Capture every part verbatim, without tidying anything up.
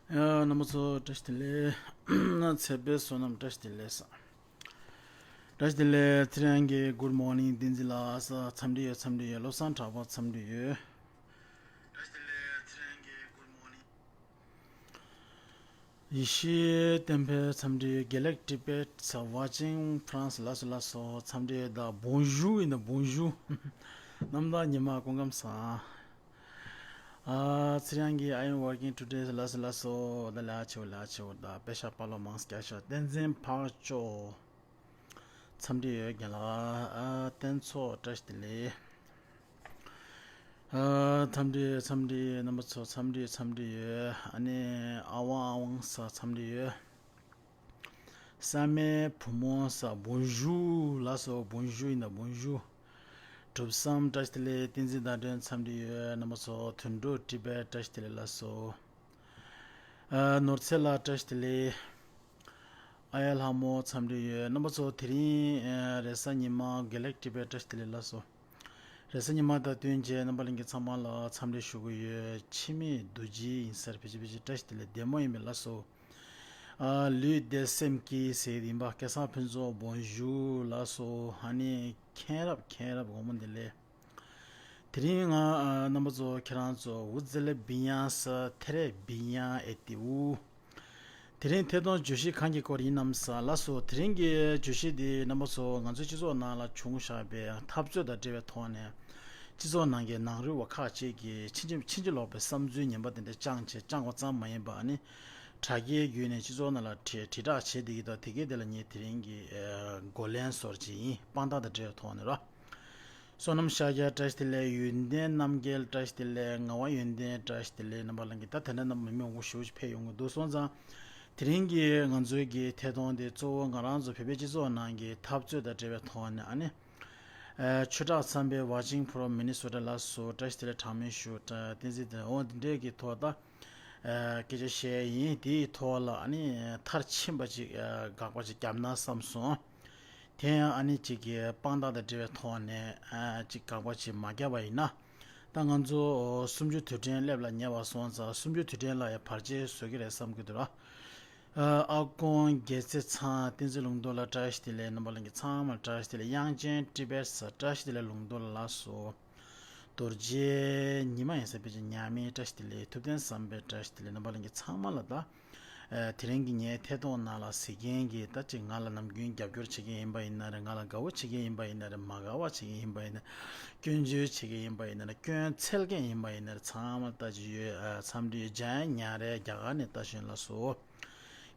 ཡ། རྣམ་པ་ཚོ་བཀྲ་ཤིས་བདེ་ལེགས། ཚེ་འཕེལ་བསོད་ནམས་བཀྲ་ཤིས་བདེ་ལེགས་ས། བཀྲ་ཤིས་བདེ་ལེགས། ཚེ་རིང་གི་Good morning བསྟན་འཛིན་ལགས། འཚམས་འདྲི་ཡོད། འཚམས་འདྲི་ཡོད། བློ་བཟང་གྲགས་པ་འཚམས་འདྲི་ཡོད། བཀྲ་ཤིས་བདེ་ལེགས། ཚེ་རིང་གི་Good morning། ཡེ་ཤེས་བསྟན་འཕེལ་འཚམས་འདྲི། དགེ་ལེགས་Tibet watching France ལགས་སོ། ལགས་སོ། འཚམས་འདྲི་དང་Bonjour ཡིན་ན་Bonjour། གནམ་བདག་ཉི་མ་སྐུ་ཁམས་བཟང་། ཨ། ཚེ་རིང་གིས I am working today ལགས་སོ། ལགས་སོ། ད་ལགས་ཆེ་བོ། ལགས་ཆེ་བོ། ད་དཔེ་ཤག་དཔའ་ལོ་མང་སྐྱ་ཤག་བསྟན་འཛིན་འཕགས་མཆོག་འཚམས་འདྲི་ཡོད། རྒན་ལགས། ཨ། བསྟན་ཚོགས་བཀྲ་ཤིས་བདེ་ལེགས། ཨ། འཚམས་འདྲི། འཚམས་འདྲི། རྣམ་པ་ཚོ་འཚམས་འདྲི། འཚམས་འདྲི་ཡོད། ཨ་ནི་ཨ་ཝང་ཨ་ཝང་ས་འཚམས་འདྲི་ཡོད། བསམ་ཡས་བུ་མོ་ས་Bonjour ལགས་སོ། Bonjour ཡིན་ན་Bonjour། གྲུབ་བསམ་བཀྲ་ཤིས་བདེ་ལེགས། བསྟན་འཛིན་ཟླ་སྒྲོན་འཚམས་འདྲི་ཡོད། རྣམ་པ་ཚོ། དོན་གྲུབ་Tibet བཀྲ་ཤིས་བདེ་ལེགས། ལགས་སོ། ཨ། ནོར་རྩེ་ལགས་བཀྲ་ཤིས་བདེ་ལེགས། ཨ་ཡ་ལྷ་མོ་འཚམས་འདྲི་ཡོད། རྣམ་པ་ཚོ་དེ་རིང་ཨ་རེས་གཟའ་ཉི་མ། དགེ་ལེགས་Tibet བཀྲ་ཤིས་བདེ་ལེགས། ལགས་སོ། རེས་གཟའ་ཉི་མ་དང་བསྟུན་བྱས་རྣམ་པ་ལྷན་རྒྱས་ཚང་མ་ལ་འཚམས་འདྲི་ཞུ་གི་ཡོད། འཆི་མེད་རྡོ་རྗེ་ཡིན་ས་རེད། ཕལ་ཆེར་ཕལ་ཆེར་བཀྲ་ཤིས་བདེ་ལེགས། བདེ་མོ་ཡིན་པས། ལགས་སོ། ཨ། ལུས་བདེ་སེམས་སྐྱིད་ཟེར་ཡིན་པ། སྐལ་བཟང་ཕུན་ཚོགས་Bonjour ལགས་སོ། ཨ་ནི་མཁྱེན་རབ། མཁྱེན་རབ་དགོང་མོ་བདེ་ལེགས། དེ་རིང་ང་ཨ་རྣམ་པ་ཚོ་ཁྱེད་རང་ཚོ་Vous allez bien ས། Très bien et vous། དེ་རིང་ཐད་གཏོང་བརྗོད་གཞི་གང་གི་སྐོར་ཡིན་ནམ་ས། ལགས་སོ། དེ་རིང་གི་བརྗོད་གཞི་འདི་རྣམ་པ་ཚོ་ང་ཚོའི་སྤྱི་ཚོགས་ནང་ལ་བྱུང་བཞག་པའི་འཐབ་རྩོད་དང་འབྲེལ་བའི་ཐོག་ནས་སྤྱི་ཚོགས་ནང་གི་ནང་རུལ་བ་ཁག་ཅིག་གིས་ཕྱིན་ཅི་ཕྱིན་ཅི་ལོག་པའི་བསམ་ཚུལ་ངན་པ་དེ་འདྲ་བཅངས་བྱས། བཅངས་པ་ཙམ་མ་ཡིན་པ་ཨ་ནི་དྲ་རྒྱའི་བརྒྱུད་ནས་སྤྱི་ཚོགས་ནང་ལ་དྲིལ་དྲིལ་བསྒྲགས་བྱེད་བསྡད་ཀྱི་འདུག་དེ་གའི་དེ་ལ་ངས་དེ་རིང་གི་ཨ་འགོ་ལན་བཟོ་འདྲ་ཅིག་ཡིན། དཔང་རྟགས་དང་འབྲེལ་བའི་ཐོག་ནས་རོ། བསོད་ནམས་ཤཱཀྱ་བཀྲ་ཤིས་བདེ་ལེགས། ཡོན་ཏན་རྣམ་རྒྱལ་བཀྲ་ཤིས་བདེ་ལེགས། ངག་དབང་ཡོན་ཏན་བཀྲ་ཤིས་བདེ་ལེགས། རྣམ་པ་ལྷན་རྒྱས། ད་དེ་འདྲ་རྣམ་པ་མི་མང་པོ་ཞེ་པོ་ཅིག་ཕེབས་ཡོང་གི་འདུག་སོང་ཙང་། དེ་རིང་གི་ང་ཚོའི་གི་ཐད་གཏོང་དེ་གཙོ་བོ་ང་རང་ཚོ་བོད་པའི་སྤྱི་ཚོགས་ནང་གི་འཐབ་རྩོད་དང་འབྲེལ་བའི་ཐོག་ནས་ཨ་ནི། ཨ། ཆོས་གྲགས་ཚངས་པས། Watching from Minnesota ལགས་སོ། བཀྲ་ཤིས་བདེ་ལེགས། གྲངས་མེད་ཞུ། བཀྲ། བསྟན་འཛིན་དེ། འོ་འདི་འདྲའི་གི་ཐོག་ད། ཨ། སྐད་ཆ་བཤད་ཡིན། དེའི་ཐོག་ལ་ཨ་ནི་མཐར་ཕྱིན་པ་ཅིག་ཨ། དགག་པ་ཅིག་བརྒྱབ་ན་བསམ་སོང་། དེ་ཡང་ཨ་ནི་གཅིག་གི་དཔང་རྟགས་དང་འབྲེལ་བའི་ཐོག་ནས་ཨ་གཅིག་དགག་པ་ཅིག་མ་བརྒྱབ་པ་ཡིན་ན། ད་ང་ཚོ་སུམ་ཅུ་དུས་དྲན་སླེབས་ལ་ཉེ་བ་སོང་ཙང་། སུམ་ཅུ་དུས་དྲན་ལ་ཡང་བར་ཆད་བཟོ་གི་རེད་བསམ་གི་འདུག་ར། ཨ་ཨ་ཀོང་རྒྱལ་རྩེ་ཚང་། བསྟན་འཛིན་ལུང་རྟོགས་ལགས་བཀྲ་ཤིས་བདེ་ལེགས། རྣམ་པ་ལྷན་རྒྱས་ཚང་མ་བཀྲ་ཤིས་བདེ་ལེགས། དབྱངས་ཅན་ཊི་བེཊ་ས། བཀྲ་ཤིས་བདེ་ལེགས་ལུང་རྟོགས་ལགས་སོ། རྡོ་རྗེ་ཉི་མ་ཡིན་ས། ཕལ་ཆེར་ཉག་མེད་བཀྲ་ཤིས་བདེ་ལེགས། ཐུབ་བསྟན་བསམ་འཕེལ་བཀྲ་ཤིས་བདེ་ལེགས། རྣམ་པ་ལྷན་རྒྱས་ཚང་མ་ལ་ད། ཨ། དེ་རིང་གི་ངའི་ཐད་གཏོང་ནང་ལ་གཟིགས་མཁན་གྱི་ད་ཅིག་ང་ལ་ནམ་རྒྱུན་རྒྱབ་སྐྱོར་བྱེད་མཁན་ཡིན་པ་ཡིན་ན་རེད། ང་ལ་དགའ་བོ་བྱེད་མཁན་ཡིན་པ་ཡིན་ན་རེད། མ་དགའ་བ་བྱེད་མཁན་ཡིན་པ་ཡིན་ན་རེད། སྐྱོན་བརྗོད་བྱེད་མཁན་ཡིན་པ་ཡིན་ན་རེད། སྐྱོན་འཚོལ་མཁན་ཡིན་པ་ཡིན་ན་རེད། ཚང་མ་ལ་ད་ཅིག་ཡོད། ཨ། འཚམས་འདྲི་ཡོད། འཇམ་དབྱངས་ཉང་རལ་རྒྱ་གར་ནས་ལྟ་བཞིན་ལ་སོ།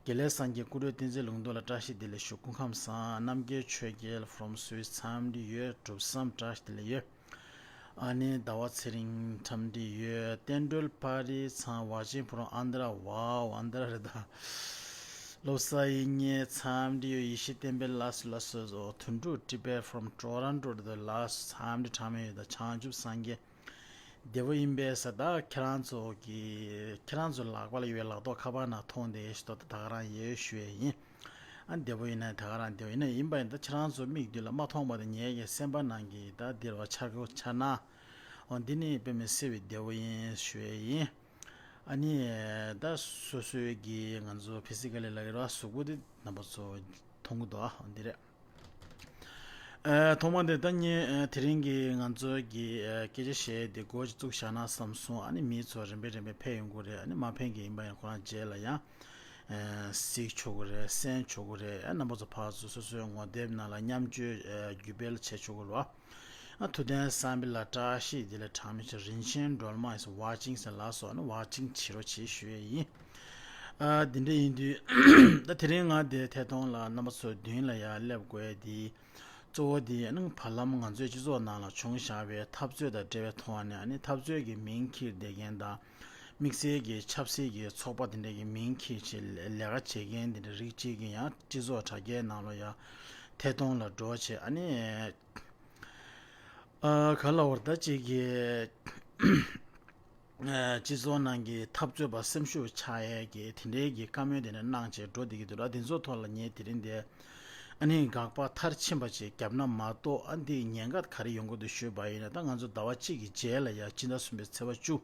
དགེ་ལེགས་སངས་རྒྱས། སྐུ་སྒྲུབ་བསྟན་འཛིན་ལུང་རྟོགས་ལགས་བཀྲ་ཤིས་བདེ་ལེགས་ཞུ། སྐུ་ཁམས་བཟང་། རྣམ་རྒྱལ་ཆོས་རྒྱལ་from Swiss འཚམས་འདྲི་ཡོད། གྲུབ་བསམ་བཀྲ་ཤིས་བདེ་ལེགས་ཡོད། ཨ་ནི་ཟླ་བ་ཚེ་རིང་འཚམས་འདྲི་ཡོད། བསྟན་སྒྲོལ་པ་རི་ཚང་། Watching from Andhra། ཝའོ། ཨན་དྷ་ར་རེད་ད། བློ་བཟང་དབྱིག་གཉེན་འཚམས་འདྲི་ཡོད། ཡེ་ཤེས་བསྟན་འཕེལ། ལགས་སོ། ལགས་སོ། དོན་གྲུབ་ཊི་བེཊ་from Toronto རེད་ད། ལགས་སོ། འཚམས་འདྲི་གྲངས་མེད་ཡོད་ད། བྱང་ཆུབ་སངས་རྒྱས། བདེ་པོ་ཡིན་པས་ཟེར། ད་ཁྱེད་རང་ཚོ་གི་ཁྱེད་རང་ཚོ་ལག་པ་ལ་ཡོད་པའི་ལག་ཐོག་ཁ་པར་ནང་མཐོང་བསྡད་ཡོད་ཤི་ཏོ། ད་ད་ག་རང་ཡོད་ཞུ་ཡས་ཡིན། ཨ། བདེ་པོ་ཡིན་ན་ད་ག་རང་བདེ་པོ་ཡིན་ན། ཡིན་པ་ཡིན་ད་ཁྱེད་རང་ཚོ་མིག་མདུན་ལ་མ་མཐོང་བ་དེ་ངའི་གི་སེམས་པ་ནང་གི་ད་འདིར་བ་འཆར་གོ་འཆར་སྣང་། འོ་འདི་ནི་དཔེ་མི་སྲིད་པའི་བདེ་པོ་ཡིན་ཞུ་ཡས་ཡིན། ཨ་ནི་ད་སོ་སོའི་གི་ང་ཚོ་ཕི་སི་ཀ་ལི་ལ་གི་ར་གཟུགས་པོ་དེ་རྣམ་པ་ཚོ་མཐོང་གི་འདུག་ཨ། འོ་འདི་རེད། ཨ། ཐོག་མ་དེ་ད་ངས་ཨ་དེ་རིང་གི་ང་ཚོའི་གི་ཨ་སྐད་ཆ་བཤད་དེ་འགོ་ཅིག་བཙུགས་བཞག་ན་བསམ་སོང་། ཨ་ནི་མི་ཚོ་རིམ་པས་རིམ་པས་ཕེབས་ཡོང་གི་རེད། ཨ་ནི་མ་ཕེབས་མཁན་ཡིན་པ་ཡང་ཁོ་རང་རྗེས་ལ་ཡང་ཨ་གཟིགས་ཆོག་གི་རེད། གསན་ཆོག་གི་རེད། ཨ་རྣམ་པ་ཚོ་ཕར་ཚུར་སོ་སོའི་ངོ་དེབ་ནང་ལ་མཉམ་སྤྱོད་ཨ་བརྒྱུད་སྤེལ་བྱེད་ཆོག་གི་རེད་བ། ཨ་ཐུབ་བསྟན་བསམ་འཕེལ་ལགས་བཀྲ་ཤིས་བདེ་ལེགས། གྲངས་མེད་ཆེ། རིན་ཆེན་སྒྲོལ་མ་ཡིན་ས། Watching ས། ལགས་སོ། ཨ་ནི་Watching བྱེད་རོགས་བྱེད་ཞུ་ཡས་ཡིན། ཨ་འདི་འདྲ་ཡིན་དུས་ད་དེ་རིང་ང་འདིའི་ཐད་གཏོང་ལ་རྣམ་པ་ཚོའི་མདུན་ལ་ཡར་སླེབས་དགོས་ཡས་འདི་གཙོ་བོ་འདི་ཨ་ནི་བར་ལམ་ང་ཚོའི་སྤྱི་ཚོགས་ནང་ལ་བྱུང་བཞག་པའི་འཐབ་རྩོད་དང་འབྲེལ་བའི་ཐོག་ནས། ཨ་ནི་འཐབ་རྩོད་ཀྱི་མིང་འཁྱེར་བསྡད་མཁན་དང་དམིགས་བསལ་གྱི་ཆབ་སྲིད་ཀྱི་ཚོགས་པ་འདི་འདྲ་གི་མིང་འཁྱེར་བྱས་ལས་ཀ་བྱེད་མཁན་འདི་འདྲ་རིགས་གཅིག་གིས་ཡང་སྤྱི་ཚོགས་དྲ་རྒྱའི་ནང་ལ་ཡང་ཐད་གཏོང་ལ་འགྲོ་བྱས། ཨ་ནི་ཨ་ག་ལ་བར་ད་ཅིག་གི་ཨ་སྤྱི་ཚོགས་ནང་གི་འཐབ་རྩོད་པ་སེམས་ཤུགས་ཆག་ཡས་ཀྱི་དེ་འདྲའི་གི་བཀའ་མོལ་དེ་འདྲ་གནང་བྱས་འགྲོ་བསྡད་ཀྱི་འདུག་ར། དེ་ཚོའི་ཐོག་ལ་ངས་དེ་རིང་འདི་ཨ་ནི་དགག་པ་མཐར་ཕྱིན་པ་ཅིག་བརྒྱབ་ན་མ་གཏོགས། ཨ་འདི་ཉེན་ཁ་ག་རེ་ཡོང་གི་འདུག་ཞུས་པ་ཡིན་ན། ད་ང་ཚོ་ཟླ་བ་གཅིག་གི་རྗེས་ལ་ཡ་སྤྱི་ཟླ་གསུམ་པའི་ཚེས་པ་བཅུ།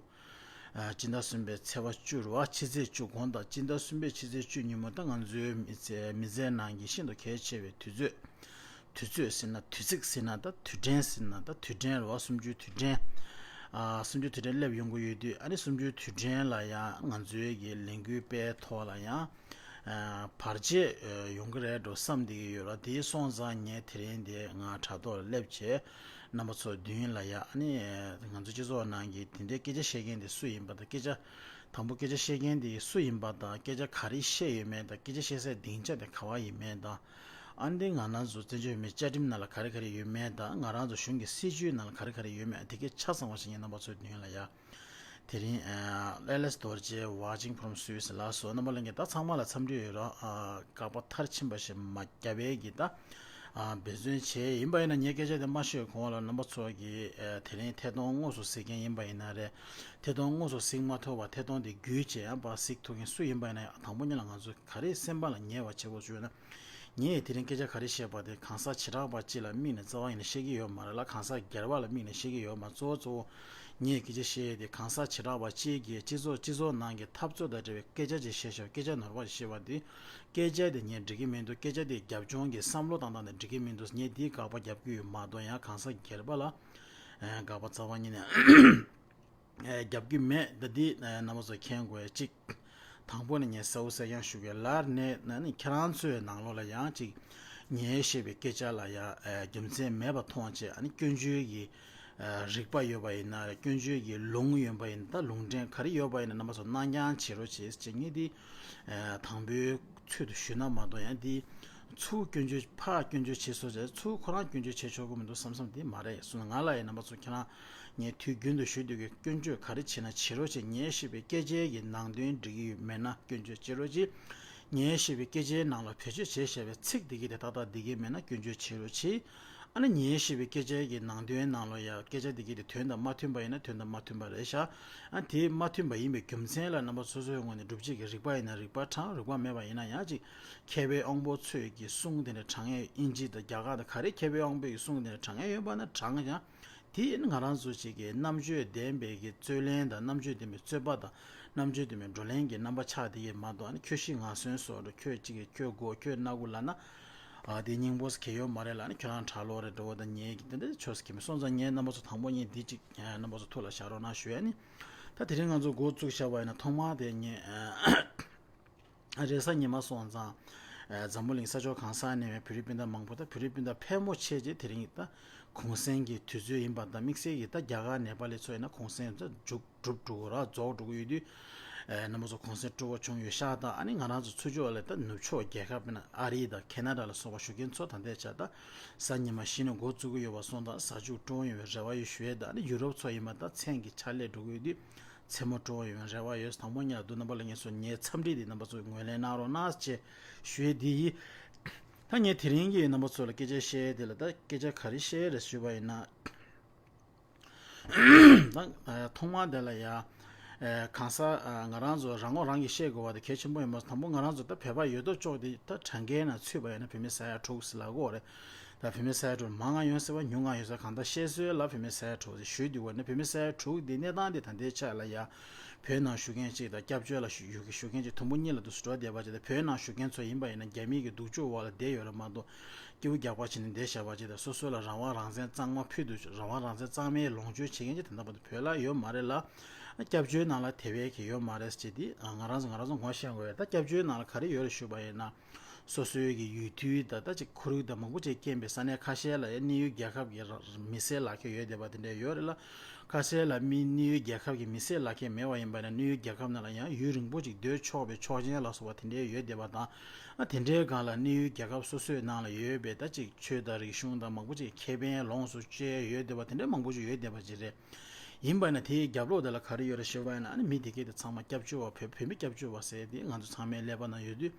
ཨ་སྤྱི་ཟླ་གསུམ་པའི་ཚེས་པ་བཅུ་རུ་བ་ཕྱི་ཚེས་བཅུ་དགོང་དང་སྤྱི་ཟླ་གསུམ་པའི་ཕྱི་ཚེས་བཅུ་ཉིན་མོ་ད་ང་ཚོའི་མི་ཚེ་མི་ཚེའི་ནང་གི་ཤིན་ཏུ་གལ་ཆེ་བའི་དུས་ཚོད། དུས་ཚོད་ཟེར་ན་དུས་ཚིགས་ཟེར་ན་ད་དུས་དྲན་ཟེར་ན་ད་དུས་དྲན་རུ་བ་གསུམ་བཅུའི་དུས་དྲན། ཨ་གསུམ་བཅུའི་དུས་དྲན་སླེབས་ཡོང་གི་ཡོད་དུས་ཨ་ནི་གསུམ་བཅུའི་དུས་དྲན་ལ་ཡང་ང་ཚོའི་གི་ལས་འགུལ་སྤེལ་ཐོག་ལ་ཡང་ཨ་བར་ཆད་ཡོང་གི་རེད་འགྲོ་བསམ་བསྡད་ཀྱི་ཡོད་ར། དེ་སོང་ཙང་ངས་དེ་རིང་འདི་ང་དྲ་ཐོག་ལ་སླེབས་བྱས་རྣམ་པ་ཚོ་མདུན་ལ་ཡ་ཨ་ནི་ང་ཚོ་སྤྱི་ཚོགས་ནང་གི་དེ་འདྲའི་སྐད་ཆ་བཤད་མཁན་དེ་སུ་ཡིན་པ་དང་སྐད་ཆ་དང་པོ་སྐད་ཆ་བཤད་མཁན་དེ་སུ་ཡིན་པ་དང་སྐད་ཆ་ག་རེ་བཤད་ཡོད་མེད་དང་སྐད་ཆ་བཤད་སའི་སྡིངས་ཆ་དེ་ག་བ་ཡིན་མེད་དང་ཨ་ནི་ང་རང་ཚོ་བཙན་བྱོལ་མི་བཅའ་ཁྲིམས་ནང་ལ་ག་རེ་ག་རེ་ཡོད་མེད་དང་ང་རང་ཚོ་གཞུང་གི་སྲིད་བྱུས་ནང་ལ་ག་རེ་ག་རེ་ཡོད་མེད་དེ་གའི་ཆ་ཚང་བ་ཞིག་ངས་རྣམ་པ་ཚོའི་མདུན་ལ་ཡ། དེ་རིང་ཨ་ཨེལ་ཨེས་རྡོ་རྗེ་Watching from Swiss ལགས་སོ། རྣམ་པ་ལྷན་རྒྱས་ད་ཚང་མ་ལ་འཚམས་འདྲི་ཡོད་ར། ཨ་བཀག་པ་མཐར་ཕྱིན་པ་ཞིག་མ་བརྒྱབ་པའི་གི་ད་ཨ་འབད་བརྩོན་བྱས་ཡིན་པ་ཡིན་ན་ངས་སྐད་ཆ་དེ་མ་ཤོད་གོང་ལ་རྣམ་པ་ཚོ་གི་ཨ་དེ་རིང་ཐད་གཏོང་དངོས་སུ་གཟིགས་མཁན་ཡིན་པ་ཡིན་ན་རེད། ཐད་གཏོང་དངོས་སུ་གཟིགས་མ་ཐུབ་པ་ཐད་གཏོང་དེ་བརྒྱུད་བྱས་ཡང་པ་གཟིགས་ཐུབ་མཁན་སུ་ཡིན་པ་ཡིན་ན་ཡང་དང་པོ་ཉིད་ལ་ང་ཚོ་ག་རེ་སེམས་པ་ལ་ཉེ་བ་བྱེད་དགོས་བྱུང་ན། ངས་དེ་རིང་སྐད་ཆ་ག་རེ་བཤད་པ་དེ་གང་ཟག་བྱེ་བྲག་པ་གཅིག་ལ་དམིགས་ནས་རྩ་བ་ཡིན་ནས་བཤད་ཀྱི་ཡོད་མ་རེད་ལ་གང་ཟག་སྒེར་པ་ལ་དམིགས་ནས་བཤད་ཀྱི་ཡོད་མ་གཙོ་བོ་གཙོ་བོ་ངས་སྐད་ཆ་བཤད་ཡས་དེ་གང་ཟག་བྱེ་བྲག་པ་གཅིག་གིས་སྤྱི་ཚོགས་སྤྱི་ཚོགས་ནང་གི་འཐབ་རྩོད་དང་འབྲེལ་བའི་སྐད་ཆ་ཅིག་བཤད་ཤོག་སྐད་ཆ་ནོར་བ་ཞིག་བཤད་པ་དེ་སྐད་ཆ་དེ་ངས་འགྲིག་གི་མི་འདུག་སྐད་ཆ་དེ་རྒྱབ་ལྗོངས་ཀྱི་བསམ་བློ་བཏང་སྟངས་དེ་འགྲིག་གི་མི་འདུག་ངས་དེའི་དགག་པ་རྒྱབ་ཀྱི་ཡོད་མ་གཏོགས་ཡང་གང་ཟག་སྒེར་པ་ལ་དགག་པ་རྩ་བ་ཉིད་ནས། རྒྱབ་ཀྱི་མེད། ད་འདི་རྣམ་པ་ཚོ་མཁྱེན་དགོས་ཡ་གཅིག་དང་པོ་ནས་ངས་གསལ་པོ་གསལ་རྐྱང་ཞུ་གི་ལར་ནས་ན་ནི་ཁྱེད་རང་ཚོའི་ནང་ལོགས་ལ་ཡང་གཅིག་ངས་བཤད་པའི་སྐད་ཆ་ལ་ཡང་རྒྱུ་མཚན་མེད་པ་མཐོང་བྱས་ཨ་ནི་སྐྱོན་བརྗོད་ཀྱི་རིག་པ་ཡོད་པ་ཡིན་ན་སྐྱོན་བརྗོད་ཀྱི་ལུང་ཡོད་པ་ཡིན་ན་ད་ལུང་འདྲེན་ག་རེ་ཡོད་པ་ཡིན་ན་རྣམ་པ་ཚོ་གནང་རྐྱང་བྱེད་རོགས་བྱེད་ཅེས་ངས་འདི་དང་པོའི་ཚུལ་དུ་ཞུས་ན་མ་གཏོགས་ཡང་འདི་ཚུར་སྐྱོན་བརྗོད་ཕར་སྐྱོན་བརྗོད་བྱེད་སོ་ཅེས་ཚུར་ཁོ་རང་སྐྱོན་བརྗོད་བྱེད་ཆོག་གི་མི་འདུག་བསམ་བསམ་འདི་མ་རེད་གསུངས། ང་ལ་ཡང་རྣམ་པ་ཚོ་ཁྱེད་རང་ངས་དུས་རྒྱུན་དུ་ཞུ་འདོད་ཀྱི་སྐྱོན་བརྗོད་ག་རེ་བྱེད་ན་བྱེད་རོགས་བྱེད། ངས་བཤད་པའི་སྐད་ཆའི་གི་ནང་དོན་འགྲིག་གི་མེད་ན་སྐྱོན་བརྗོད་བྱེད་རོགས་བྱེད། ངས་བཤད་པའི་སྐད་ཆའི་ནང་ལ་བེད་སྤྱོད་བྱས་བཞག་པའི་ཚིག་འདི་གི་དེ་ཏག་ཏག་འགྲིག་གི་མེད་ན་སྐྱོན་བརྗོད་བྱེད་རོགས་བྱེད། ཨ་ནི་ངས་བཤད་པའི་སྐད་ཆའི་གི་ནང་དོན་ནང་ལ་ཡང་སྐད་ཆ་འདི་གི་དེ་དོན་དང་མ་མཐུན་པ་ཡིན་ན་དོན་དང་མ་མཐུན་པ་རེད་ཤག་ཨ་དེ་མ་མཐུན་པ་ཡིན་པའི་རྒྱུ་མཚན་ལ་རྣམ་པ་སོ་སོའི་ངོས་ནས་སྒྲུབ་བྱེད་ཀྱི་རིགས་པ་ཡིན་ན་རིགས་པ་དྲངས། རིགས་པ་མེད་པ་ཡིན་ན་ཡང་ཅིག་མཁས་པའི་དབང་པོ་ཚོས་ཀྱི་གསུང་དེ་འདྲ་དྲངས་ཡས་དབྱིན་ཇི་དང་རྒྱ་གར་དང་ག་རེ་མཁས་པའི་དབང་པོའི་གི་གསུང་དེ་འདྲ་དྲངས་ཡས་ཡོད་པ་ན་དྲངས་ཀྱང་། དེ་ཡིན་ང་རང་ཚོ་ཅིག་གི་རྣམ་དཔྱོད་ལྡན་པའི་གི་རྩོད་ལེན་དང་རྣམ་དཔྱོད་ལྡན་པའི་རྩོད་པ་དང་རྣམ་དཔྱོད་ལྡན་པའི་བགྲོ་གླེང་གི་རྣམ་པ་ཆགས་བསྡད་ཡས་མ་གཏོགས་ཨ་ནི་ཁྱོད་ཤི་ང་གསོན་སོགས་འགྲོ་ཁྱོད་ཅིག་གི་ཁྱོད་དགོ་ཁྱོད་སྣ་དགུ་ལ་ན། ཨ་དེ་སྙིང་པོ་གལ་ཡོད་མ་རེད་ལ་ཨ་ནི་ཁྱོད་རང་གྲྭ་ལོག་རེད་འགྲོ་བ་དང་ཉེས་ཀྱི་དེ་འདྲ་ཆོས་སུ་གི་མི་སོང་ཙང་ངས་རྣམ་པ་ཚོ་དང་པོ་ཉིད་འདི་ཅིག་རྣམ་པ་ཚོ་ཐུགས་ལ་བཞག་རོགས་གནང་ཞུ་ཡ་ནི། ད་དེ་རིང་ང་ཚོ་འགོ་བཙུགས་བཞག་པ་ཡིན་ན་ཐོག་མར་དེ་ངས། རེས་གཟའ་ཉི་མ་སོང་ཙང་། འཛམ་བུ་གླིང་ས་ཕྱོགས་གང་སར་གནས་པའི་བོད་རིགས་སྤུན་ཟླ་མང་པོ་དང་བོད་རིགས་སྤུན་ཟླ་ཕལ་མོ་ཆེ་ཅིག་དེ་རིང་ད་གུང་སེང་གི་དུས་ཚོད་ཡིན་པ་དང་དམིགས་བསལ་གྱིས་ད་རྒྱ་གར་ནེ་པ་ལི་ཚོ་ཡིན་ན་གུང་སེང་ད་མཇུག་གྲུབ་འགྲོ་གི་ར་རྫོགས་འགྲོ་གི་ཡོད་དུས། རྣམ་པ་ཚོ་གུང་སེང་སྤྲོ་བོ་བྱུང་ཡོད་ཤག་ད་ཨ་ནི་ང་རང་ཚོ་ཚུར་ཕྱོགས་ལ་ད་ནུབ་ཕྱོགས་རྒྱལ་ཁབ་ཡིན་ན་ཨ་རི་དང་ཁེ་ན་ཌ་ལ་སོགས་པ་བཞུགས་མཁན་ཚོ་ད་ལྟའི་ཆ་ད་གཟའ་ཉི་མ་གཞི་ནས་འགོ་བཙུགས་ཀྱི་ཡོད་པ་སོང་ཙང་གཟའ་མཇུག་སྤྲོ་བོ་ཡོང་བའི་རེ་བ་ཡོད་ཞུ་ཡས་ད་ཨ་ནི་ཡུ་རོབ་ཚོ་ཡིན་པ་ད་མཚན་གྱི་ཕྱག་ལས་འགྲོ་གི་ཡོད་དུས། མཚན་མོ་སྤྲོ་བོ་ཡོང་རེ་བ་ཡོད། དང་པོ་ཉིད་ལ་འདུག་རྣམ་པ་ལྷན་རྒྱས་ཚོ་ངའི་འཚམས་འདྲི་འདི་རྣམ་པ་ཚོས་ངོས་ལེན་གནང་རོགས་གནང་ཞེས་ཞུ་ཡས་འདི་ཡིན། ད་ངས་དེ་རིང་གི་རྣམ་པ་ཚོ་ལ་སྐད་ཆ་བཤད་ཡས་དེ་ལ་ད་སྐད་ཆ་ག་རེ་བཤད་ཡས་རེད་ཞུས་པ་ཡིན་ན། ད་ཐོག་མ་དེ་ལ་ཡ། གང་ཟག་ང་རང་ཚོ་རང་ངོ་རང་གིས་ཤེས་དགོས་པ་དེ་གལ་ཆེན་པོ་ཡིན་པ་དང་པོ་ང་རང་ཚོ་ད་བོད་པ་ཡོད་དོ་ཅོག་དེ་ད་གྲངས་ཀའི་ནང་ཚུད་པ་ཡིན་ན་བོད་མི་ས་ཡ་དྲུག་ཟེར་ལབ་དགོས་རེད། ད་བོད་མི་ས་ཡ་དྲུག་མང་ང་ཡོང་སྲིད་པ་ཉུང་ང་ཡོང་སྲིད་པ་གང་ལྟར་བཤད་སྲོལ་ལ་བོད་མི་ས་ཡ་དྲུག་ཟེར་ཞུས་འདུག་བ་ནི་བོད་མི་ས་ཡ་དྲུག་འདི་གནས་སྟངས་འདི་ད་ལྟའི་ཆ་ལ་ཡ། བོད་ནང་བཞུགས་མཁན་གཅིག་དང་སྐྱབས་བཅོལ་ལ་བཞུགས་བཞུགས་མཁན་གཅིག་དུམ་བུ་གཉིས་ལ་འདུག་སུ་འགྲོ་བསྡད་པ་གཅིག་དང་བོད་ནང་བཞུགས་མཁན་ཚོ་ཡིན་པ་ཡིན་ན་རྒྱ་མི་གི་སྡུག་སྦྱོང་འོག་ལ་བསྡད་ཡོད་རེད་མ་གཏོགས། སྐྱིད་པོ་རྒྱག་པ་བྱས་ནས་བསྡད་བཞག་པ་གཅིག་དང་སོ་སོ་ལ་རང་དབང་རང་བཙན་གཙང་མ་ཕུལ་དུ་རང་དབང་རང་བཙན་གཙང་མའི་ལོངས་སྤྱོད་བྱེད་མཁན་གཅིག་དེ་འདྲ་བ་དེ་བོད་ལ་ཡོད་མ་རེད་ལ། སྐྱབས་བཅོལ་ནང་ལ་དེ་བས་ཀྱི་ཡོད་མ་རེད་ཟེར་དེ་ང་རང་ཚོ་ང་རང་ཚོ་ངོ་ཤེས་དགོས་ཡ། ད་སྐྱབས་བཅོལ་ནང་ལ་ག་རེ་ཡོད་རེད་ཞུས་པ་ཡིན་ན། སོ་སོའི་གི་ཡུལ་དུས་དང་ད་ཅིག་ཁོར་ཡུག་དང་མང་པོ་ཅིག་རྐྱེན་པས་ས་གནས་ཁ་ཤས་ལ་ཡང་གནས་ཡུལ་རྒྱལ་ཁབ་ཀྱི་ར་མི་སེར་ལག་ཁྱེར་ཡོད་བསྡད་པ་དེ་འདྲ་ཡོད་རེད་ལ། ཁ་ཤས་ལ་མི་གནས་ཡུལ་རྒྱལ་ཁབ་ཀྱི་མི་སེར་ལག་ཁྱེར་མེད་པ་ཡིན་པ་ན་གནས་ཡུལ་རྒྱལ་ཁབ་ནང་ལ་ཡང་ཡུན་རིང་པོ་ཅིག་སྡོད་ཆོག་པའི་ཆོག་མཆན་ལ་སོགས་པ་དེ་འདྲ་ཡོད་བསྡད་པ་དང་། ཨ་དེ་འདྲའི་སྒང་ལ་གནས་ཡུལ་རྒྱལ་ཁབ་སོ་སོའི་ནང་ལ་ཡོད་པའི་ད་ཅིག་ཆོས་དང་རིག་གཞུང་དང་མང་པོ་ཅིག་ཁེ་ཕན་ལོངས་སུ་སྤྱོད་ཡོད་བསྡད་པ་དེ་འདྲ་མང་པོ་ཅིག་ཡོད་བསྡད་པ་ཅིག་རེད། ཡིན་པ་ན་དེའི་རྒྱབ་ལོགས་དེ་ལ་ག་རེ་ཡོད་རེད་ཞུས་པ་ཡིན་ན་ཨ་ནི་མི་དེ་གས་དེ་ཚང་མ་སྐྱབས་བཅོལ་བ་བོད་བོད་མི་སྐྱབས་བཅོལ་བ་ཟེར་དེ་ང་ཚོ་ཚང་མའི་ཀླད་པ་ནང་ཡོད་དུས།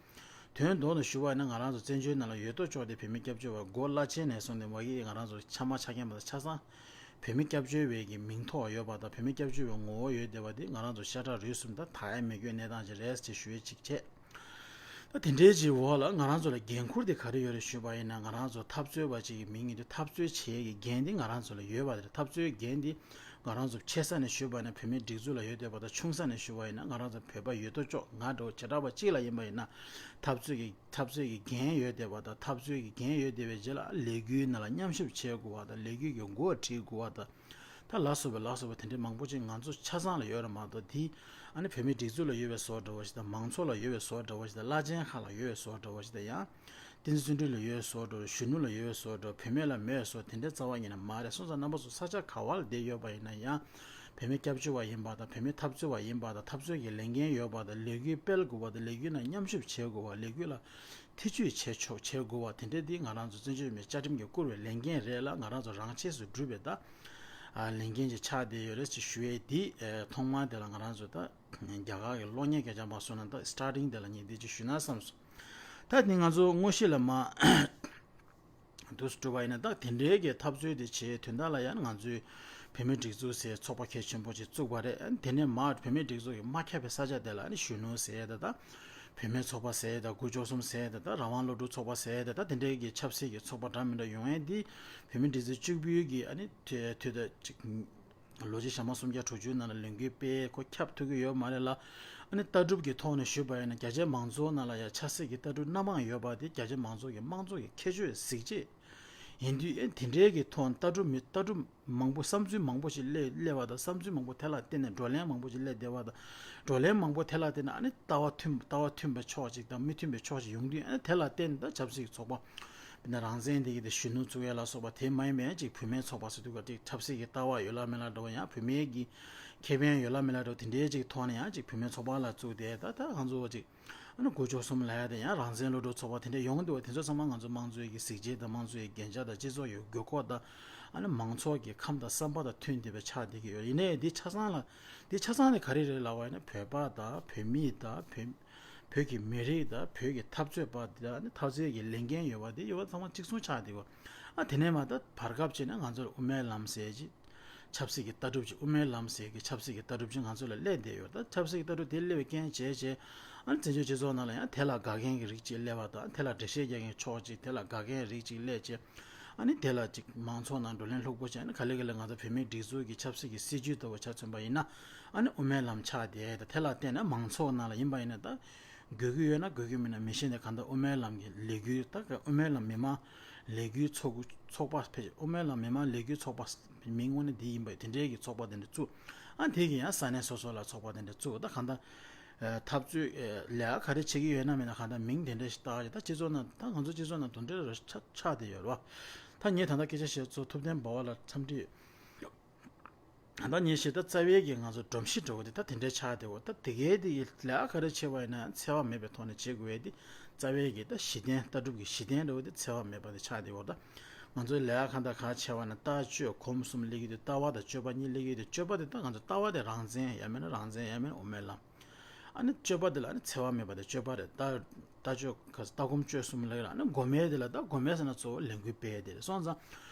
དོན་དག་ནང་ཞུ་བ་ཡིན་ན་ང་རང་ཚོ་བཙན་བྱོལ་ནང་ལ་ཡོད་དོ་ཅོག་དེ་བོད་མི་སྐྱབས་བཅོལ་བ་སྒོ་བླ་ཆེན་ནས་བཟུང་སྟེ་མ་གི་ང་རང་ཚོ་ཆ་མ་ཆ་མཁན་པ་དང་ཆ་ཚང་། བོད་མི་སྐྱབས་བཅོལ་བའི་གི་མིང་ཐོགས་ཡོད་པ་དང་བོད་མི་སྐྱབས་བཅོལ་བའི་ངོ་བོ་ཡོད་བསྡད་པ་དེ་ང་རང་ཚོ་ཤ་ཁྲག་རུས་གསུམ་དང་དག་ཡ་མེད་རྒྱུའི་གནས་སྟངས་ཅིག་རེད་ཅེས་ཞུ་ཡས་ཅིག་བྱས། ད་དེ་འདྲའི་ཅིག་འོག་ལ་ང་རང་ཚོ་ལ་འགན་ཁུར་དེ་ག་རེ་ཡོད་རེད་ཞུས་པ་ཡིན་ན་ང་རང་ཚོ་འཐབ་རྩོད་པ་ཅིག་གི་མིང་ཡིན་དུས་འཐབ་རྩོད་བྱེད་ཡས་ཀྱི་འགན་དེ་ང་རང་ཚོ་ལ་ཡོད་པ་རེད། འཐབ་རྩོད་འགན་དེ་ ང་རང་ཚོ་ཆེ་ས་ནས་ཞུས་པ་ཡིན་ན་བུད་མེད་སྒྲིག་འཛུགས་ལ་ཡོད་བསྡད་པ་དང་། ཆུང་ས་ནས་ཞུས་པ་ཡིན་ན་ང་རང་ཚོ་བོད་པ་ཡོད་དོ་ཅོག་ང་འདྲ་བོ་བྱེ་བྲག་པ་གཅིག་ལ་ཡིན་པ་ཡིན་ན། འཐབ་རྩོད་ཀྱི་འཐབ་རྩོད་ཀྱི་འགན་ཡོད་བསྡད་པ་དང་། འཐབ་རྩོད་ཀྱི་འགན་ཡོད་བསྡད་པའི་རྗེས་ལ་ལས་འགུལ་ནང་ལ་མཉམ་ཞུགས་བྱེད་དགོས་པ་དང་། ལས་འགུལ་གྱི་འགོ་ཁྲིད་དགོས་པ་དང་། ད་ལ་སོགས་པའི་ལ་སོགས་པ་དེ་འདྲའི་མང་པོ་ཅིག་ང་ཚོ་ཆ་ཚང་ལ་ཡོད་རེད་མ་གཏོགས། དེ་ཨ་ནི་བོད་མིའི་སྒྲིག་འཛུགས་ལ་ཡོད་པའི་བཟོ་འདྲ་བོ་ཞིག་དང་། མང་ཚོགས་ལ་ཡོད་པའི་བཟོ་འདྲ་བོ་ཞིག་དང་། བླ་ཆེན་ཁག་ལ་ཡོད་པའི་བཟོ་འདྲ་བོ་ཞིག་དང་། ཡང་བསྟན་འཛིན་བརྩོན་འགྲུས་ལ་ཡོད་པའི་བཟོ་འདྲ་བོ། གཞོན་ནུ་ལ་ཡོད་པའི་བཟོ་འདྲ་བོ། བུད་མེད་ལ་མེད་པའི་བཟོ། དེ་འདྲའི་རྩ་བ་ཉིད་ནས་མ་རེད། སོང་ཙང་རྣམ་པ་ཚོ་ས་ཆ་ག་བ་ལ་བསྡད་ཡོད་པ་ཡིན་ན་ཡང་། བུད་མེད་སྐྱབས་བཅོལ་བ་ཡིན་པ་དང་། བུད་མེད་འཐབ་རྩོད་པ་ཡིན་པ་དང་། འཐབ་རྩོད་ཀྱི་ལས་འགན་ཡོད་པ་དང་། ལས་འགུལ་སྤེལ་དགོས་པ་དང་། ལས་འགུལ་ནང་མཉམ་ཞུགས་བྱེད་དགོས་པ། ལས་འགུལ་ལ་ཐེ་བྱུས་བྱེད་ཆོག་བྱེད་དགོས་པ་དེ་འདྲ་འདི་ང་རང་ཚོ་བཙན་བྱོལ་བོད་མིའི་བཅའ་ཁྲིམས་ཀྱིས་བསྐུར་བའི་ལས་འགན་རེད་ལ། ང་རང་ཚོ་རང་ཆས་སུ་བསྒྲུབས་པའི་ད་ཨ་ལས་འགན་ཅིག་ཆགས་བསྡད་ཡོད་རེད་ཅེས་ཞུ་ཡས་འདི། ཨ་ཐོག་མར་དེ་ལ་ང་རང་ཚོ་ད་རྒྱ་གར་གྱི་གློག་བརྙན་སྐད་ཆ་མ་སོང་ན་ད་སི་ཊར་ཊིང་དེ་ལ་ངས་འདི་ཅིག་ཞུས་ན་བསམ་སོང་། ད་དེ་ང་ཚོ་དངོས་གཞི་ལ་མ་འདུག་སེ་བསྒྲུབས་པ་ཡིན་ན། ད་དེ་འདྲའི་གི་འཐབ་རྩོད་དེ་བྱེད་དོན་དག་ལ་ཡང་ང་ཚོའི་བུད་མེད་སྒྲིག་འཛུགས་ཟེར་ཚོགས་པ་གལ་ཆེན་པོ་ཅིག་བཙུགས་པ་རེད། དེ་ནས་མར་བུད་མེད་སྒྲིག་འཛུགས་ཀྱིས་མ་ཁྱབ་པའི་ས་ཆ་དེ་ལ་ནི་གཞོན་ནུ་ཟེར་ཡས་དང་། ད་བུད་མེད་ཚོགས་པ་ཟེར་ཡས་དང་། དགུ་བཅུ་གསུམ་ཟེར་ཡས་དང་། ད་རང་དབང་སློབ་ཕྲུག་ཚོགས་པ་ཟེར་ཡས་དང་། ད་དེ་འདྲའི་གི་ཆབ་སྲིད་ཀྱི་ཚོགས་པ་འདྲ་མི་འདྲ་ཡོང་ཡས་འདི་བུད་མེད་སྒྲིག་འཛུགས་གཅིག་པུའི་གི་ཨ་ནི་དུས་དུས་ད་ཅིག་ལོ་གཅིག་ཞག་མ་སུམ་བརྒྱ་དྲུག་ཅུ་ནང་ལ་ལས་འགུལ་སྤེལ་ཁོ་ཁྱབ་ཐུབ་ཀྱི་ཡོད་མ་རེད་ལ། ཨ་ནི་ལྟ་གྲུབ་ཀྱི་ཐོག་ནས་ཞུས་པ་ཡིན་ན། རྒྱ་ཆེའི་མང་ཚོགས་ནང་ལ་ཡང་ཆབ་སྲིད་ཀྱི་ལྟ་གྲུབ་སྣ་མང་ཡོད་པ་དེ་རྒྱ་ཆེ་མང་ཚོགས་ཀྱི་དམངས་གཙོ་ཡི་ཁྱད་ཆོས་གཟི་བརྗིད་ཡིན་དུས། ཨེ་དེ་འདྲའི་གི་ཐོག་ལྟ་གྲུབ་མི་ལྟ་གྲུབ་མང་པོ་བསམ་ཚུལ་མང་པོ་ཞིག་སླེབས་སླེབས་པ་དང་། བསམ་ཚུལ་མང་པོ་དེ་ལ་བརྟེན་ནས་བགྲོ་གླེང་མང་པོ་ཞིག་སླེབས་བསྡད་པ་དང་། བགྲོ་གླེང་མང་པོ་དེ་ལ་བརྟེན་ནས་ཨ་ནི་ལྟ་བ་མཐུན་ལྟ་བ་མཐུན་པའི་ཕྱོགས་ཅིག་དང་མི་མཐུན་པའི་ཕྱོགས་ཅིག་ཡོང་དུས། ཨ་ནི་དེ་ལ་བརྟེན་ནས་ད་ཆབ་སྲིད་ཀྱི་ཚོགས་པ་དཔེར་ན་རང་བཙན་དེ་གི་དེ་གཞོན་ནུ་བཙུགས་ཡས་ལ་སོགས་པ་དེ་མ་ཡིན་པའི་ཅིག་བུད་མེད་ཚོགས་པ་ཟེར་དུས་ཀ་ཅིག་ཆབ་སྲིད་ཀྱི་ལྟ་བ་ཡོད་ལ་མེད་ལ་འདྲ་བོ། ཡང་བུད་མེད་ཀྱི་ཁེ་ཕན་ཡོད་ལ་མེད་ལ་འདྲ་བོ། དེ་འདྲའི་ཅིག་ཐོག་ནས་ཡང་ཅིག་བུད་མེད་ཚོགས་པ་ལ་བཙུགས་ཏེ། ད་ད་ང་ཚོ་ཅིག་ཨ་ནི་དགུ་བཅུ་གསུམ་ལབ་ཡ་དེ་ཡང་རང་བཙན་སློབ་ཕྲུག་ཚོགས་པ་དེ་འདྲ་ཡོང་འདུག་པ། དེ་ཚོ་ཚང་མ་ང་ཚོ་དམངས་གཙོའི་གི་གཟི་བརྗིད་དང་། དམངས་གཙོའི་འགན་ཆགས་དང་། སྤྱི་ཚོགས་ཡོད་དགོས་མཁོ་དང་། ཨ་ནི་མང་ཚོགས་ཀྱི་ཁམས་དང་བསམ་པ་དང་མཐུན་བསྡད་པའི་ཆགས་བསྡད་ཀྱི་ཡོད། ཡིན་ནའི་འདི་ཆ་ཚང་ལ་འདི་ཆ་ཚང་ནི་ག་རེ་རེད་ལབ་པ་ཡིན་ན། བོད་པ་དང་བོད་མི་དང་བོད་བོད་ཀྱི་མི་རིགས་དང་། བོད་ཀྱི་འཐབ་རྩོད་པ་དང་། ཨ་ནི་འཐབ་རྩོད་ཀྱི་ལས་འགན་ཡོད་པ་དེ་ཡོད་པ་ཚང་མ་གཅིག་མཚུངས་ཆགས་བསྡད་ཀྱི་ཡོད། ཨ་དེ་ནས་མར་ད་བར་སྐབས་ཅིག་ནས་ང་ཚོར་དབུ་མའི་ལམ་ཟེར་ཅིག་ཆབ་སྲིད་ཀྱི་ལྟ་གྲུབ་ཅིག་དབུ་མའི་ལམ་ཟེར་གྱི་ཆབ་སྲིད་ཀྱི་ལྟ་གྲུབ་ཅིག་ང་ཚོ་ལ་སླེབས་བསྡད་ཡོད། ད་ཆབ་སྲིད་ཀྱི་ལྟ་གྲུབ་དེ་སླེབས་པའི་རྐྱེན་བྱས་བྱས། ཨ་ནི་བཙན་བྱོལ་སྤྱི་ཚོགས་ནང་ལ་ཡང་དེ་ལ་དགའ་མཁན་གྱི་རིགས་ཅིག་སླེབས་པ་དང་། དེ་ལ་འགྲེལ་བཤད་རྒྱག་མཁན་ཕྱོགས་ཅིག་དེ་ལ་དགའ་མཁན་རིགས་ཅིག་སླེབས་བྱས། ཨ་ནི་དེ་ལ་ཅིག་མང་ཚོགས་ནང་བགྲོ་གླེང་ལྷུག་པོ་བྱས། ཨ་ནི་ག་ལེ་ག་ལེ་ང་ཚོ་བོད་མིའི་སྒྲིག་འཛུགས་ཀྱི་ཆབ་སྲིད་ཀྱི་སྲིད་ཇུས་ལྟ་བུ་ཆ་མཚོན་པ་ཡིན་ན། ཨ་ནི་དབུ་མའི་ལམ་ཆགས་བསྡད། ད་དེ་ལ་བརྟེན་ནས་མང་ཚོགས་ནང་ལ་ཡིན་པ་ཡིན་ན་ད། དགོས་ཀྱི་ཡོད་ན་དགོས་ཀྱི་མེད་ན་མི་ཤེས་ནས། གང་ལྟར་དབུ་མའི་ལམ་གྱི་ལས་འགུལ། ད་དབུ་མའི་ལམ་མི་མང་ལས་འགུལ་ཚོགས་ཚོགས་པ་ཕལ་ཆེར་དབུ་མའི་ལམ་མི་མང་ལས་འགུལ་ཚོགས་པ་མིང་དངོས་གནས་འདི་ཡིན་པ། དེ་འདྲའི་གི་ཚོགས་པ་དེ་འདྲ་བཙུགས། ཨ་དེ་གི་ཡང་ས་གནས་སོ་སོ་ལ་ཚོགས་པ་དེ་འདྲ་བཙུགས། ད་གང་ལྟར་འཐབ་རྩོད་ལས་ཀ་ག་རེ་བྱེད་ཀྱི་ཡོད་ན་མེད་ན། གང་ལྟར་མིང་དེ་འདྲ་ཞིག་བཏགས་བྱས། ད་སྤྱི་ཚོགས་ནང་། ད་ང་ཚོ་སྤྱི་ཚོགས་ནང་དེ་འདྲ་ར་ཆགས་ཆགས་བསྡད་ཡོད་རེད་བ། ད་ངས་ད་ལྟ་སྐད་ཆ་བཤད་ཚོ་ཐུབ་བསྟན་འབའ་བ་ལ་འཚམས་འདྲི། ད་ངས་བཤད། ད་རྩ་བའི་གི་ང་ཚོ་སྒྲོམ་གཞི་འདྲ་བོ་དེ་ད་དེ་འདྲའི་ཆགས་བསྡད་ཡོད། ད་དེ་གའི་དེ་ལས་ཀ་ག་རེ་བྱེད་པ་ཡིན་ན་འཚེ་བ་མེད་པའི་ཐོག་ནས་བྱེད་དགོས་ཡས་དེ། རྩ་བའི་གི་ད་གཞི་རྟེན། ལྟ་གྲུབ་ཀྱི་གཞི་རྟེན་འདྲ་བོ་དེ་འཚེ་བ་མེད་པ་དེ་ཆགས་བསྡད་ཡོད། ད་ང་ཚོའི་ལས་ཀ་གང་དང་གང་བྱས་པ་ན་ལྟ་སྤྱོད་སྒོམ་གསུམ་སླེབས་ཀྱི་འདུག་ལྟ་བ་དང་སྤྱོད་པ་གཉིས་སླེབས་ཀྱི་འདུག་སྤྱོད་པ་དེ་ད་ང་ཚོ་ལྟ་བ་དེ་རང་བཙན་ཡང་མིན་ན་རང་བཙན་ཡང་མིན་ན་དབུ་མའི་ལམ། ཨ་ནི་སྤྱོད་པ་དེ་ལ་ཨ་ནི་འཚེ་བ་མེད་པ་དེ་སྤྱོད་པ་རེད། ལྟ་ལྟ་སྤྱོད་ག་ལྟ་སྒོམ་སྤྱོད་གསུམ་ལབ་ཡོད་རེད། ཨ་ནི་སྒོམ་ཡས་དེ་ལ་ད་སྒོམ་ཡས་ཟེར་ན་གཙོ་བོ་ལས་འགུལ་སྤེལ་ཡས་དེ་རེད། སོང་ཙང་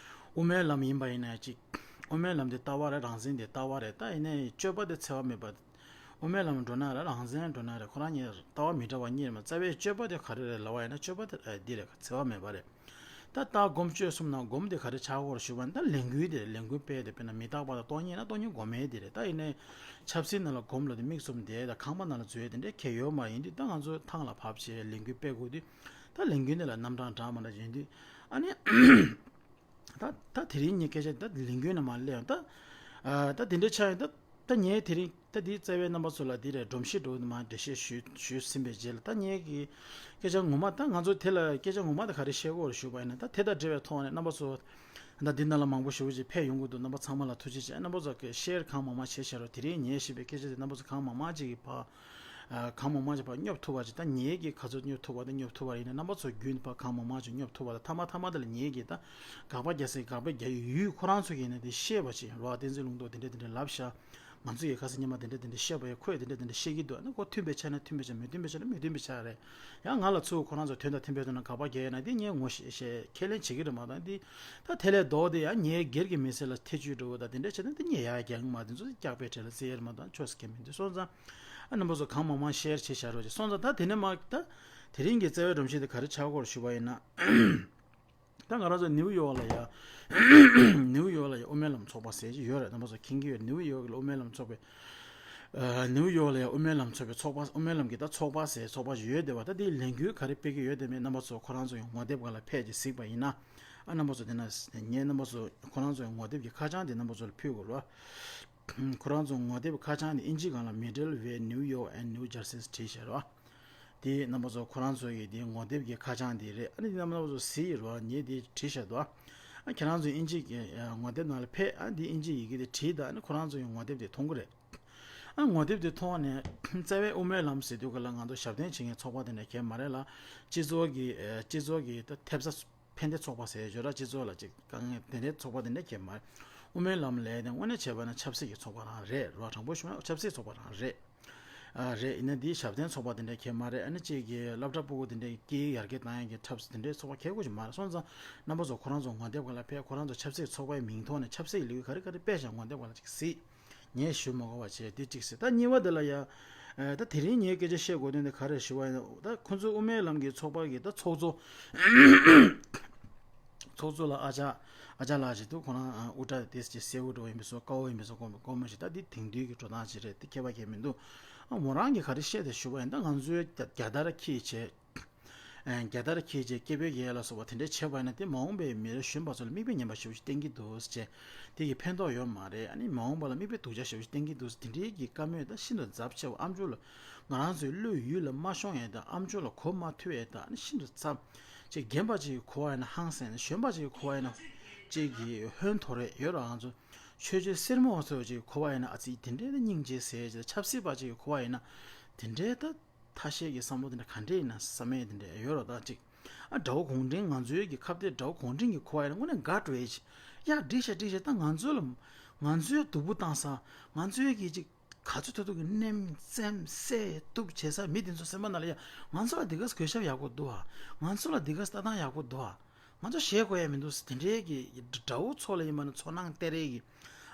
དབུ་མའི་ལམ་ཡིན་པ་ཡིན་ན་ཅིག་དབུ་མའི་ལམ་དེ་ལྟ་བ་རེད། རང་བཙན་དེ་ལྟ་བ་རེད། ད་ཡིན་ནའི་སྤྱོད་པ་དེ་འཚེ་བ་མེད་པ། དབུ་མའི་ལམ་འགྲོ་ན་རེད། རང་བཙན་འགྲོ་ན་རེད། ཁོ་རང་གཉིས་ལྟ་བ་མི་འདྲ་བ་གཉིས་རེད་མ། རྩ་བའི་སྤྱོད་པ་དེ་ག་རེ་རེད་ལབ་པ་ཡིན་ན། སྤྱོད་པ་དེ་ཨ་འདི་རེད། འཚེ་བ་མེད་པ་རེད། ད་ལྟ་སྒོམ་སྤྱོད་གསུམ་ནང་སྒོམ་དེ་ག་རེ་ཆགས་ཀྱི་ཡོད་རེད་ཞུས་པ་ཡིན་ན། ད་ལས་འགུལ་དེ་རེད། ལས་འགུལ་སྤེལ་དེ། དཔེར་ན་མི་རྟག་པ་དང་སྟོང་ཉིད་ན་སྟོང་ཉིད་སྒོམ་ཡས་དེ་རེད། ད་ཡིན་ནའི་ཆབ་སྲིད་ནང་ལ་སྒོམ་ལ་དེ་མིག་བཙུམ་བསྡད། ད་ཁང་པ་ནང་ལ་འཛུལ་ཡས་དེ་འདྲའི་གལ་ཡོད་མ་རེད། ཡིན་དུས་ད་ང་ཚོ་ཐང་ལ་བབས་བྱས་ལས་འགུལ་སྤེལ་དགོས་དུས། ད་ལས་འགུལ་འདི་ལ་རྣམ་གྲངས་འདྲ་མི་འདྲ་ཡིན་དུས། ཨ་ནི་ད་ད་དེ་རིང་ངས་སྐད་ཆ་ད་ལས་འགུལ་ནས་མར་སླེབས་ཡོང་། ད་ཨ་ད་དེ་འདྲ་ཆགས་ཡོང་། ད་ད་ངས་དེ་རིང་ད་འདི་རྩ་བའི་རྣམ་པ་ཚོ་ལ་འདི་རེད། སྒྲོམ་གཞི་འདྲ་བོ་མར་འགྲེལ་བཤད་ཞུས་ཞུས་ཟིན་པའི་རྗེས་ལ། ད་ངས་ཀྱི་སྐད་ཆ་ངོ་མ། ད་ང་ཚོ་དེ་ལ་སྐད་ཆ་ངོ་མ་ད་ག་རེ་བཤད་ཀྱི་ཡོད་རེད་ཞུས་པ་ཡིན་ན། ད་དེ་དང་འབྲེལ་བའི་ཐོག་ནས་རྣམ་པ་ཚོ་ད་འདི་ནང་ལ་མང་པོ་ཞེ་པོ་ཅིག་ཕེབས་ཡོང་གི་འདུག་རྣམ་པ་ཚང་མ་ལ་ཐུགས་རྗེ་ཆེ། རྣམ་པ་ཚོ་གི་ཤེར་གང་མང་མང་བྱས་བྱས་རོགས། དེ་རིང་ངས་བཤད་པའི་སྐད་ཆ་དེ་རྣམ་པ་ཚོ་གང་མང་མང་ཅིག་གིས་ཕར་ཨ་གང་མང་མང་ཅིག་ཕར་སྙོབ་ཐུབ་པ་ཅིག་ད་ངེད་ཀྱིས་ག་ཚོད་སྙོབ་ཐུབ་པ་དེ་སྙོབ་ཐུབ་པ་ཡིན་ན། རྣམ་པ་ཚོ་བརྒྱུད་ནས་ཕར་གང་མང་མང་ཅིག་སྙོབ་ཐུབ་པ་དང་། མཐའ་མ་མཐའ་མ་དེ་ལ་ངེད་ཀྱིས་ད་དགག་པ་རྒྱག་སའི་དགག་པ་རྒྱག་ཡུལ་ཁོ་རང་ཚོ་གིས་ནི་དེ་ཤེས་པ་ཅིག་རོགས། བསྟན་འཛིན་ལུང་རྟོགས་དེ་འདྲ་དེ་འདྲ་ལབ་ཤག་ང་ཚོ་ཡི་ཁ་སང་ཉི་མ་དེ་འདྲ་དེ་འདྲ་བཤད་པ་ཡིན། ཁོས་དེ་འདྲ་དེ་འདྲ་བཤད་ཀྱི་འདུག་ཨ་ནི་ཁོ་མཐུན་པའི་ཆ་ན་མཐུན་པའི་ཆ། མི་མཐུན་པའི་ཆ་ན་མི་མཐུན་པའི་ཆ་རེད། ཡང་ང་ལ་ཚུར་ཁོ་རང་ཚོ་དོན་དང་མཐུན་པའི་དོན་ན་དགག་པ་རྒྱག་ཡོད་ན། དེ་ངས་ངོ་ཤེས་ཤེས་ཁས་ལེན་བྱེད་ཀྱི་རེད་མ་གཏོགས། འདི་ད་དེ་ལས་ལྡོག་སྟེ་ཡང་ངའི་སྒེར་གྱི་མི་ཚེ་ལ་ཐེ་བྱུས་འགྲོ་བ་དང་དེ་འདྲ་བྱས་ན། འདི་ངས་ཡར་རྒྱག་གི་མ། དེ་ཚོ་སྐྱག་པའི་གྲལ་ལ་བརྩི་ཡས་རེད་མ་གཏོགས་ཆོས་སུ་ཁས་མི་འདུག་སོང་ཙང་ཨ་རྣམ་པ་ཚོ་གང་མང་མང་ཤེར་བྱེད་བྱ་རོགས་བྱེད། སོང་ཙང་ད་དེ་ནས་མ་ད་དེ་རིང་གི་རྩ་བའི་སྒྲོམ་གཞི་དེ་ག་རེ་ཆགས་ཀྱི་ཡོད་རེད་ཞུས་པ་ཡིན་ན། ད་ང་རང་ཚོ་ནིའུ་ཡོག་ལ་ཡ། ནིའུ་ཡོག་ལ་ཡ་དབུ་མའི་ལམ་ཚོགས་པ་ཟེར་གྱི་ཡོད་རེད། རྣམ་པ་ཚོ་མཁྱེན་གྱི་ཡོད་རེད། ནིའུ་ཡོག་ལ་དབུ་མའི་ལམ་ཚོགས་པའི། ཨ། ནིའུ་ཡོག་ལ་ཡ་དབུ་མའི་ལམ་ཚོགས་པའི་ཚོགས་པ། དབུ་མའི་ལམ་གྱི་ད་ཚོགས་པ་ཟེར་ཚོགས་པ་ཞིག་ཡོད་བསྡད་པ། ད་དེའི་ལས་འགུལ་ག་རེ་སྤེལ་གྱི་ཡོད་དེ་མེད། རྣམ་པ་ཚོ་ཁོ་རང་ཚོ་ཡང་ངོ་དེབ་སྒང་ལ་ཕེབས་ཀྱི་གཟིགས་པ་ཡིན་ན། ཨ། རྣམ་པ་ཚོ་དེ་ན་ངས་རྣམ་པ་ཚོ་ཁོ་རང་ཚོ་ཡང་ངོ་དེབ་ཀྱི་ཁ་བྱང་དེ་རྣམ་པ་ཚོ་ལ་ཕུལ་དགོས་རེད། ཁོ་རང་ཚོ་ངོ་དེབ་ཁ་བྱང་དེ་ཨིན་ཇི་སྒང་ལ་Middle Way New York and New Jersey བྲིས་བཞག་རེད་བ། དེ་རྣམ་པ་ཚོ་ཁོ་རང་ཚོ་ཡི་དེ་ངོ་དེབ་ཀྱི་ཁ་བྱང་དེ་རེད། ཨ་ནི་དེ་རྣམ་པ་ཚོ་གཟིགས་ཡོད་རེད་བ། ངས་དེ་བྲིས་བཞག་འདུག་ཨ། ཁྱེད་རང་ཚོ་ཨིན་ཇི་གི་ངོ་དེབ་ནང་ལ་ཕེབས། ཨ། དེ་ཨིན་ཇི་ཡི་གེ་དེ་བྲིས་དང་། ཨ་ནི་ཁོ་རང་ཚོ་ཡི་ངོ་དེབ་དེ་མཐོང་གི་རེད། ཨ། ངོ་དེབ་དེ་མཐོང་ནས་རྩ་བའི་དབུ་མའི་ལམ་ཟེར་དུས་ག་ལ་ང་ཚོ་ཞབས་བརྟན་བྱེད་མཁན་ཚོགས་པ་དེ་འདྲ་གང་ཡང་མ་རེད་ལ། སྤྱི་ཚོགས་ཀྱི། ཨ། སྤྱི་ཚོགས་ཀྱི་ད་ཐེབས་རྩ་ཕན་བདེ་ཚོགས་པ་ཟེར་ཡོད་ར། སྤྱི་ཚོགས་ལ་ཅིག་དཀའ་ངལ་དེ་འདྲའི་ཚོགས་པ་དེ་འདྲ་གང་ཡང་མ་རེད། དབུ་མའི་ལམ་ལབ་དེ་དངོས་གནས་བྱས་པ་ན་ཆབ་སྲིད་ཀྱི་ཚོགས་པ་རང་རེད་ར། དྲང་པོ་ཞུ་ན་ཆབ་སྲིད་ཚོགས་པ་རང་རེད། ཨ། རེད། ཡིན་ན་འདི་ཞབས་བརྟན་ཚོགས་པ་དེ་འདྲ་གང་ཡང་མ་རེད། ཨ་ནི་གཅིག་གི་སློབ་གྲྭ་ཕྲུ་གུ་དེ་འདྲའི་སྐད་ཡར་རྒྱས་གཏོང་ཡག་གི་ཐབས་དེ་འདྲའི་ཚོགས་པ་གང་ཡང་ཅིག་མ་རེད། སོང་ཙང་རྣམ་པ་ཚོ་ཁོ་རང་ཚོ་ངོ་དེབ་སྒང་ལ་ཕེབས། ཁོ་རང་ཚོ་ཆབ་སྲིད་ཚོགས་པའི་མིང་ཐོག་ནས་ཆབ་སྲིད་ཀྱི་ལས་འགུལ་ག་རེ་ག་རེ་སྤེལ་བཞག་ངོ་དེབ་སྒང་ལ་ཅིག་གཟིགས། ངས་ཞུ་མ་དགོས་པ་བྱས། དེ་གཅིག་ཟེར། ད་གཉིས་པ་དེ་ལ་ཡ། ཨ། ད་དེ་རིང་ངས་སྐད་ཆ་བཤད་དགོས་དོན་དེ་ག་རེ་ཞུ་བ་ཡིན་ན། ད་ཁོ་ཚོའི་དབུ་མའི་ལམ་གྱི་ཚོགས་པ་གི་ད་ཚོགས་གཙོ། ཚོགས་གཙོ་ལ་ཨ་ཅག་ཨ་ཅག་ལགས་ཅིག་འདུག་ཁོ་རང་ཨ་དབུ་སྐྲ་དེ་ཅིག་སེར་པོ་འདྲ་བོ་ཡིན་པ་སོང་། དཀར་པོ་ཡིན་པ་སོང་། དཀར་མོ་ཞིག་ད་འདི་དེང་དུས་ཀྱི་འགྲོ་སྟངས་ཅིག་རེད། དེ་ཁྱད་པར་གང་ཡང་མི་འདུག་ཨ། མོ་རང་གིས་ག་རེ་བཤད་དེ་ཞུ་བ་ཡིན། ད་ང་ཚོའི་རྒྱ་རྒྱལ་དར་འཁྱེར་བྱས། ཨ། རྒྱལ་དར་འཁྱེར་བྱས་སྐད་འབོད་རྒྱག་ལ་སོགས་པ་དེ་འདྲས་བྱས་པ་ཡིན་ན། དེ་མ་འོངས་པའི་མི་རབས་གཞོན་པ་ཚོ་ལ་མིག་དཔེ་ངན་པ་ཞེ་པོ་ཞིག་བསྟན་གྱི་འདུག་ཟེར་བྱས། དེ་གི་ཕན་ཐོགས་ཡོད་མ་རེད། ཨ་ནི་མ་འོངས་པ་ལ་མིག་དཔེ་སྡུག་ཅག་ཞེ་པོ་ཞིག་བསྟན་གྱི་འདུག་ཟེར། དེ་འདྲའི་གི་བཀའ་མོལ་ད་ཤིན་ཏུ་ཛབ་ཆེ་བ། ཨ་མཆོག་ལ། ང་རང་ཚོའི་བློས་ཡུལ་ལ་མ་ཤོང་ཡས་དང་། ཨ་མཆོག་ལ་གོ་མ་ཐུབ་ཡས་དང་། ཨ་ནི་ཤིན་ཏུ་ཛབ། ཅིག་རྒན་པ་ཅིག་གིས་གོ་བ་ཡིན་ན་ཧང་སངས་ནས། གཞོན་པ་ཅིག་གིས་གོ་བ་ཡིན་ན་ཅིག་གི་ཧོན་ཐོར་རེད་ཡོད་ར། ང་ཚོ་ཆོས་རྗེ་སེར་མོ་ཚོ་ཅིག་གིས་གོ་བ་ཡིན་ན། ཨ་ཙི་དེ་འདྲའི་ད་སྙིང་རྗེ་ཟེར་ཅིག་ཆབ་སྲིད་པ་ཅིག་གིས་གོ་བ་ཡིན་ན་དེ་འདྲའི་ད་ཐ་ཤལ་གྱི་བསམ་བློ་དེ་འདྲ་ག་འདྲས་ཡིན་ན་བསམ་ཡས་དེ་འདྲ་ཡོད་ར། ད་ཅིག་ཨ། དགྲ་བོ་གུང་ཁྲན། ང་ཚོའི་གི་ཁ་གཏད་དགྲ་བོ་གུང་ཁྲན་གྱིས་གོ་བ་ཡིན་ན་དངོས་གནས་དགའ་འགྲོ་ཡས་ཅིག་ཡ། འགྲིག་ཤག་འགྲིག་ཤག་ད་ང་ཚོ་ལ། ང་ཚོའི་སྡུག་པོ་བཏང་ས། ང་ཚོའི་གི་ཅིག་ག་ཚོད་ཐུབ་ཐུབ་ཀྱི་ནེམ་ཙེམ་བསད་གཏུབ་བྱེད་ས། མི་དེ་ཚོ་སེམས་པ་ནང་ལ་ཡ། ང་ཚོ་ལ་འདི་ག་གུས་ཞབས་ཡག་པོ་འདུག་ཨ། ང་ཚོ་ལ་འདི་ག་ལྟ་སྟངས་ཡག་པོ་འདུག་ཨ། ང་ཚོ་ཞེད་དགོས་ཡ་མི་འདུག་ཟེར། དེ་འདྲའི་གི་དགྲ་བོ་ཚོ་ལ་ཡིན་པ་ན་ཚོར་སྣང་སྟེར་ཡས་ཀྱི་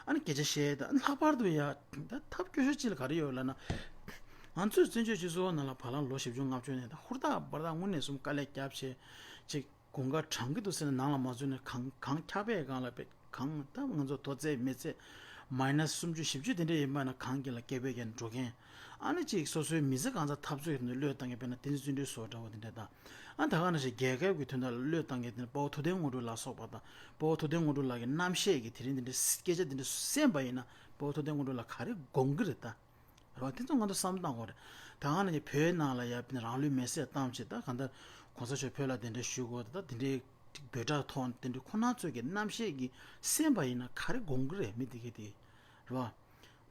ཨ་ནི་སྐད་ཆ་བཤད། ད་ལྷག་པར་དུ་ཡ། ད་ཐབས་སྐྱོ་ཤོས་ཅིག་ལ་ག་རེ་ཡོད་ལབ་ན། ང་ཚོས་བཙན་བྱོལ་སྤྱི་ཚོགས་ནང་ལ་བར་ལམ་ལོ་བཞི་བཅུ་ལྔ་བཅུ་ནས་ད་ཧུར་ཐག་འབར་ཐག་དངོས་གནས་གསུམ་དཀའ་ལས་བརྒྱབ་བྱས་ཅིག་དགུན་ཁ་གྲང་གི་འདུག་ཟེར་ནས་ནང་ལ་མ་འཛུལ་ནས་གངས་གངས་འཁྱག་པའི་སྒང་ལ་དཔེ་གངས། ད་ང་ཚོ་མདོ་རྩེ་མི་ཚེ་མའི་ནས་སུམ་ཅུ་བཞི་བཅུ་དེ་འདྲ་ཡིན་པ་ན་གངས་དཀྱིལ་ལ་སྐད་འབོད་རྒྱག་འགྲོ་མཁན། ཨ་ནི་ཅིག་སོ་སོའི་མི་ཚེ་གང་ཚ་འཐབ་རྩོད་ཀྱི་ཐོག་ནས་བློས་བཏང་མཁན། དཔེར་ན་བསྟན་འཛིན་བརྩོན་འགྲུས་བཟོ་འདྲ་བོ་དེ་འདྲ་དང་། ཨ། ད་ག་ནང་བཞིན་རྒྱལ་ཁབ་ཀྱི་དོན་དག་ལ་བློས་བཏང་མཁན་དེ་ནི་དཔའ་བོ་ཐུབ་བསྟན་དངོས་གྲུབ་ལགས་སོགས་པ་དང་། དཔའ་བོ་ཐུབ་བསྟན་དངོས་གྲུབ་ལགས་ཀྱི་རྣམ་བཤད་ཀྱི་དེ་རིང་དེ་འདྲའི་སྐད་ཆ་དེ་འདྲ་གསན་པ་ཡིན་ན་དཔའ་བོ་ཐུབ་བསྟན་དངོས་གྲུབ་ལགས་ག་རེ་དགོངས་ཀྱི་རེད་ད། རེད་བ། དེ་ཚོ་ང་ཚོ་བསམ་བློ་བཏང་དགོས་རེད། ད་ག་ནང་བཞིན་བོད་ནང་ལ་ཡ་དཔེར་ན་རང་ལུས་མེར་སྲེག་བཏང་བྱས། ད་གང་ལྟར་གོང་ས་མཆོག་བོད་ལ་གདན་འདྲེན་ཞུ་དགོས། ད་དེ་འདྲའི་འབོད་སྒྲ་ཐོག་དེ་འདྲའི་ཁོ་རང་ཚོའི་གི་རྣམ་བཤད་ཀྱི་གསན་པ་ཡིན་ན་ག་རེ་དགོངས་ཀྱི་རེད། མི་དེ་གས་དེ། རེད་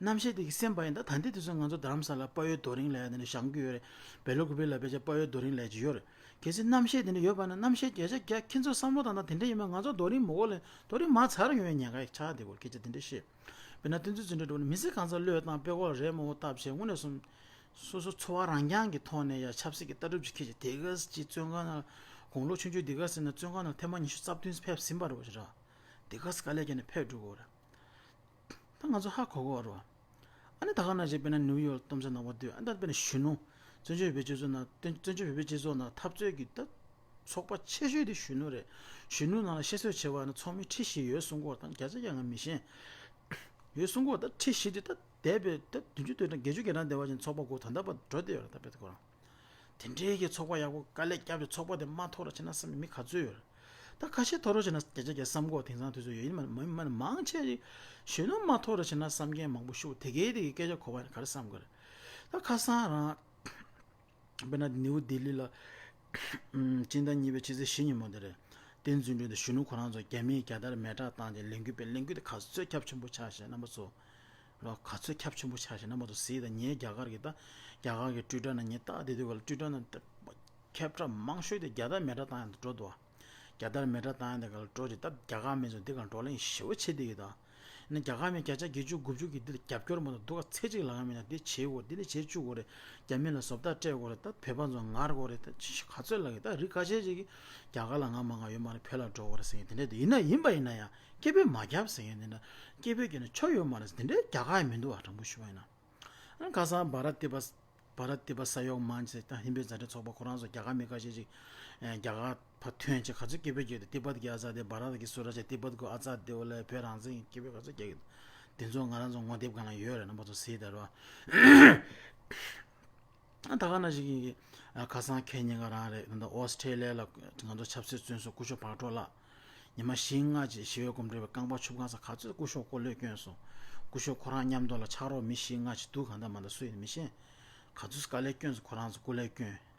བ། རྣམ་བཤད་དེ་གི་གསན་པ་ཡིན། ད་ད་ལྟའི་དུས་ཚོད་ང་ཚོ་རྡ་རམ་ས་ལ་དཔའ་བོའི་རྡོ་རིང་ལབ་ཡ་དེ་འདྲ་བཞེངས་ཀྱི་ཡོད་རེད། སྦེལ་ཀོབ་ལ་ཕལ་ཆེར་དཔའ་བོའི་རྡོ་རིང་ལབ་ཀྱི་ཡོད་རེད། གལ་སྲིད་རྣམ་བཤད་དེ་འདྲ་ཡོད་པ་ན། རྣམ་བཤད་བརྒྱ་ཆ་བརྒྱ་ཁྱེད་ཚོ་བསམ་བློ་བཏང་ན། དེ་འདྲ་ཡིན་ན་ང་ཚོ་རྡོ་རིང་མི་དགོས་ལ། རྡོ་རིང་མར་ཚར་ཡོང་བའི་ཉེན་ཁ་ཆགས་བསྡད་ཀྱི་ཡོད་རེད། སྐད་ཆ་དེ་འདྲ་བཤད། དཔེར་ན་བསྟན་འཛིན་བརྩོན་འགྲུས་འདྲ་བོ་ནི་མི་ཚེ་གང་ཚ་བློས་བཏང་དཔེ་ཁོག་ལ་རེད་མ་འོ་བཏབ་བྱས། དངོས་གནས་སོང་སོ་སོ་འཚོ་བ་རང་རྐྱང་གི་ཐོག་ནས་ཡ་ཆབ་སྲིད་ཀྱི་ལྟ་གྲུབ་ཅིག་འཁྱེར་བྱས། དེ་ག་ཅིག་བཙོན་ཁང་ནང་། དགུང་ལོ་ཆུང་ཆུང་དེ་ག་ཟེར་ན་བཙོན་ཁང་ནང་ཐེངས་མ་ཉི་ཤུ་རྩ་བདུན་ཕེབས་ཟིན་པ་རེད་བ་ཞེ་དྲག་དེ་ག་དཀའ་ལས་བརྒྱབ་ནས་ཕེབས་འགྲོ་གི་ཡོད་རེད། ད་ང་ཚོ་ཧ་གོ་གི་ཡོད་རེད་བ། ཨ་ནི་ད་ག་ནང་བཞིན་དཔེར་ན་ནིའུ་ཡོག་སྟོང་ཆ་ནང་པ་དུས། ཨ། ད་དཔེར་ན་གཞོན་ནུ། བཙན་བྱོལ་བོད་པའི་སྤྱི་ཚོགས་ནང་། བཙན་བཙན་བྱོལ་བོད་པའི་སྤྱི་ཚོགས་ནང་འཐབ་རྩོད་ཀྱི་ད་ཚོགས་པ་ཆེ་ཤོས་དེ་གཞོན་ནུ་རེད། གཞོན་ནུ་ནང་ལ་བཤད་སྲོལ་བྱས་པ་ན་ཚོགས་མི་ཁྲི་བཞི་ཡོད་གསུང་གི་ཡོད་རེད། ད་བརྒྱ་ཆ་བརྒྱ་ང་མི་ཤེས། ཡོད་གསུང་གི་ཡོད་རེད། ད་ཁྲི་བཞི་དེ་ད་འདས་པའི་ད་བདུན་ཅུ་དོན་གྲངས། བརྒྱད་ཅུ་གྱ་གྲངས་འདས་པ་ཅིག་ཚོགས་པ་དགུ་ད་ལྟ་བར་འགྲོ་བསྡད་ཡོད་རེད། ད་དཔེ་ཁོ་རང་། དེ་འདྲའི་གི་ཚོགས་པ་ཡག་པོ་དཀའ་ལས་བརྒྱབ་སྟེ་ཚོགས་པ་དེ་མ་ཐོར་བ་བྱས་ན་བསམ་པའི་མི་ག་ཚོད་ཡོད་རེད། ད་ཁ་ཤས་ཐོར་བ་བྱས་ན་བརྒྱ་ཆ་བརྒྱ་བསམ་གྱི་ཡོད། དེང་སང་དུས་ཚོད་ཡོད་ཡིན་མ་མ་མ་མང་ཆེ་ཞིག་གཞོན་ནུ་མ་ཐོར་བ་བྱས་ན་བསམ་མཁན་མང་པོ་ཞིག་དེ་གའི་དེ་གི་སྐད་ཆ་གོ་བ་ཡིན་ན་ག་རེ་བསམ་གི་རེད། ད་ཁ་སང་རང་དཔེར་ན་ནིའུ་ལྡི་ལི་ལ་སྤྱི་ཟླ་གཉིས་པའི་ཕྱི་ཚེས་བཞི་ཉིན་མོ་དེ་རེད། བསྟན་འཛིན་བརྩོན་འགྲུས་དང་གཞོན་ནུ་ཁོ་རང་ཚོ་རྒྱ་མིས་རྒྱལ་དར་མེ་སྲེག་བཏང་སྟེ་ལས་འགུལ་སྤེལ། ལས་འགུལ་དེ་ག་ཚོད་ཁྱབ་ཆེན་པོ་ཆགས་ཤག་རྣམ་པ་ཚོ། ལོ། ག་ཚོད་ཁྱབ་ཆེན་པོ་ཆགས་ཤག་རྣམ་པ་ཚོ་གཟིགས་དང་། ངས་རྒྱ་གར་གྱི་ད་རྒྱ་གར་གྱི་ཊུའི་ཊར་ནང་ངས་ལྟ་བསྡད་དུས་ག་ལ་ཊུའི་ཊར་ནང་ད་ཁྱབ་བསྒྲགས་མང་ཤོས་དེ་རྒྱལ་དར་མེ་སྲེག་བཏང་ཡག་ཏུ་འགྲོ་འདུག་བ། རྒྱལ་དར་མེ་སྲེག་བཏང་ཡག་དེ་ག་ལ་འགྲོ་རྗེས་ད་རྒྱ་གར་མི་ཚོ་འདི་ག་འགྲོ་གླེང་ཞེ་པོ་བྱེད་བསྡད་ཀྱི་འདུག་ནི་རྒྱ་གར་མི་བརྒྱ་ཆ་བརྒྱད་ཅུ་དགུ་བཅུ་གིས་འདི་ལ་རྒྱབ་སྐྱོར་མ་གཏོགས་སྡུག་ག་ཚད་གཅིག་ལབ་ཡག་མེད་ན། འདི་བྱེད་དགོས། འདི་ནི་བྱེད་བཅུག་དགོས་རེད། རྒྱ་མི་ལ་བཟོ་ལྟ་སྤྲད་དགོས་རེད། ད་བོད་པ་ཚོ་ངར་དགོས་རེད། ད་ཅི་ག་ཚོད་ལབ་ཀྱི། ད་རིགས་ཁ་ཤས་ཅིག་གིས་རྒྱ་གར་ལ་ང་མ་ང་ཡོད་མ་རེད། བོད་ལ་འགྲོ་དགོས་རེད་ཟེར་མཁན་དེ་འདྲ་འདུག་ཡིན་ན་ཡིན་པ་ཡིན་ན་ཡང་སྐད་འབོད་མ་བརྒྱབ་ཟེར་མཁན་དེ་འདྲ། སྐད་འབོད་བརྒྱབ་ན་ཆོ་ཡོད་མ་རེད་ཟེར། དེ་འདྲའི་རྒྱ་གར་ཡང་མི་འདུག་བ། དྲང་པོ་ཞུ་བ་ཡིན་ན། ཨ། ཁ་སང་བྷ་ར་ཏི་པ་བྷ་ར་ཏི་པ་ས་ཡོག་མན་ཆི་ཟེར། ད་ཧིན་བོད་མཛའ་འབྲེལ་ཚོགས་པ་ཁོ་རང་ཚོ་རྒྱ་གར་མི་ཁ་ཤས་ཅིག་ཨ། རྒྱ་གར་ ཕར་ཐོན་བྱས་ག་ཚོད་སྐད་འབོད་རྒྱག་དུས་ཏི་པད་ཀྱི་ཨ་ཙ་དེ་བ་ར་ད་གི་སུ་ར་ཅེ་ཏི་པད་ཀྱི་ཨ་ཙ་དེ་འོ་ལེ་བོད་རང་བཙན་གྱི་སྐད་འབོད་ག་ཚོད་རྒྱག་གི་འདུག་དེ་ཚོ་ང་རང་ཚོ་ངོ་དེབ་སྒང་ལ་ཡོད་རེད། རྣམ་པ་ཚོ་གཟིགས་དང་རོ། ད་ག་ནང་བཞིན་གྱི་ཁ་སང་ཁེ་ཉིན་ག་རང་རེད། ད་ལྟ་ཨོ་སི་ཁྲེ་ལི་ཡ་ལ་ང་ཚོ་ཆབ་སྲིད་བཙོན་ཟུར་སྐུ་ཞབས་བག་གྲོ་ལགས་ཉི་མ་བཞི་ལྔ་ཅིག་ཞི་བའི་གོམ་བགྲོད་པའི་རྐང་པ་འཁྱུག་གང་ས་ག་ཚོད་སྐུ་ཞབས་སྐུ་ལས་བསྐྱོན་སོང་། སྐུ་ཞབས་ཁོ་རང་མཉམ་དུ་ལ་ཕྱག་རོགས་མི་བཞི་ལྔ་ཅིག་འདུག་གང་ལྟར་མ་ལྟར་སུ་ཡིན་མི་ཤེས། ག་ཚོད་དཀའ་ལས་བསྐྱོན་སོང་ཁོ་རང་ཚོ་སྐུ་ལས་བསྐྱོན།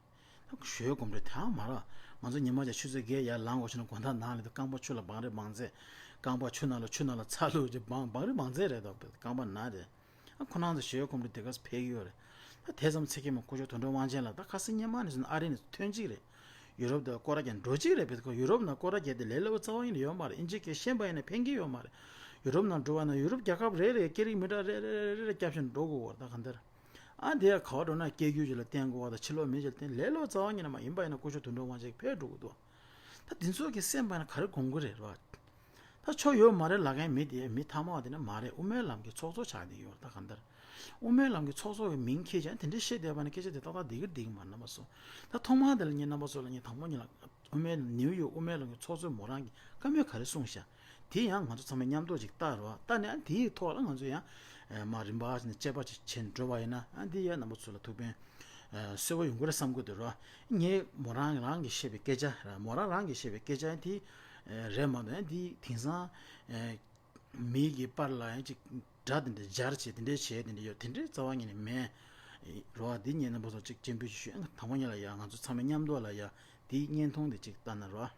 ཞི་བའི་གོམ་བགྲོད་དེའང་མ་རག་ང་ཚོ་ཉི་མ་བརྒྱ་ཆུ་ཚོད་བརྒྱད་ཡར་ལངས་དགོས་ཕྱིན་ན་དགོང་དག་ནང་ལ་དུ་རྐང་པ་ཆུ་ལ་བང་རེ་བང་རྩེ། རྐང་པ་ཆུ་ནང་ལ་ཆུ་ནང་ལ་ཚ་ལུག་ཅིག་བང་བང་རེ་བང་རྩེ་རེད་དོ། རྐང་པ་ན་རེད། ཨ་ཁོ་རང་ཚོ་ཞི་བའི་གོམ་བགྲོད་དེ་ག་ཚོད་ཕེབས་ཀྱི་ཡོད་རེད། ད་དེ་ཙམ་ཚེ་མཁན་མ་སྐུ་ཞབས་དོན་གྲུབ་དབང་ཆེན་ལགས་ད་ཁ་སང་སྔོན་མ་ནས་བཟུང་ཨ་རི་ནས་ཐོན་གཅིག་རེད། ཡུ་རོབ་དང་སྐོར་ར་རྒྱག་འགྲོ་གཅིག་རེད། བེད་ཁོ་ཡུ་རོབ་ནང་སྐོར་ར་རྒྱག་དེ་ལས་སླ་པོ་རྩ་བ་ཉིད་ནས་ཡོད་མ་རེད། ཨིན་ཇི་སྐད་ཤེས་པ་ཡིན་ན་ཕན་གྱི་ཡོད་མ་རེད། ཡུ་རོབ་ནང་འགྲོ་བ་ན་ཡུ་རོབ་རྒྱལ་ཁབ་རེ་རེ་སྐད་རིགས་མི་འདྲ་རེ་རེ་རེ་རེ་སྐྱབས་ཤིང་འགྲོ་དགོས་བར་ད་ག་འདིར། ཨ་དེ་ཡ་ག་བ་འགྲོ་ན་སྐད་རྒྱུད་ཅིག་ལ་བརྟེན་དགོས་བ་དང་ཕྱི་ལོགས་མི་ཅིག་ལ་བརྟེན་ལས་སླ་པོ་རྩ་བ་ཉིད་ནས་མ་ཡིན་པ་ཡིན་ན་སྐུ་ཞབས་དོན་གྲུབ་དབང་ཆེན་ཕེབས་འགྲོ་གི་འདུག་ད་འདི་ཚོ་གི་སེམས་པ་ཡིན་ན་ག་རེ་དགོངས་ཀྱི་རེད་ར། ད་ཆོ་ཡོད་མ་རེད་ལབ་མཁན་མི་དེ་མི་ཐ་མ་དེ་ནི་མ་རེད། དབུ་མའི་ལམ་གྱི་ཚོགས་གཙོ་ཆགས་བསྡད་ཡོད་རེད་ད་གང་ལྟར། དབུ་མའི་ལམ་གྱི་ཚོགས་གཙོ་གི་མིང་འཁྱེར་ཀྱང་དེ་འདྲའི་བཤད་བསྡད་པ་ནི་སྐད་ཆ་དེ་ཏག་ཏག་བསྡད་ཀྱི་བསྡད་ཀྱི་མ་རེད་རྣམ་པ་ཚོ། ད་ཐོག་མར་དེ་ལ་ངས་རྣམ་པ་ཚོ་ལ་ངས་དང་པོ་ཉིད་ལ་དབུ་མའི་ནིའུ་ཡོག་དབུ་མའི་ལམ་གྱི་ཚོགས་གཙོའི་མོ་རང་གིས་བཀའ་མོལ་ག་རེ་གསུངས་ཤག་དེ་ཡང་ང་ཚོ་ཚང་མས་མཉམ་དུ་ཅིག་བལྟ་རོགས། བལྟ་ནས་ཨ་དེའི་ཐོག་ལ་ང་ཚོ་ཡང་མ་རིམ་པ་ནས་དཔྱད་པ་ཅིག་བྱས་འགྲོ་བ་ཡིན་ན་ཨ་འདི་ཡང་རྣམ་པ་ཚོ་ལ་ཐུགས་ཕན་གསོས་པ་ཡོང་གི་རེད་བསམ་གི་འདུག་རོགས། ངས་མོ་རང་རང་གིས་བཤད་པའི་སྐད་ཆ་ར་མོ་རང་རང་གིས་བཤད་པའི་སྐད་ཆ་ཡང་དེ་རེད་མ་གཏོགས་ཡང་དེ་དེང་སང་མི་གི་པར་ལ་ཡང་ཅིག་སྒྲ་དེ་འདྲ་སྦྱར་བྱས་དེ་འདྲ་བྱས་དེ་འདྲ་ཡོད་དེ་འདྲའི་རྩ་བ་ཉིད་ནས་མེད་རོགས། འདི་ངས་རྣམ་པ་ཚོ་ཅིག་སྤྱན་འབུལ་ཞུ་ཞུ་ཡང་དང་པོ་ཉིད་ལ་ཡང་ང་ཚོ་ཚང་མས་མཉམ་དུ་ལ་ཡང་དེའི་བརྙན་ཐུང་དེ་ཅིག་ལྟ་ན་རོགས།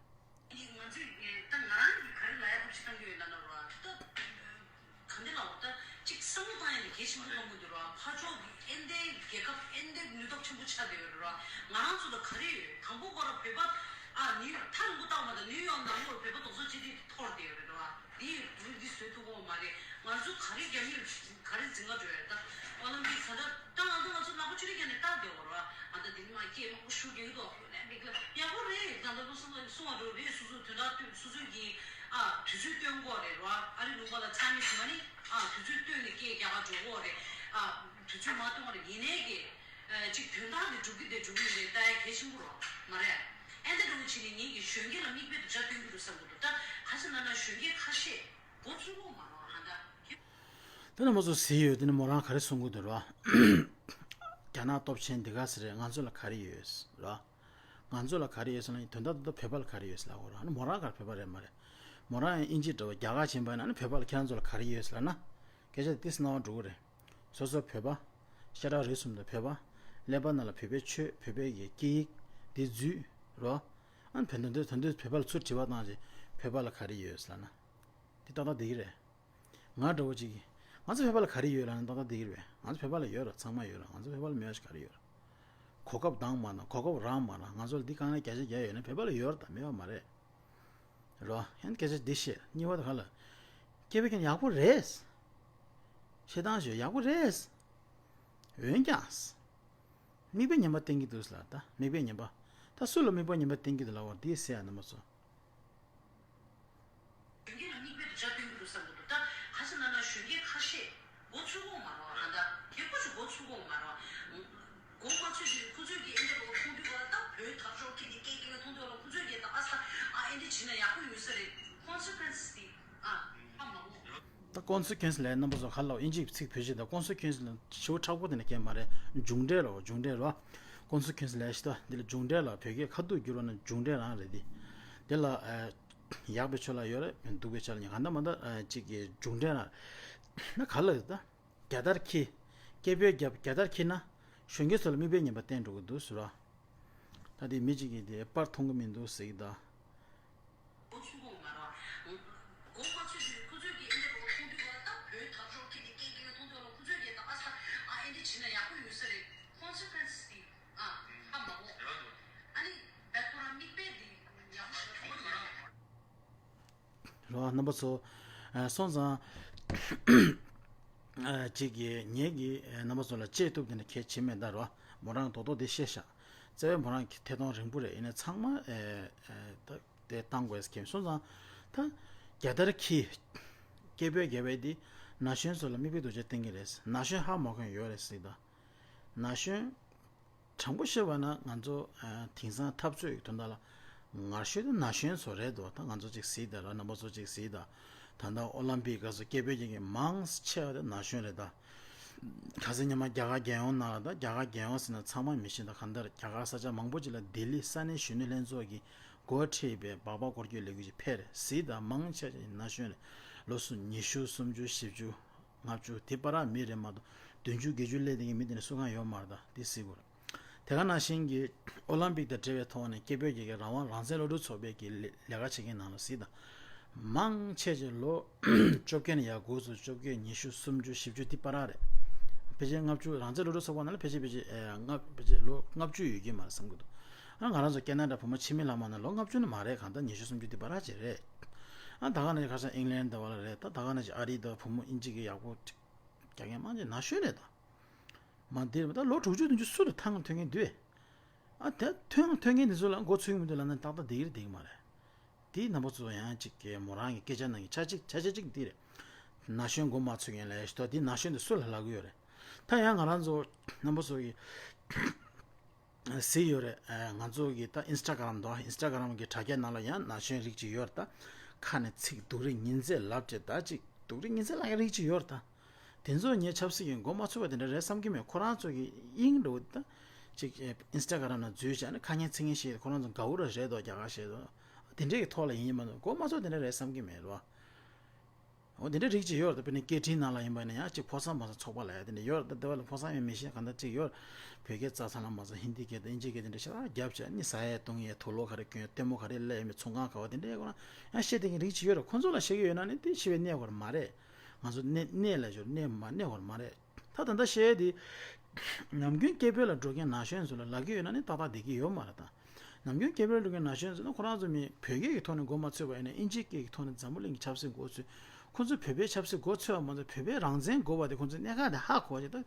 ང་ཚོས་ད་ང་རང་གིས་ག་རེ་ལབ་ཡག་ཐབས་ཤེས་བཏང་གི་ཡོད་ལབ་ན་རོ། ད་ག་འདི་ལབ་ད་གཅིག་བསམ་བློ་བཏང་ཡག་ནི་གལ་ཆེན་པོ་མཐོང་གི་འདུག་རོ། ཕར་ཕྱོགས་ཀྱི་ཨེ་འདའི་རྒྱལ་ཁབ་ཨེ་འདའི་ནུས་སྟོབས་ཆེན་པོ་ཆགས་བསྡད་ཡོད་རོ། ང་རང་ཚོ་ལ་ག་རེ་ཡོད། དང་པོ་ཁོ་རང་བོད་པ་ཨ་ནིའུ་ཐང་པོ་བཏང་བ་དང་ནིའུ་ཡོག་ནང་ལོགས་བོད་པ་རྡོག་རྩ་གཅིག་སྒྲིལ་འཐོར་བསྡད་ཡོད་རེད་རོ། འདི་འདི་བཟོས་ཐུབ་ཀྱི་མ་རེད། ང་ཚོ་ག་རེ་རྒྱབ་ཡོད་ག་རེ་འཛིང་ག་འགྲོ་ཡོད་ད། ཨོ་ལིམ་པིག་ད་ལྟ་ད་ང་ཚོ་ང་ཚོ་ལག་པ་ཆུ་རིས་བརྒྱབ་ནས་ལྟ་བསྡད་ཡོད་རོ། ཨ་ད་འདི་ནི་མ་སྐད་མང་པོ་ཤོད་ཀྱི་ཡོད་དོ། ཡག་པོ་རེད། ད་ལྟ་ལོ་གསུམ་ལ་གསུང་བ་འགྲོ་རེད། སོ་སོ་དོན་དག་ཐོས་སོ་སོའི་གི་ཨ་དུས་ཚོད་སྟོན་དགོས་རེད་རོ། ཨ་རི་ལུང་པ་ལ་ཚང་མས་ཟིན་པ་ནི་ཨ་དུས་ཚོད་བཏོན་ནས་སྐད་རྒྱག་ག་འགྲོ་དགོས་རེད། ཨ་དུས་ཚོད་མ་བཏོན་པར་ཡིན་ནའི་གི་ཨ་ཅིག་དོན་དག་འདི་འགྲུབ་ཀྱི་འདི་འགྲུབ་ཀྱི་མི་འདི་ལྟ་ཡ་གལ་ཆེན་པོ་རོ། མ་རེད། ཨེ་འདི་འགྲོ་བྱས་ནས་ངེད་ཀྱི་གཞོན་སྐྱེས་ལ་མིག་དཔེ་སྡུག་ཅག་སྟོན་གྱི་འདུག་བསམ་གྱི་འདུག་ད་ག་ཟེར་ན་ན་གཞོན་སྐྱེས་ཁ་ཤས་མགོ་ཚོས་གོ་མ་རོ་ཧ་ད། དེ་ནས་མོ་ཚོ་ཟེར་ཡོད། དེ་ནས་མོ་རང་ག་རེ་གསུང་གི་འདུག་རོ། རྒྱ་ནག་སྟོབས་ཆེན་འདི་ག་ཟེར་རེད། ང་ཚོ་ལ་ག་རེ་ཡོད་རོ། ང་ཚོ་ལ་ག་རེ་ཡོད་ཟེར་ན་དོན་དག་ཏུ་བོད་པ་ལ་ག་རེ་ཡོད་ཟེར་ལབ་གོ་རོ། ཨ་ནི་མོ་རང་ག་རེ་བོད་པ་རེད་མ་རེད། མོ་རང་ཡང་དབྱིན་ཇི་འདྲ་བོ་རྒྱ་གར་ཕྱིན་པ་ཡིན་ན་ཨ་ནི་བོད་པ་ལ་ཁྱེད་རང་ཚོ་ལ་ག་རེ་ཡོད་ཟེར་ལབ་ན། སྐད་ཆ་དེ་ཏིས་རྣ་བ་འགྲོ་གི་རེད། སོ་སོ་བོད་པ། ཤ་ཁྲག་རིགས་གསུམ་དང་བོད་པ། ཀླད་པ་ནང་ལ་བོད་པའི་ཆོས་བོད་པའི་གི་སྐད་ཡིག་དེ་འཛུལ་རོ། ཨ་ནི་བོད་དོན་དེ་དོན་དུ་བོད་པ་ལ་ཚུར་དྲི་བ་བཏང་རྗེས་བོད་པ་ལ་ག་རེ་ཡོད་ཟེར་ལབ་ན། དེ་ཏག་ཏག་བསྡད་ཀྱི་རེད། ང་འདྲ་བོ་ཅིག་གིས། ང་ཚོ་བོད་པ་ལ་ག་རེ་ཡོད་ལབ་ན་ཏག་ཏག་བསྡད་ཀྱི་རེད་པས། ང་ཚོ་བོད་པ་ལ་ཡོད་ར་ཚང་མ་ཡོད་ར། ང་ཚོ་བོད་པ་ལ་མེད་པ་ཞིག་ག་རེ་ཡོད་ར། གོ་སྐབས་འདང་མ་ན་གོ་སྐབས་རག་མ་ན་ང་ཚོ་ལ་འདི་དཀའ་ངལ་བརྒྱ་ཆ་བརྒྱ་ཡོད་ན་བོད་པ་ལ་ཡོད་ར་ད་མེད་པ་མ་རེད། རོ། ཡང་སྐད་ཆ་འདི་བཤད་གཉིས་པ་དེ་ག་ལ། སྐད་འབོད་མཁན་ཡག་པོ་རེད། བཤད་སྟངས་ཞུ་ཡག་པོ་རེད། འོན་ཀྱང་། མིག་དཔེ་ངན་པ་བསྟན་གྱི་འདུག་ལ་ད་མིག་དཔེ་ངན་པ། ད་སུ་ལ་མིག་དཔེ་ངན་པ་བསྟན་གྱི་འདུག་ལ་བར་འདི་ཟེར་ཡ་ན་མ་སོང་། གཞོན་སྐྱེས་ལ་མིག་དཔེ་རྒྱ་སྟོན་གྱི་འདུག་བསམ་གྱི་འདུག་ད་ག་ཟེར་ན་ན་གཞོན་སྐྱེས་ཁ་ཤས་མགོ་ཚོས་གོ་མ་རོ་ཧ་ད་དེ་ཁོ་ཚོ་མགོ་ཚོས་གོ་མ་རོ། མགོ་མ་ཚོས་དུས་ཁོ་ཚོས་ཀྱི་ཨེ་འདྲ་བོ་མཐོང་དུས་བ་ད་བོད་དར་ཤོག་ཁྱེད་ཀྱི་སྐད་ཀྱི་མཐོང་དུས་བ་ཁོ་ཚོས་ཀྱི་ད་ཨ་ས་ཨ་ཨེ་འདྲ་བྱས་ན་ཡག་པོ་ཡོད་ས་རེད། ཀོན་སི་ཀུ་ཨེན་སི་དེ་ཨ་ཧ་མ་གོ། ད་ཀོན་སི་ཀུ་ཨེན་སི་ལབ་ན་རྣམ་པ་ཚོ་ག་ལ་ཨིན་ཇིའི་ཚིག་བེད་སྤྱོད་ད་ཀོན་སི་ཀུ་ཨེན་སི་ལ་ཞེ་པོ་མཁྲེགས་པོ་དེ་འདྲ་སྐྱེ་མ་རེད། མཇུག་འབྲས་ལ་མཇུག་འབྲས་རོ། ཀོན་སི་ཀུ་ཨེན་སི་ལབ་ཤི་ད་འདི་ལ་མཇུག་འབྲས་ལ་བོད་སྐད་ཁ་ཐུག་བསྒྱུར་བ་ན་མཇུག་འབྲས་རང་རེད་དེ། དེ་ལ་ཡག་པའི་ཕྱོགས་ལ་ཡོད་རེད། སྡུག་པའི་ཕྱོགས་ལ་ཉེ་ག་འདྲ་མ་འདྲ་གཅིག་གི་མཇུག་འབྲས་རང་ན་ག་ལ་ཡོད་ད། རྒྱལ་དར་འཁྱེར། སྐད་འབོད་རྒྱབ་རྒྱལ་དར་འཁྱེར་ན་གཞོན་སྐྱེས་ཚོ་ལ་མིག་དཔེ་ངན་པ་བསྟན་འགྲོ་གི་འདུག་ཟེར་བ། ད་དེ་མི་གཅིག་གིས་དེ་པར་མཐོང་གི་མི་འདུག་ཟེར་གྱི་ད། མགོ་ཚོས་གོ་མ་རོ། མགོ་མ་ཚོས་དུས་ཁོ་ཚོས་ཀྱི་ཨེ་འདྲ་བོ་མཐོང་དུས་བ་ད་བོད་དར་ཤོག་ཁྱེད་ཀྱི་སྐད་ཀྱི་མཐོང་དུས་བ་ཁོ་ཚོས་ཀྱི་ད་ཨ་ས་ཨ་ཨེ་འདྲ་བྱས་ན་ཡག་པོ་ཡོད་ས་རེད། ཀོན་སི་ཀུ་ཨེན་སི་དེ་ཨ་ཧ་མ་གོ། ཨ་ནི་བད་ཁོ་རང་མིག་དཔེ་དེ་ཡག་པོ་ཞིག་ལ་ཐོན་གྱི་མ་རེད། རོ་རྣམ་པ་ཚོ། ཨ་སོང་ཙང་། ཨ་གཅིག་གིས་ངེད་ཀྱིས་རྣམ་པ་ཚོ་ལ་གཅེས་ཐུབ་དེ་འདྲ་གལ་ཆེ་མེད་ད་རོ། མོ་རང་རྡོག་རྡོག་དེ་བཤད་ཤག་རྩ་བའི་མོ་རང་གི་ཐད་གཏོང་རིང་པོ་རེད། ཡིན་ནའི་ཚང་མ་ཨེ་ཨེ་ད་དེ་བཏང་དགོས་ཀྱི་སོང་ཙང་། ད་རྒྱལ་དར་འཁྱེར། སྐད་འབོད་རྒྱབ་པའི་དེ་ན་གཞོན་ཚོ་ལ་མིག་དཔེ་སྡུག་ཅག་བསྟན་གྱི་རེད། ན་གཞོན་ཧ་མ་གོ་མཁན་ཡོད་རེད་ཟེར་ད། ན་གཞོན། དྲང་པོ་བཤད་པ་ན་ང་ཚོ་ཨ་དེང་སང་འཐབ་རྩོད་ཀྱི་དོན་དག་ལ་ ངར་ཤོས་དེ་ན་གཞོན་ཚོ་རེད་འདུག་ད་ང་ཚོ་ཅིག་གཟིགས་དང་ར། རྣམ་པ་ཚོ་ཅིག་གཟིགས་དང་། ད་ལྟ་ཨོ་ལམ་པིག་སྐབས་སུ་སྐད་འབོད་བྱེད་མཁན་མང་ཆེ་བ་དེ་ན་གཞོན་རེད་ད། ཁ་སང་ཉི་མ་རྒྱ་གར་རྒྱལ་ཡོངས་ནང་ལ། ད་རྒྱ་གར་རྒྱལ་ཡོངས་ཟེར་ན་ཚང་མ་མི་ཤེས། ད་གང་ལྟར་རྒྱ་གར་ས་ཆ་མང་པོ་ཅིག་ལ་ལྡི་ལི་ས་གནས་གཞོན་ནུ་ལྷན་ཚོགས་ཀྱིས་འགོ་ཁྲིད་པའི་སྦག་སྦག་སྐོར་སྐྱོད་ལས་འགུལ་ཅིག་ཕེབས་རེད། གཟིགས་དང་། མང་ཆེ་ཆེ་ན་གཞོན་རེད། ལོ་སུམ་ཉི་ཤུ་སུམ་ཅུ་བཞི་བཅུ་ལྔ་བཅུ་དེ་བར་མི་རེད་མ་གཏོགས། བདུན་ཅུ་བརྒྱད་ཅུ་སླེབས་བསྡད་མཁན་མི་དེ་འདྲ་སུ་གང་ཡོད་མ་རེད། ད་དེ་གཟིགས་དགོས་རེད། དེ་ག་ནང་བཞིན་གྱི་ཨོ་ལམ་པིག་དང་འབྲེལ་བའི་ཐོག་ནས་སྐད་འབོད་བྱེད་མཁན་རང་དབང་རང་བཙན་སློབ་ཕྲུག་ཚོགས་པའི་གི་ལས་ལས་ཀ་བྱེད་མཁན་ནང་ལ་གཟིགས་དང་། མང་ཆེ་ཆེ་ལོ་བཅོ་བརྒྱད་ནས་ཡར་འགོ་ཚུགས། བཅོ་བརྒྱད། ཉི་ཤུ། སུམ་ཅུ། བཞི་བཅུ་དེ་བར་རེད། ཕལ་ཆེར་ལྔ་བཅུ། རང་བཙན་སློབ་ཕྲུག་ཚོགས་པ་ནང་ལ་ཕལ་ཆེར་ཕལ་ཆེར་ཨེ་ལྔ་ཕལ་ཆེར་ལོ་ལྔ་བཅུ་ཡོད་ཀྱི་མ་རེད་བསམ་གྱི་འདུག་ཨ་ང་རང་ཚོ་ཁེ་ན་ཌ་བུ་མོ་འཆི་མེད་ལྷ་མོ་ནང་ལོ་ལྔ་བཅུ་ནི་མ་རེད། གང་ལྟར་ཉི་ཤུ་སུམ་ཅུ་དེ་བར་ཅིག་རེད། ཨ་ད་ག་ནང་བཞིན་ཁ་སང་ཨིང་ལན་དེ་བ་ལ་རེད། ད་ད་ག་ནང་བཞིན་ཨ་རི་དང་བུ་མོ་ཨིན་ཇི་གི་ཡག་པོ་རྒྱག་མཁན་མང་ཆེ་ན་གཞོན་རེད་ད། མ་འདིར་ད་ལོ་དྲུག་ཅུ་བདུན་ཅུ་སུ་དང་ཐང་ཐོན་མཁན་འདུག་ཨ་དེ་ཐོན་ཐོན་མཁན་དེ་ཚོ་ལ་འགོ་ཚུགས་མི་འདུག་ལབ་ན་ཏག་ཏག་འགྲིག་གི་རེད་འགྲིག་གི་མ་རེད། དེའི་རྣམ་པ་ཚོ་ཡང་ཅིག་གི་མོ་རང་གི་སྐད་ཆ་ནང་གི་ཆ་གཅིག་ཆ་ཆ་གཅིག་འདི་རེད། ན་གཞོན་འགོ་མ་ཚུགས་མཁན་ལ་ཡ་ཞིག་ཏོ་དེ་ན་གཞོན་དེ་སུ་ལ་ལབ་གི་ཡོད་རེད། ད་ཡང་ང་རང་ཚོ་རྣམ་པ་ཚོ་གི་གཟིགས་ཡོད་རེད། ཨ་ང་ཚོ་གི་ད་ཨིན་སི་ཊ་གྷ་རམ་དང་། ཨིན་སི་ཊ་གྷ་རམ་གི་དྲ་རྒྱ་ནང་ལ་ཡང་ན་གཞོན་རིགས་ཅིག་ཡོད་རེད། ད་ཁ་ནས་ཚིག་སྡུག་རུས་ཉི་ཚེ་ལབ་བྱས། ད་ཅིག་སྡུག་རུས་ཉི་ཚེ་ལབ་མཁན་རིགས་ཅིག་ཡོད་རེད་ད། དེ་ཚོ་ངས་ཆབ་སྲིད་ཀྱི་འགོ་མ་ཚུགས་པ་དེ་འདྲ་རེད་བསམ་གྱི་མེད། ཁོ་རང་ཚོ་གི་དབྱིངས་འགྲོ་ད་ཅིག་ཨིན་སི་ཊ་གྷ་རམ་ནང་འཛུལ་བྱས་ནས་ཁ་ངན་ཚིག་ངན་བཤད། ཁོ་རང་ཚོ་དགའ་བོ་ར་རེད་དོ། རྒྱ་གར་བཤད་དོ། དེ་འདྲའི་གི་ཐོག་ལ་ཡིན་ཡིན་མ་གཏོགས་འགོ་མ་ཚུགས་དེ་འདྲ་རེད་བསམ་གྱི་མེད་ལོ། འོ་དེ་འདྲ་རིགས་ཅིག་ཡོད་རེད། ད་དཔེར་ན་སྐད་འཕྲིན་ནང་ལ་ཡིན་པ་ཡིན་ན་ཡང་ཅིག་ཕོ་གསར་མོ་གསར་ཚོགས་པ་ལབ་ཡ་དེ་འདྲ་ཡོད་རེད། ད་དེ་བ་ལ་ཕོ་གསར་ཡང་མི་ཤེས་གང་འདྲ་ཅིག་ཡོད་རེད། བོད་སྐད་རྩ་ཚང་ལ་མ་ཚང་ཧིན་དི་སྐད་དང་ཨིན་ཇི་སྐད་དེ་འདྲ་ཞེ་དྲག་རྒྱབ་བྱས་ནི་ཟ་ཡས་བཏུང་ཡས་དུག་ལོག་ག་རེ་གྱོན། ལྟད་མོ་ག་རེ་ལབ་ཡས་མེད། ཚོང་ཁང་ག་བ་དེ་འདྲའི་སྐོར་ལ་ཡང་བཤད་བསྡད་མཁན་རིགས་ཅིག་ཡོད་རེད། ཁོ་ཚོ་ལ་བཤད་ཀྱི་ཡོད་ན་ནི་དེ་ཤེས་པའི་གནས་སྐོར་མ་རེད། ང་ཚོ་གནས་གནས་ལ་ཞོར་གནས་མ་གནས་སྐོར་མ་རེད། ད་ད་ལྟ་བཤད་དེ་ནམ་རྒྱུན་སྐད་འབོད་ལ་འགྲོ་མཁན་ན་གཞོན་ཚོ་ལ་ལབ་ཀྱི་ཡོད་ན་ནི་ཏག་ཏག་བསྡད་ཀྱི་ཡོད་མ་རེད་ད། ནམ་རྒྱུན་སྐད་འབོད་འགྲོ་མཁན་ན་གཞོན་ཚོ་ནི་ཁོ་རང་ཚོ་མི་བོད་སྐད་ཀྱི་ཐོག་ནས་འགོ་མ་ཚུགས་པ་ཡིན་ན་ཨིན་ཇིའི་སྐད་ཀྱི་ཐོག་ནས་འཛམ་བུ་གླིང་གི་ཆབ་སྲིད་འགོ་ཚུགས། ཁོ་ཚོས་བོད་པའི་ཆབ་སྲིད་འགོ་ཚུགས་པ་མ་ཚད་བོད་པའི་རང་བཙན་དགོས་པ་དེ་ཁོ་ཚོས་གནད་འགག་དེ་ཧ་གོ་བ་ཞིག་ད།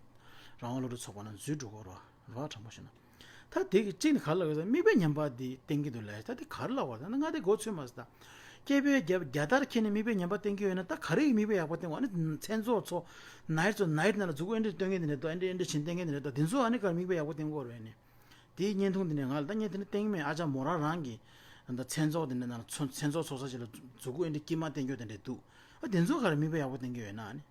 རང་དབང་སློབ་ཕྲུག་ཚོགས་པ་ནང་འཛུལ་འགྲོ་དགོས་རེད་བ། རོགས་དྲང་པོ་བཤད་ན། ད་དེ་གི་གཅིག་ནི་ག་རེ་ལབ་དགོས་ཟེར་ན་མིག་དཔེ་ངན་པ་དེ་བསྟན་གྱི་འདུག་ལབ། ད་དེ་ག་རེ་ལབ་དགོས་ཟེར་ན་ང་དེ་འགོ་ཚུགས་མ་ཟེར་ད། སྐད་འབོད་རྒྱ་རྒྱལ་དར་འཁྱེར་ནས་མིག་དཔེ་ངན་པ་བསྟན་གྱི་ཡོད་ན་ད་ག་རེ་གི་མིག་དཔེ་ཡག་པོ་བསྟན་དགོས། ཨ་ནི་མཚན་ཚོགས་ཚོ་ནའི་ཊི་ཚོ་ནའི་ཊི་ནང་ལ་མཛུབ་གུ་ཨེ་འདྲ་སྟོན་མཁན་དེ་འདྲ་འདུག་ཨེ་འདྲ་ཨེ་འདྲ་བྱིན་བསྟན་མཁན་དེ་འདྲ་འདུག་དེ་ཚོ་ཨ་ནི་ག་རེ་མིག་དཔེ་ཡག་པོ་བསྟན་གྱི་ཡོད་རེད་ནི། དེའི་བརྙན་ཐུང་དེ་ནས་ང་ལ་ད་བརྙན་དེ་ནས་བསྟན་གྱི་མེད། ཨ་ཅག་མོ་རང་རང་གི་ད་ལྟ་མཚན་ཚོགས་དེ་འདྲ་ནང་ལ་ཚོ་མཚན་ཚོགས་ཚོགས་ས་ཅིག་ལ་མཛུབ་གུ་ཨེ་འདྲ་དཀྱིལ་མ་བསྟན་རྒྱུ་དེ་འདྲ་འདུག་ཨ་དེ་ཚོ་ག་རེ་མིག་དཔེ་ཡག་པོ་བསྟན་གྱི་ཡོད་ན་ཨ་ནི།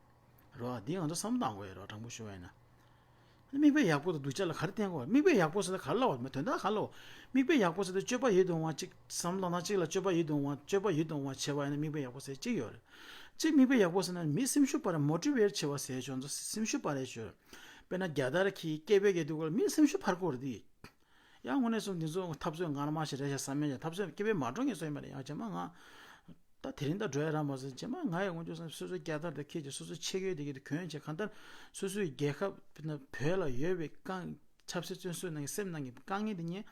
རོ། འདི་ང་ཚོ་བསམ་བློ་བཏང་དགོས་ཡོད་རོ། དྲང་པོ་ཞུ་བ་ཡིན་ན། མིག་དཔེ་ཡག་པོ་དང་སྡུག་ཅག་ལ་ག་རེ་བསྟན་དགོས། མིག་དཔེ་ཡག་པོ་ཟེར་ན་ག་རེ་ལབ་པ་མི་དོན་དག་ག་རེ་ལབ། མིག་དཔེ་ཡག་པོ་ཟེར་ཏེ་སྤྱོད་པ་ཡིད་དུ་འོང་བ་གཅིག་བསམ་བློ་བཏང་ན་གཅིག་ལ་སྤྱོད་པ་ཡིད་དུ་འོང་བ་སྤྱོད་པ་ཡིད་དུ་འོང་བ་བྱེད་པ་ཡིན་ན་མིག་དཔེ་ཡག་པོ་ཟེར་གཅིག་ཡོད་རེད། གཅིག་མིག་དཔེ་ཡག་པོ་ཟེར་ན་མི་སེམས་ཤུགས་སྤར་མོ་ཊི་ཝེ་ཊི་བྱེད་པ་ཟེར་ཆོག་ཚོ་སེམས་ཤུགས་སྤར་རེ་ཆོག་དཔེར་ན་རྒྱལ་དར་གྱི་སྐད་འབོད་རྒྱག་དུས་སྐབས་ལ་མི་སེམས་ཤུགས་འཕར་དགོས་རེད་དེ། ཡང་དངོས་གནས་སོང་འདི་ཚོ་འཐབ་རྩོད་ངར་མ་ཞིག་རེད་ཤག་བསམ་མེད་ཀྱང་འཐབ་རྩོད་སྐད་འབོད་མ་འགྲོ་ངེས་སོ་ཡིན་པ་རེད། ཡང་རྗེས་མ་ང་ད་དེ་རིང་ད་འགྲོ་ཡ་རང་མ་ཟེར། རྗེས་མ་ང་ཡི་ངོ་ཅོ་སོང་སོ་སོའི་རྒྱལ་དར་དེ་འཁྱེར་བྱས་སོ་སོའི་ཆས་གོས་དེ་གི་དེ་གྱོན་བྱས་གང་ལྟར་སོ་སོའི་རྒྱལ་ཁབ་ན་བོད་ལ་ཡོད་པའི་དཀའ་ཆབ་སྲིད་བཙོན་ཟུར་ནང་གི་སེམས་ནང་གི་དཀའ་ངལ་དེ་ཉིད་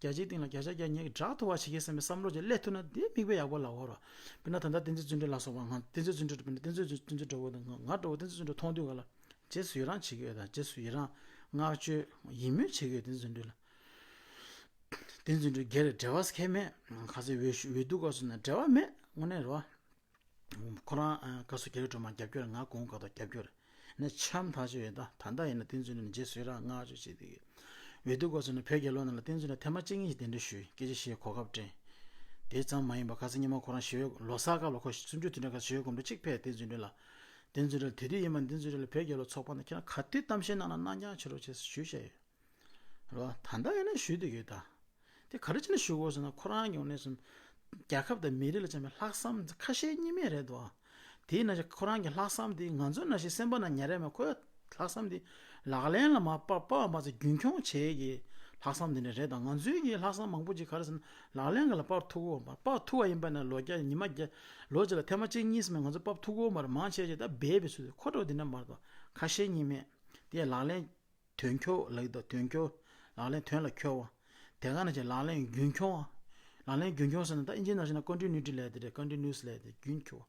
རྒྱལ་སྤྱིའི་སྟེང་ལ་བརྒྱ་ཆ་བརྒྱ་ངེད་ཀྱིས་བསྒྲགས་ཐུབ་པ་བྱེད་ཀྱི་བསམ་པའི་བསམ་བློ་ཅིག་སླེབས་ཐུབ་ན་དེ་མིག་དཔེ་ཡག་པོ་ལབ་ཡོད་རེད། དཔེར་ན་ད་ལྟ་བསྟན་འཛིན་བརྩོན་འགྲུས་ལ་སོགས་པ་ང་བསྟན་འཛིན་བརྩོན་འགྲུས་དཔེར་ན་བསྟན་འཛིན་བརྩོན་འགྲུས་འདྲ་བོ་དང་ང་འདྲ་བོ་བསྟན་འཛིན་བརྩོན་འགྲུས་མཐོང་དུས་ག་ལ། རྗེས་སུ་ཡི་རང་བྱེད་ཀྱི་ཡོད་དང་རྗེས་སུ་ཡི་རང་བསྔགས་བརྗོད་ཡིད་སྨོན་བྱེད་ཀྱི་ཡོད། བསྟན་འཛིན་བརྩོན་འགྲུས་ལ། བསྟན་འཛིན་བརྩོན་འགྲུས་སྒེར་རེད། འབྲེལ་བ་ཁེ་མེད། ཁ་སང་འོས་ཤུ་འོས་བསྡུ་སྐབས་སུ་ནས་འབྲེལ་བ་མེད་དངོས་གནས་རེད་བ། ཁོ་རང་ཨ་སྐབས་སུ་སྒེར་སྒྲོལ་མ་རྒྱབ་སྐྱོར་ང་དགོངས་དག་ཏོ་རྒྱབ་སྐྱོར་ནས་འཆམ་ཐག་ཆོད་ཡོད། ད་ད་ལྟ་ཡིན་ན་བསྟན་འཛིན་བརྩོན་འགྲུས་རྗེས་སུ་ཡི་རང་བསྔགས་བརྗོད་བྱེད་དེ་ཡོད། འོས་བསྡུ་སྐབས་སུ་ནས་བོད་རྒྱལ་ལོ་ནང་ལ་བསྟན་འཛིན་བརྩོན་འགྲུས་ཐེངས་མ་གཅིག་གཉིས་ཤིག་གདན་འདྲེན་ཞུས། སྐད་ཆ་བཤད་གོ་སྐབས་སྤྲད། དེ་ཙམ་མ་ཡིན་པར་ཁ་སང་ཉི་མ་ཁོ་རང་ཞི་བའི་ལོ་གསར་སྐབས་ལ་ཁོ་སུམ་ཅུ་དོན་གྲངས་ཁ་ཞི་བའི་དགོང་དྲོ་གཅིག་ཕེབས། བསྟན་འཛིན་བརྩོན་འགྲུས་ལ། བསྟན་འཛིན་བརྩོན་འགྲུས་ལ་དེ་དུས་ཡིན་པ་བསྟན་འཛིན་བརྩོན་འགྲུས་ལ་བོད་རྒྱལ་ལོ་ཚོགས་པ་ནས་ཁྱེད་རང་ག་དུས་གཏམ་བཤད་གནང་ན་གནང་རྐྱང་བྱེད་རོགས་བྱེད་ཞུས་བཤད་ཡོད་རོ། ད་ལྟ་ཡིན་ན་ཞུས་བསྡད་ཡོད་ད། དེ་ག་རེ་བྱས་ནས་ཞུ་དགོས་ཟེར་ན་ཁོ་རང་གི་ངོས་ནས་སུ་རྒྱལ་ཁབ་དང་མི་རིགས་ལ་བཅངས་པའི་ལྷག་བསམ་ཁ་ཞེ་གཉིས་མེད་རེད་དོ། དེའི་ནང་བཞིན་ཁོ་རང་གི་ལྷག་བསམ་དེ་ང་ཚོའི་ནང་བཞིན་སེམས་པ་ནང་ཉར་ཡ་མེད། ཁོའི་ལྷག་བསམ་དེ་ལག་ལེན་ལ་མར་སྤར་སྤར་བ་མ་ཚད་རྒྱུན་འཁྱོངས་བྱེད་ཀྱི་ལྷག་བསམ་དེ་འདྲ་རེད་དོ། ང་ཚོའི་གི་ལྷག་བསམ་མང་པོ་ཅིག་ག་རེ་ཟེར་ན་ལག་ལེན་ག་ལ་སྤར་ཐུབ་ཀྱི་ཡོད་མ་རེད། སྤར་ཐུབ་པ་ཡིན་པ་ན་ལོ་བརྒྱ་ཉི་མ་བརྒྱ་ལོ་གཅིག་ལ་ཐེངས་མ་གཅིག་གཉིས་ཙམ་ང་ཚོ་སྤར་ཐུབ་ཀྱི་ཡོད་མ་རེད། མང་ཆེ་ཆེ་ད་སྦས་པའི་ཚུལ་དུ་ཁོ་འདྲ་བོ་དེ་འདྲ་མ་རེད་དོ། ཁ་ཞེ་གཉིས་མེད། དེ་ལག་ལེན། དོན་འཁྱོལ་ལབ་ཀྱི་འདུག་དོན་འཁྱོལ། ལག་ལེན་དོན་ལ་འཁྱོལ་བ། དེ་ག་ནང་བཞིན་ལག་ལེན་རྒྱུན་འཁྱོངས་བ། ལག་ལེན་རྒྱུན་འཁྱོངས་ཟེར་ན་ད་ཨིན་ཇིའི་ནང་བཞིན་ན་ཀོན་ཊི་ནིའུ་ཊི་ལབ་ཡ་དེ་རེད། ཀོན་ཊི་ནིའུ་སི་ལབ་ཡ་དེ་རྒྱུན་འཁྱོངས་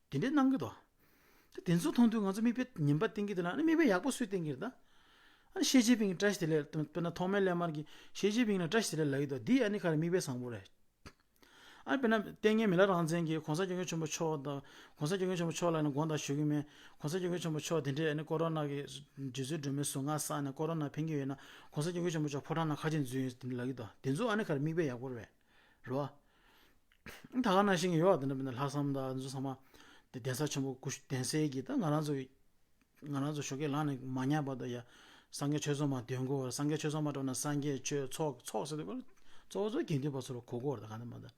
བ། དེ་འདྲའི་གནང་གི་འདུག་ད་དེ་ཚོ་མཐོང་དུས་ང་ཚོ་མིག་དཔེ་ངན་པ་བསྟན་གྱི་འདུག་ལ་ཨ་ནི་མིག་དཔེ་ཡག་པོ་སུས་བསྟན་གྱི་རེད་ད། ཨ་ནི་ཞི་ཅིན་ཕིང་གིས་བཀྲ་ཤིས་བདེ་ལེགས་དཔེར་ན་ཐོགས་མེད་སླད་མར་གྱིས་ཞི་ཅིན་ཕིང་ལ་བཀྲ་ཤིས་བདེ་ལེགས་ལབ་ཀྱི་འདུག་འདི་ཨ་ནི་ག་རེ་མིག་དཔེ་བཟང་པོ་རེད། ཨ་དཔེར་ན་ལྟས་ངན་མི་ལ་རང་བཙན་གྱིས་གོང་ས་སྐྱབས་མགོན་ཆེན་པོ་མཆོག་དང་གོང་ས་སྐྱབས་མགོན་ཆེན་པོ་མཆོག་ལ་ནི་དགོངས་དག་ཞུ་གི་མེད། གོང་ས་སྐྱབས་མགོན་ཆེན་པོ་མཆོག་དེ་འདྲའི་ཨ་ནི་ཀོ་རོ་ན་གི་རྗེ་བཙུན་སྒྲོལ་མའི་གཟུངས་སྔགས་བསགས་ནས་ཀོ་རོ་ན་ཕན་གྱི་ཡོད་ན་གོང་ས་སྐྱབས་མགོན་ཆེན་པོ་མཆོག་ཕོ་བྲང་ནང་ཁ་ཆེམས་འཛུལ་ཡོད་ཟེར་ལབ་ཀྱི་འདུག་དེ་ཚོ་ཨ་ནི་ག་རེ་མིག་དཔེ་ཡག་པོ་རེད། རེད་བ། ད་ག་ནང་བཞིན་གྱི་ཡོད་བ། དེ་འདྲ་མིན་ན་ལྷག་བསམ་དང་འདི་ཚོ་ཚང་མ་དེ་གདན་ས་ཆེན་པོ་སྐུ་གདན་སའི་གི་ད་ང་རང་ཚོ་ང་རང་ཚོ་ཞོགས་ཀས་ལངས་ནས་མ་ཉལ་བར་དུ་ཡ་སངས་རྒྱས་ཆོས་ཚོགས་མར་འདོན་དགོས་བར། སངས་རྒྱས་ཆོས་ཚོགས་མར་འགྲོ་ན་སངས་རྒྱས་ཆོས་ཚོགས་ཚོགས་ཟེར་དུས་གཙོ་བོ་གཙོ་དགེ་འདུན་པ་ཚོ་ལ་གོ་དགོས་བར། ད་ག་འདྲ་མ་འདྲ་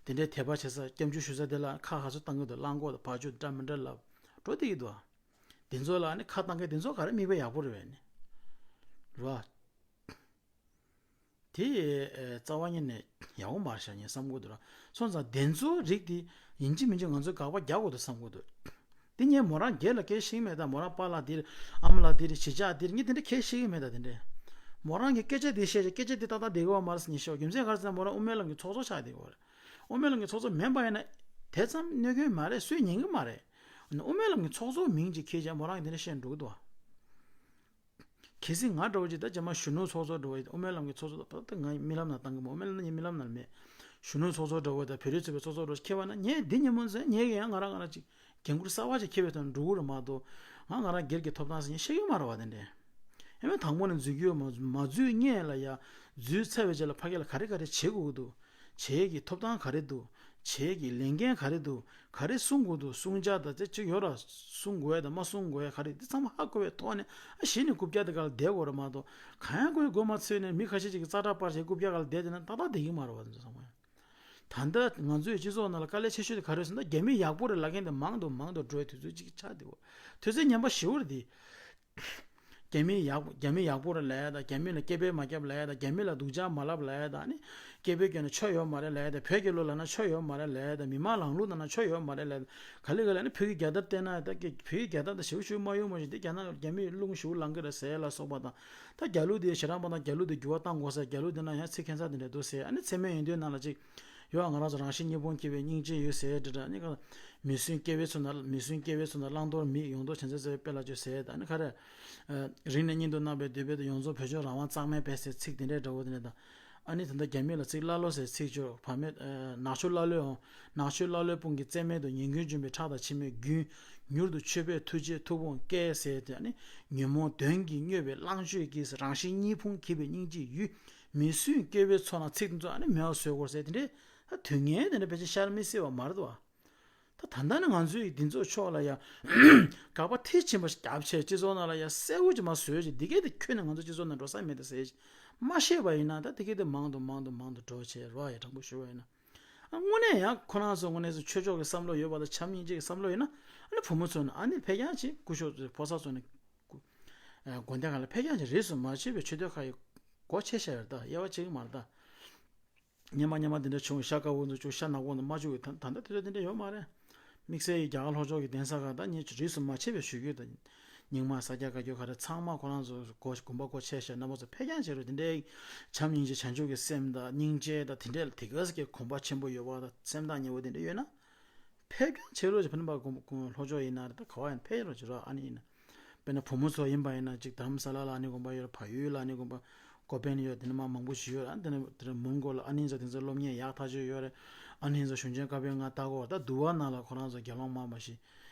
དེ་འདྲའི་དད་པ་བྱེད་ས་སྐྱབས་འཇུག་ཞུ་ས་དེ་ལ་ཁ་ཁ་སོ་བཏང་གི་འདུག་བླང་དགོས་དང་བར་ཆུ་འདྲ་མི་འདྲ་ལབ་འགྲོ་བསྡད་ཀྱི་འདུག་དེ་ཚོ་ལ་ནི་ཁ་བཏང་མཁན་དེ་ཚོ་ག་རེ་མིག་དཔེ་ཡག་པོ་རེད་བས་ནི། རེད་བ། དེ་ཨེ་རྩ་བ་ཉིད་ནས་ཡག་པོ་མ་རེད་ཤག་ངས་བསམ་གྱི་འདུག་ར། སོང་ཙང་དེ་ཚོའི་རིགས་དེ་ཡིན་གཅིག་མིན་གཅིག་ང་ཚོས་དགག་པ་རྒྱག་དགོས་འདུག་བསམ་གྱི་འདུག་དེ་ངས་མོ་རང་སྒེར་ལ་སྐད་ཆ་བཤད་ཀྱི་མེད། ད་མོ་རང་པཱ་ལགས་འདིར་ཨ་མ་ལགས་འདིར་གཞིས་ཆགས་འདིར་ངས་དེ་འདྲ་སྐད་ཆ་བཤད་ཀྱི་མེད། ད་དེ་འདྲ་མོ་རང་གིས་སྐད་ཆ་དེ་བཤད་བྱས་སྐད་ཆ་དེ་ཏག་ཏག་བསྡད་ཀྱི་ཡོད་མ་རེད་ཟེར་ངས་བཤད་པ། རྒྱུ་མཚན་ག་རེ་ཟེར་ན་མོ་རང་དབུ་མའི་ལམ་གྱི་ཚོགས་གཙོ་ཆགས་བསྡད་ཀྱི་ཡོད་རེད། དབུ་མའི་ལམ་གྱི་ཚོགས་གཙོ་མིན་པ་ཡིན་ན་དེ་ཙམ་གནོད་སྐྱོན་མ་རེད། སུས་ཉན་གྱི་མ་རེད། དབུ་མའི་ལམ་གྱི་ཚོགས་གཙོ་མིང་ཅིག་འཁྱེར་བྱས་མོ་རང་གིས་དེ་འདྲ་བཤད་འགྲོ་གི་འདུག་བ། གལ་སྲིད་ང་འདྲ་བོ་ཅིག་ད་རྗེས་མ་གཞོན་ནུ་ཚོགས་གཙོ་འདྲ་བོ་ཡིན། དབུ་མའི་ལམ་གྱི་ཚོགས་གཙོ་ད་ད་ང་རྨི་ལམ་ནང་བཏང་གི་མ། དབུ་མའི་ལམ་ནི་རྨི་ལམ་ནང་མེད། གཞོན་ནུ་ཚོགས་གཙོ་འདྲ་བོ་དང་བོད་རིགས་ཚོགས་པའི་ཚོགས་གཙོ་འདྲ་བོ་ཁྱེར་བ་ན་ངས་འདི་ཉིན་མོ་ཚོ་ངས་ཀྱི་ཡང་ང་རང་ང་རང་ཅིག་འགན་ཁུར་གསར་བ་ཅིག་འཁྱེར་བའི་ཐོག་ནས་འགྲོ་གི་རེད་མ་གཏོགས། ང་ང་རང་སྒེར་གྱི་ཐོབ་ཐང་ཟེར་མཁན་བཤད་ཀྱི་མ་རེད་བ། དེ་འདྲས་ཨེ་མ་དང་པོ་ནས་འཛུལ་རྒྱུ་ཡོད་མ་མ་འཛུལ་སྔོན་ལ་ཡ་འཛུལ་ཚར་བའི་རྗེས་ལ་ཕ་གི་ལ་ག་རེ་ག་རེ་བྱེད་དགོས་ཀྱི་འདུག་བྱེད་ཀྱི་ཐོབ་ཐང་ག་རེ་འདུག་བྱེད་ཀྱི་ལས་འགན་ག་རེ་འདུག་ག་རེ་གསུང་དགོས་འདུག་གསུང་བྱ་དང་དེ་གཅིག་ཡོད་ར། གསུང་དགོས་ཡ་དང་མ་གསུང་དགོས་ཡ་ག་རེ་འདི་ཚང་མ་ཧ་གོ་བའི་ཐོག་ནས་ཨ་གཞི་ནས་རྐུབ་བཀྱག་དེ་ག་ལ་བསྡད་དགོས་ར་མ་གཏོགས། གང་ཡང་གོ་ཡ་གོ་མ་ཚོད་ནས་མི་ཁ་ཤས་ཅིག་གིས་ཙག་སྒྲ་སྤར་བྱས་རྐུབ་བཀྱག་ག་ལ་བསྡད་དེ་ན་ཏག་ཏག་བསྡད་ཀྱི་མ་རེད་བ། འདི་ཚོ་ཚང་མ་ཡང་ད་ལྟ་ང་ཚོའི་སྤྱི་ཚོགས་ནང་ལ་དཀའ་ལས་ཆེ་ཤོས་དེ་ག་རེ་ཟེར་ན། རྒྱ་མི་ཡག་པོ་རེད་ལབ་མཁན་དེ་མང་དུ་མང་དུ་འགྲོ་བའི་དུས་ཚོད་ཅིག་ཆགས་བསྡད་ཡོད། དུས་ཚོད་ངན་པ་ཞེ་པོ་རེད་དེ། རྒྱ་མི་ཡག་རྒྱ་མི་ཡག་པོ་རེད་ལབ་ཡ་དང་། རྒྱ་མི་ལ་སྐད་འབོད་མ་རྒྱབ་ལབ་ཡ་དང་། རྒྱ་མི་ལ་སྡུག་ཅག་མ་ལབ་ལབ་ཡ་དང་། ཨ་ནི་སྐད་འབོད་བརྒྱབ་ན་ཆོ་ཡོད་མ་རེད་ལབ་ཡ་དང་། བོད་རྒྱལ་ལོ་ལབ་ན་ཆོ་ཡོད་མ་རེད་ལབ་ཡ་དང་། མི་མང་ལངས་ལུགས་གནང་ན་ཆོ་ཡོད་མ་རེད་ལབ་ཡ་དང་། ག་ལེ་ག་ལེ། ཨ་ནི་བོད་ཀྱི་རྒྱལ་དར་བསྟན་ན་ད་ཀྱི་བོད་ཀྱི་རྒྱལ་དར་དང་ཞེ་པོ་ཞེ་པོ་མ་ཡོང་མ་ཞིག་དེ་རྒྱ་ནག་རྒྱ་མིས་རླུང་ཞེ་པོ་ལངས་ཀྱི་རེད་ཟེར་ཡ་ལ་སོགས་པ་དང་། ད་རྒྱ་ལུགས་དེ་ཞེ་དྲག་པ་དང་རྒྱ་ལུགས་དེ་འགྱུར་བ་གཏང་དགོས་ཟེར། རྒྱ་ལུགས་དེ་ན་ཡང་ཚིག་ཁྱད་མཚར་དེ་འདྲ་འདུག་ཟེར། ཨ་ནི་མཚན་མོའི་ཡོན་ཏན་ནང་ལ་ཅིག་ཡོད། ང་རང་ཚོ་རང་བཞིན་གཉིས་ཕུང་འཁྱེར་བའི་སྙིང་རྗེ་ཡོད་ཟེར་འདྲ་འདྲ། ཨ་ནི་ག་མི་སྲུན་སྐྱེ་བོའི་ཚུལ་ན། མི་སྲུན་སྐྱེ་བོའི་ཚུལ་ན་བླང་དོར་མེད། ཡོངས་རྫོགས་བྱང་ཆུབ་སེམས་དཔའི་དཔེ་ལ་སྤྱོད་ཟེར། ད་ནི་ག་རེ། རིང་ནས་སྙིང་དུ་བརྣག་པའི་འདོད་པས་དེ། ཡོངས་རྫོགས་བོད་ལྗོངས་རང་དབང་གཙང་མའི་དཔལ་ཟེར་ཚིག་དེ་འདྲའི་འདྲ་བོ་དེ་འདྲ་དང་། ཨ་ནི་ད་ལྟ་རྒྱ་མི་ལ་ཚིག་ཀླ་ཀློ་ཟེར་ཚིག་སྦྱོར་བ་མེད། ནག་ཕྱོགས་ཀླ་ཀློའི་འོང་། ནག་ཕྱོགས་ཀླ་ཀློའི་དཔུང་གིས་རྩེ་མེད་དུ། ཉིན་རྒྱུན་འབྱོན་པའི་ཁྲག་དང་མཆི་མའི་རྒྱུན། མྱུར་དུ་མཆོད་པའི་མཐུ་ཆེན་མཐུ་དཔུང་བསྐྱེད་ཟེར་ཏེ། ཨ་ནི་ཉོན་མོངས་གདོན་གྱིས་སྨྱོས་པའི་གླང་སྤྱོད་ཀྱིས། རང་བཞིན་གཉིས་ཕུང་འཁྱེར་བའི་སྙིང་རྗེའི་ཡུལ། མི་སྲུན་སྐྱེ་བོའི་ཚོགས་ནང་། ཚིག་འདི་ཚོ་ཨ་ནི་མེད་པ་བཟོ་དགོས་ཟེར། དེ་འདྲའི་ད་དུས་ངན་དེ་འདྲ་ཕལ་ཆེར་ཤར་མི་སྲིད་པ་མ་རེད་དོ། ད་ད་ལྟ་ནི་ང་ཚོས་འདི་ཚོའི་ཕྱོགས་ལ་ཡ་དགག་པ་མཐིལ་ཕྱིན་པ་ཞིག་བརྒྱབ་བྱས། སྤྱི་ཚོགས་ནང་ལ་ཡ་གསལ་པོ་ཅིག་མར་བཟོས་བྱས། འདི་གས་དེ་ཁྱོན་ནས་ང་ཚོ་སྤྱི་ཚོགས་ནང་འགྲོ་ས་མེད་ད་ཟེར་མ་བཤད་པ་ཡིན་ན། ད་འདི་གས་དེ་མང་དུ་མང་དུ་མང་དུ་འགྲོ་བྱས་རོགས་ཡ། དྲང་པོ་ཞུ་བ་ཡིན་ན། ཨ་དངོས་གནས་ཡང་ཁོ་རང་ཚོ་དངོས་གནས་སུ་ཆོས་ཕྱོགས་ཀྱི་བསམ་བློ་ཡོད་པ་དང་བྱམས་སྙིང་རྗེ་གི་བསམ་བློ་ཡོད་ན། ཨ་ནི་བུ་མོ་ཚོ་ནི་ཨ་ནི་ཕེབས་རྐྱང་ཅིག་སྐུ་ཞབས་ཚོ་ཕོ་གསར་ཚོ་ནི་སྐུ་ཨ་དགོན་སྡེ་ཁག་ལ་ཕེབས་རྐྱང་ཅིག་རིས་སུ་མ་ཆད་པའི་ཆོས་སྡེ་ཁག་གི་སྒོ་ཕྱེ་བཞག་ཡོད་ད། དབྱེ་བ་ཕྱེ་གི་མ་རེད་ད། སྔོན་མ་སྔོན་མ་འདི་འདྲ་བྱུང་། ཤ་དཀར་པོ་ཚོ་བྱུང་། ཤ་ནག་པོ་ཚོ་མ་བྱུང་གི། ད་ད་ལྟ་དུས་ཚོད་འདི་འདྲ་ཡོད་མ་རེད། དམིགས་བསལ་གྱི་རྒྱ་གར་ལྷོ་ཕྱོགས་ཀྱི་གདན་ས་ཁག་ད་ཉིད་རིས་སུ་མ་ཆད་པའི་ཞུ་རྒྱུ་དང་། རྙིང་མ་ས་སྐྱ་བཀའ་བརྒྱུད་ག་རེ་ཚང་མ་ཁོ་རང་ཚོ་སྒོ་དགོན་པ་སྒོ་ཕྱེ་བཞག། རྣམ་པ་ཚོ་ཕེབས་རྐྱང་བྱེད་རོགས། དེ་འདྲའི་བྱམས་སྙིང་རྗེ་བྱང་ཆུབ་ཀྱི་སེམས་དང་སྙིང་རྗེ་དང་། དེ་འདྲའི་ལ་དེ་ག་ཙམ་གྱི་གོམས་པ་ཆེན་པོ་ཡོད་པ་དང་། སེམས་ཐག་ཉེ་བོ་དེ་འདྲ་ཡོད་ན། ཕེབས་རྐྱང་བྱེད་རོགས་ཞེས། ཕ་ནི་པ་ཀུན་ལྷོ་ཕྱོགས་ཡིན་ན་རེད། ད་ག་བ་ཡིན་ཕེབས་རོགས་བྱེད་རོགས། ཨ་ནི་ཡིན་ན། དཔེར་ན་བུ་མོ་ཚོ་ཡིན་པ་ཡིན་ན་ཅིག་དྷ་རམ་ས་ལ་ལ་ཨ་ནི་དགོན་པ་ཡོད་རེད། བལ་ཡུལ་ལ་ཨ་ནི་དགོན་པ་ཀོ་པན་ཡོད། དེ་ནས་མ་མང་པོ་ཞིག་ཡོད་རེད། དེ་ནས་དེ་ནས་མོན་གྷོ་ལ་ཨ་ནི་ཚོ་དེ་ཚོ་སློབ་གཉེར་ཡག་ཐག་ཆོད་ཡོད་རེད། ཨ་ནི་ཚོ་གཞུང་ཆེན་བཀའ་པོད་ལྔ་ལྟ་སྐོར། ད་འདུལ་བ་ནང་ལ་ཁོ་རང་ཚོ་དགེ་སློང་མ་མ་ཞིག་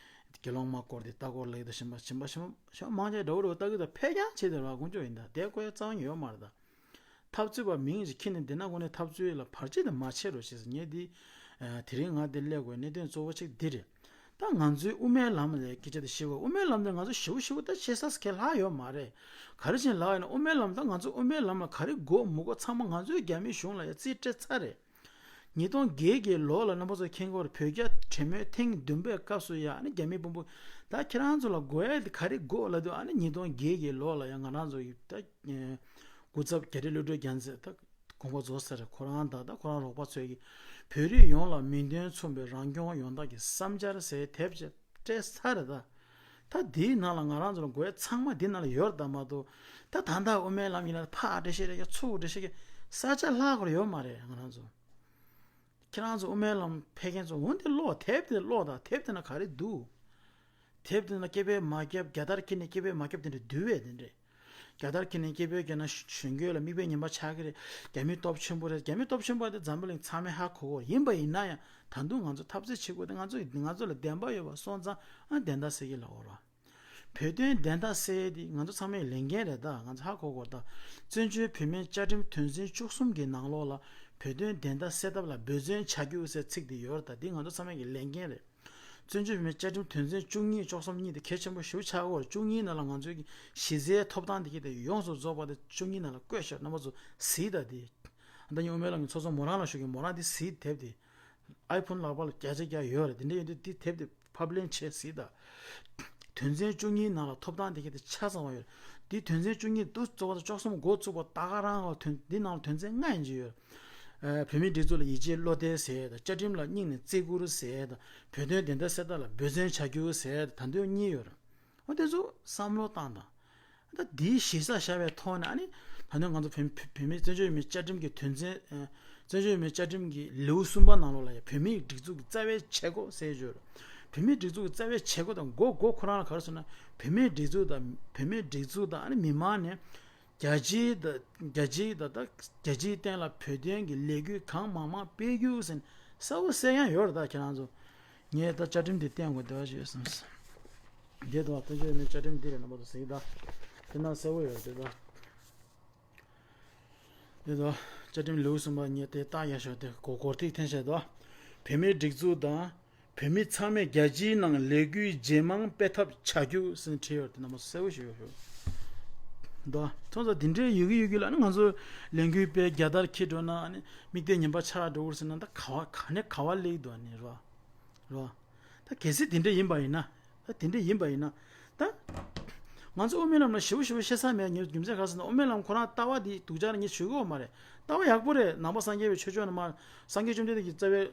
དགེ་སློང་མ་སྐོར་དེ་ལྟ་སྐོར་ལེགས་དང་ཞིམ་པ་ཞིམ་པ་ཞིམ་པ་ཞིམ་པ་མང་ཆེ་འདྲ་བོ་རེད། ལྟ་གི་ད་ཕེབས་རྐྱང་བྱེད་དེ་རེད་བ། དཀོན་མཆོག་ཡིན་ད། དེ་བཀོད་རྩ་བ་ཉིད་ཡོད་མ་རེད་ད། འཐབ་རྩོད་པ་མིང་ཞིག་ཁྱེར་ནས་འདི་ན་དངོས་གནས་འཐབ་རྩོད་ལ་བར་ཆད་དེ་མ་བྱེད་རོགས་ཞེས་ངས་འདི། ཨ་དེ་རིང་ང་འདིར་སླེབས་དགོས་གནད་དོན་གཙོ་བོ་གཅིག་འདི་རེད། ད་ང་ཚོའི་དབུ་མའི་ལམ་ལ་སྐད་ཆ་དེ་བཤད་དགོས། དབུ་མའི་ལམ་དེ་ང་ཚོ་ཞེ་པོ་ཞེ་པོ་ད་བཤད་ས་ག་ལྷག་ཡོད་མ་རེད། ག་རེ་བྱས་ལབ་ཡིན་ན། དབུ་མའི་ལམ་ད་ང་ཚོ་དབུ་མའི་ལམ་ལ་ག་རེ་དགོས་མི་དགོས་ཚང་མ་ང་ཚོའི་རྒྱ་མིའི་གཞུང་ལ་ཡ་རྩིས་སྤྲད་ཚར་རེད། ཉིས་སྟོང་བརྒྱད་ཀྱི་ལོ་ལ་རྣམ་པ་ཚོ་མཁྱེན་གྱི་ཡོད་རེད། བོད་རྒྱ་གྲོས་མོལ་ཐེངས་བདུན་པའི་སྐབས་སུ་ཡ་ཨ་ནི་རྒྱ་མི་དཔོན་པོ་ད་ཁྱེད་རང་ཚོ་ལ་དགོས་ཡ་དེ་ག་རེ་དགོས་ལབ་དུས། ཨ་ནི་ཉིས་སྟོང་བརྒྱད་ཀྱི་ལོ་ལ་ཡ་ང་རང་ཚོ་ཡི་ད། སྐུ་ཚབ་རྒྱ་རི་བློ་གྲོས་རྒྱལ་མཚན་ད་དགོངས་པ་རྫོགས་ཚར་རེད། ཁོ་རང་དང་ད་ཁོ་རང་རོགས་པ་ཚོས་ཀྱིས་བོད་རིགས་ཡོངས་ལ་མིང་དོན་མཚུངས་པའི་རང་སྐྱོང་ཡོང་ཐབས་ཀྱི་བསམ་འཆར་ཟེར་དེབ་ཅིག་སྤྲད་ཚར་རེད་ད། ད་འདིའི་ནང་ལ་ང་རང་ཚོ་ལ་དགོས་ཡ་ཚང་མ་འདི་ནང་ལ་ཡོད་རེད་ད་མ་གཏོགས། ད་ད་ལྟ་དབུ་མའི་ལམ་ཡིན་ན་ཕར་འགྲེལ་བཤད་རེ་ཡ་ཚུར་འགྲེལ་བཤད་ཀྱི་ས་ཆ་ལྷག་པར་ཡོད་མ་རེད། ང་རང་ཚོ་ཁྱེད་རང་ཚོ་དབུ་མའི་ལམ་ཕེབས་མཁན་ཚོ་འོ་འདི་ཀློག་དེབ་དེ་ཀློག་དང་། དེབ་དེ་ན་ག་རེ་འདུག་དེབ་དེ་ན་སྐད་འབོད་མ་བརྒྱབ། རྒྱལ་དར་འཁྱེར་ནས་སྐད་འབོད་མ་བརྒྱབ་དེ་འདྲ་འདུག་བས། དེ་འདྲས་རྒྱལ་དར་འཁྱེར་ནས་སྐད་འབོད་བརྒྱབ་ན་གཞོན་སྐྱེས་ལ་མིག་དཔེ་ངན་པ་ཆགས་ཀྱི་རེད། རྒྱ་མི་སྟོབས་ཆེན་པོ་རེད། རྒྱ་མི་སྟོབས་ཆེན་པོ་དེ་འཛམ་བུ་གླིང་ཚང་མས་ཧ་གོ་གི་ཡོད་རེད། ཡིན་པ་ཡིན་ན་ཡང་ད་དུང་ང་ཚོ་འཐབ་རྩོད་བྱེད་དགོས་དེ། ང་ཚོ་ང་ཚོ་ལ་བདེན་པ་ཡོད་པ་སོང་ཙང་ཨ་བདེན་མཐའ་གསལ་གྱི་ལ་འོ་ར། བོད་དོན་བདེན་མཐའ་གསལ་དེ་ང་ཚོ་ཚང་མའི་ལས་འགན་རེད་ད། ང་ཚོ་ཧ་གོ་དགོས་ད། བཙན་བྱོལ་བོད་མིའི་བཅའ་ཁྲིམས་དོན་ཚན་བཅུ་གསུམ་གྱི་ནང་ལོགས་ལ་ བོད་དོན་བདེན་མཐའ་གསལ་ཐབས་ལ་འབད་བརྩོན་བྱ་རྒྱུ་ཟེར་ཚིག་འདི་ཡོད་རེད། ད་འདི་ང་ཚོ་ཚང་མས་ཀྱི་ལས་འགན་རེད། བཙན་བྱོལ་བོད་མིའི་བཅའ་ཁྲིམས་དོན་ཚན་བཅུ་གཉིས་བཅུ་གསུམ་གཉིས་དེ་གལ་ཆེན་པོ་ཞེ་པོ་ཆགས་ཀྱི་ཡོད་རེད། བཅུ་གཉིས་ནང་ལ་ང་ཚོའི་གི་གཞི་རྩའི་ཐོབ་ཐང་དེ་ག་དེ་ཡོངས་སུ་རྫོགས་པ་དེ་བཅུ་གཉིས་ནང་ལ་བཀོད་ཤག་རྣམ་པ་ཚོ་གཟིགས་དང་དེ། ད་ནི་དབུ་མའི་ལམ་གྱི་ཚོགས་གཙོ་མོ་རང་ལ་ཞུ་གི། མོ་རང་དེ་གཟིགས། དེབ་དེ་ཨའི་ཕོན་ལག་པ་ལ་བརྒྱ་ཆ་བརྒྱ་ཡོད་རེད། དེ་འདྲ་ཡོད་དུས་དེ་དེབ་དེ་ཕབ་ལེན་བྱས་གཟིགས་དང་། དོན་ཚན་བཅུ་གཉིས་ནང་ལ་ཐོབ་ཐང་དེ་ག་དེ་ཆ་ཚང་བ་ཡོད་རེད། དེ་དོན་ཚན་བཅུ་གཉིས་དུ་གཙོ་བོ་དང་བཅུ་གསུམ་འགོ་བཙུགས་པ་ད་ག་རང་གི་དོན་འདི་ནང་ལ་དོན་ཚན་ལྔ་ཡིན་གྱི་ཡོད་རེད། ཨ། བོད་མིའི་སྒྲིག་འཛུགས་ལ་ཡིད་ཆེས་བློ་གཏད་ཟེར་ཡས་དང་། བཅའ་ཁྲིམས་ལ་སྙིང་ནས་བརྩི་བཀུར་ཟེར་ཡས་དང་། བོད་དོན་བདེན་མཐའ་གསལ་ཐབས་ལ་འབད་བརྩོན་བྱ་རྒྱུ་ཟེར་ཡས་དང་། ད་དོན་གཉིས་ཡོད་རེད། འོ་དེ་ཚོ་བསམ་བློ་བཏང་དང་། ད་འདིའི་གཞི་རྩ་བཞག་པའི་ཐོག་ནས། ཨ་ནི་ད་ནི་ང་ཚོ་བོད་བོད་བོད་མིའི་བཙན་བྱོལ་བོད་མིའི་བཅའ་ཁྲིམས་ཀྱི་དོན་ཚན། ཨ། བཙན་བྱོལ་བོད་མིའི་བཅའ་ཁྲིམས་ཀྱི་ལེའུ་གསུམ་པ་ནང་ལོགས་ལ་ཡང་བོད་མིའི་སྒྲིག་འཛུགས་ཀྱི་རྩ་བའི་བྱེད་སྒོ་ཟེར་ཡོད་རེད། བོད་མིའི་སྒྲིག་འཛུགས་ཀྱི་རྩ་བའི་བྱེད་སྒོ་དང་མགོ་མགོ་ཁོ་རང་ལ་ག་རེ་ཟེར་ན། བོད་མིའི་སྒྲིག་འཛུགས་དང་། བོད་མིའི་སྒྲིག་འཛུགས་དང་། ཨ་ནི་མི་མང་ནས་རྒྱལ་སྤྱིའི་དང་། རྒྱལ་སྤྱིའི་དང་། ད་རྒྱལ་སྤྱིའི་སྟེང་ལ་བོད་དོན་གྱི་ལས་འགུལ་གང་མང་མང་སྤེལ་རྒྱུ་ཟེར་ནས་གསལ་པོ་གསལ་ཡང་ཡོད་རེད། ད་ཁྱེད་རང་ཚོ། ངས་ད་བཅའ་ཁྲིམས་འདི་བསྟན་དགོས་འདོད་པ་ཞིག་ཡོད་བསམས། འདི་དང་བཙན་བྱོལ་བོད་མིའི་བཅའ་ཁྲིམས་འདི་རེད། རྣམ་པ་ཚོ་གཟིགས་དང་། དེ་ན་གསལ་པོ་ཡོད་རེད། དེ་དང་། དེ་དང་། བཅའ་ཁྲིམས་ལེའུ་གསུམ་པ་ཉིད་དེ་ལྟ་ཡག་ཤོས་དེ་གོ་གོར་ཐིག་འཐེན་བྱས་དོ། བོད་མིའི་སྒྲིག་འཛུགས་དང་། བོད་མི་ཚང་མས་རྒྱལ་སྤྱིའི་ནང་ལས་འགུལ་ཇེ་མང་སྤེལ་ཐབས་བྱ་རྒྱུ་ཟེར་བྲིས་ཡོད་དེ་རྣམ་པ་གསལ་པོ་ཞིག་ཡོད་ཤོད། དོ། ཚོང་ས་དེ་འདྲའི་ཡོད་ཀྱི་ཡོད་ཀྱི་ལ་ནི་ང་ཚོ་ལས་འགུལ་སྤེལ། རྒྱལ་དར་འཁྱེར་འགྲོ་ན་ཨ་ནི་མིག་ལྟོས་ངན་པ་ཆགས་འགྲོ་གི་རེད་ཟེར་ན། ད་ག་བ་ག་ནས་ག་བ་སླེབས་འདུག་ཨ་ནི་རོ། རོ། ད་གལ་སྲིད་དེ་འདྲ་ཡིན་པ་ཡིན་ན། ད་དེ་འདྲ་ཡིན་པ་ཡིན་ན། ད་ང་ཚོ་དབུ་མའི་ལམ་ལ་ཞེ་པོ་ཞེ་པོ་བཤད་ས་མེད། ངས་རྒྱུ་མཚན་ག་རེ་ཟེར་ན། དབུ་མའི་ལམ་ཁོ་རང་ལྟ་བ་འདི་སྡུག་ཅག་རེད། ངས་ཆོས་གོ་མ་རེད། ལྟ་བ་ཡག་པོ་རེད། ནང་པ་སངས་རྒྱས་པའི་ཆོས་ཕྱོགས་ནས་མར་སངས་རྒྱས་བཅོམ་ལྡན་འདས་ཀྱི་རྩ་བའི།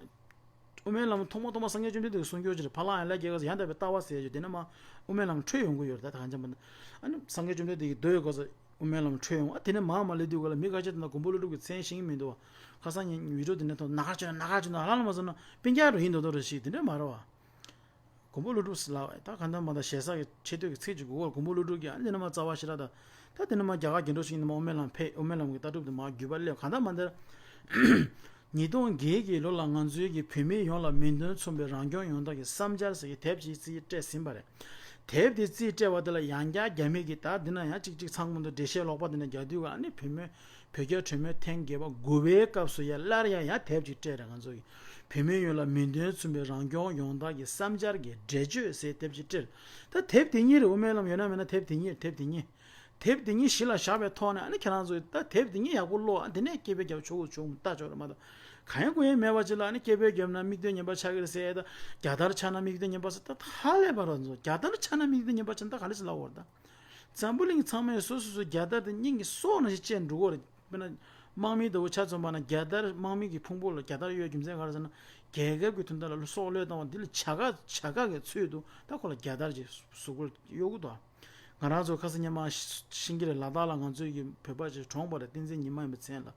དབུ་མའི་ལམ་ཐོག་མ་ཐོག་མ་སངས་རྒྱས་བཅོམ་ལྡན་འདས་ཀྱི་གསུང་རྒྱུན་ཅིག་རེད། ཕ་ལ་ཡང་ལ་རྒྱལ་ཁ་ཟེར། ཡང་དག་པའི་ལྟ་བ་ཟེར་ཡོད། དེ་ནས་མར་དབུ་མའི་ལམ་འཕྲོས་ཡོང་གི་ཡོད་རེད། ད་ད་གང་ཅང་མ་ད། ཨ་ནི་སངས་རྒྱས་བཅོམ་ལྡན་འདས་ཀྱི་མདོ་ཡི་སྐོར་ཟེར། དབུ་མའི་ལམ་འཕྲོས་ཡོང་བ་དེ་ནས་མར་མར་སླེབས་དུས་ག་ལ་མི་ཁ་ཤས་དེ་ན་མགོན་པོ་ཀླུ་སྒྲུབ་ཀྱི་མཚན་ཤེས་ཀྱི་མི་འདུག་བ། ཁ་སང་ཉིན་བི་ཌིའོ་དེ་ནས་ཐོག་ན་ག་ཅོ་ན་ག་ཅོ་ན་ལ་ལ་མ་སོང་ན་སྤུན་ཀྱག་རུ་ཡིན་མདོག་མདོག་རུ་ཞིག་དེ་འདྲ་མ་རེད་བ། མགོན་པོ་ཀླུ་སྒྲུབ་ཟེར་ལ་བ། ད་གང་ལྟར་མ་ད་ཞེ་ས་གི་ཆེ་བསྟོད་ཀྱི་ཚིག་ཅིག་གོ་གོ། མགོན་པོ་ཀླུ་སྒྲུབ་ཀྱི་ཨ་ནི་དེ་ནས་མར་རྩ་བ་ཞེ་དྲག་ད། ད་དེ་ནས་མར་རྒྱ་གར་རྒྱལ་འགྲོ་ཞིག་ཡིན་ན་མར་དབུ་མའི་ལམ་ཕེབས། དབུ་མའི་ལམ་གྱི་ལྟ་གྲུབ་དེ་མར་བརྒྱུད་པ་སླེབས། གང་ལྟར་མ་ད། ཉིས་སྟོང་བརྒྱད་ཀྱི་ལོ་ལ་ང་ཚོའི་གི་བོད་མི་ཡོངས་ལ་མིང་དོན་མཚུངས་པའི་རང་སྐྱོང་ཡོང་ཐབས་ཀྱི་བསམ་འཆར་ཟེར་གྱི་དེབ་ཅིག་རྩིས་སྤྲད་ཟིན་པ་རེད། དེབ་དེ་རྩིས་སྤྲད་པ་དེ་ལ་ཡང་བསྐྱར་རྒྱ་མི་གིས་ད་འདི་ན་ཡང་གཅིག་གཅིག་ཚང་མ་དུ་འགྲེལ་བཤད་ལོག་པ་འདི་ན་རྒྱག་དུས་ག་ཨ་ནི་བོད་མི་བོད་རྒྱ་གྲོས་མོལ་ཐེངས་བརྒྱད་པ་དགུ་པའི་སྐབས་སུ་ཡང་སླར་ཡང་ཡང་དེབ་ཅིག་སྤྲད་རེད། ང་ཚོ་གི་བོད་མི་ཡོངས་ལ་མིང་དོན་མཚུངས་པའི་རང་སྐྱོང་ཡོང་ཐབས་ཀྱི་བསམ་འཆར་གྱི་འགྲེལ་བརྗོད་ཟེར་དེབ་ཅིག་སྤྲད། ད་དེབ་དེ་གཉིས་རེད། དབུ་མའི་ལམ་ཡོད་ན་མེད་ན་དེབ་དེ་གཉིས་རེད། དེབ་དེ་གཉིས། དེབ་དེ་གཉིས་གཞི་ལ་བཞག་པའི་ཐོག་ནས་ཨ་ནི་ཁྱེད་རང་ཚོས་ད་དེབ་དེ་གཉིས་ཡག་པོ་ཀློག་ཨ། དེ་ནས་སྐད་འབོད་རྒྱབ་ཆོག་གི་ཆོག་མི་ལྟ་ཆོག་རེད་མ་གཏོགས། གང་ཡང་གོ་ཡ་མེད་པ་ཅིག་ལ་ཨ་ནི་སྐད་འབོད་རྒྱབ་ན་མིག་ལྟོས་ངན་པ་ཆགས་ཀྱི་རེད་ཟེར་ཡ་ད། རྒྱལ་དར་འཕྱར་ན་མིག་ལྟོས་ངན་པ་ཟེར། ད་ཧ་ལས་པ་རེད། ཚོ་རྒྱལ་དར་འཕྱར་ན་མིག་ལྟོས་ངན་པ་ཆགས་ན་ད་ག་རེ་ཟེར་ལབ་དགོས་རེད་ད། འཛམ་བུ་གླིང་ཚང་མས་སོ་སོ་སོའི་རྒྱལ་དར་དེ་སྙིང་གི་སྲོག་ནང་བཞིན་གཅེས་འགྲོ་གི་རེད། དཔེར་ན་དམག་མི་ལྟ་བུ་ཆ་མཚོན་པ་ན། རྒྱལ་དར་དམག་མི་གི་ཕུང་པོ་ལ་རྒྱལ་དར་གཡོགས་རྒྱུ་མཚན་ག་རེ་ཟེར་ན། རྒྱལ་ཁབ་ཀྱི་དོན་དག་ལ་སྲོག་བློས་བཏང་བ་འདི་ལ་བྱ་དགའ་བྱ་དགའ་གི་ཚུལ་དུ་ད་ཁོ་ལ་རྒྱལ་དར་ཅིག་གཟུགས་པོར་གཡོགས་གི་འདུག་ང་རང་ཚོ་ཁ་སང་ཉི་མ་ཤི་ཤི་གི་རེད། ལ་དྭགས་ལ་ང་ཚོའི་གི་བོད་པ་ཅིག་གྲོངས་པ་རེད། བསྟན་འཛིན་ཉི་མ་ཡིན་པའི་མཚན་ལ།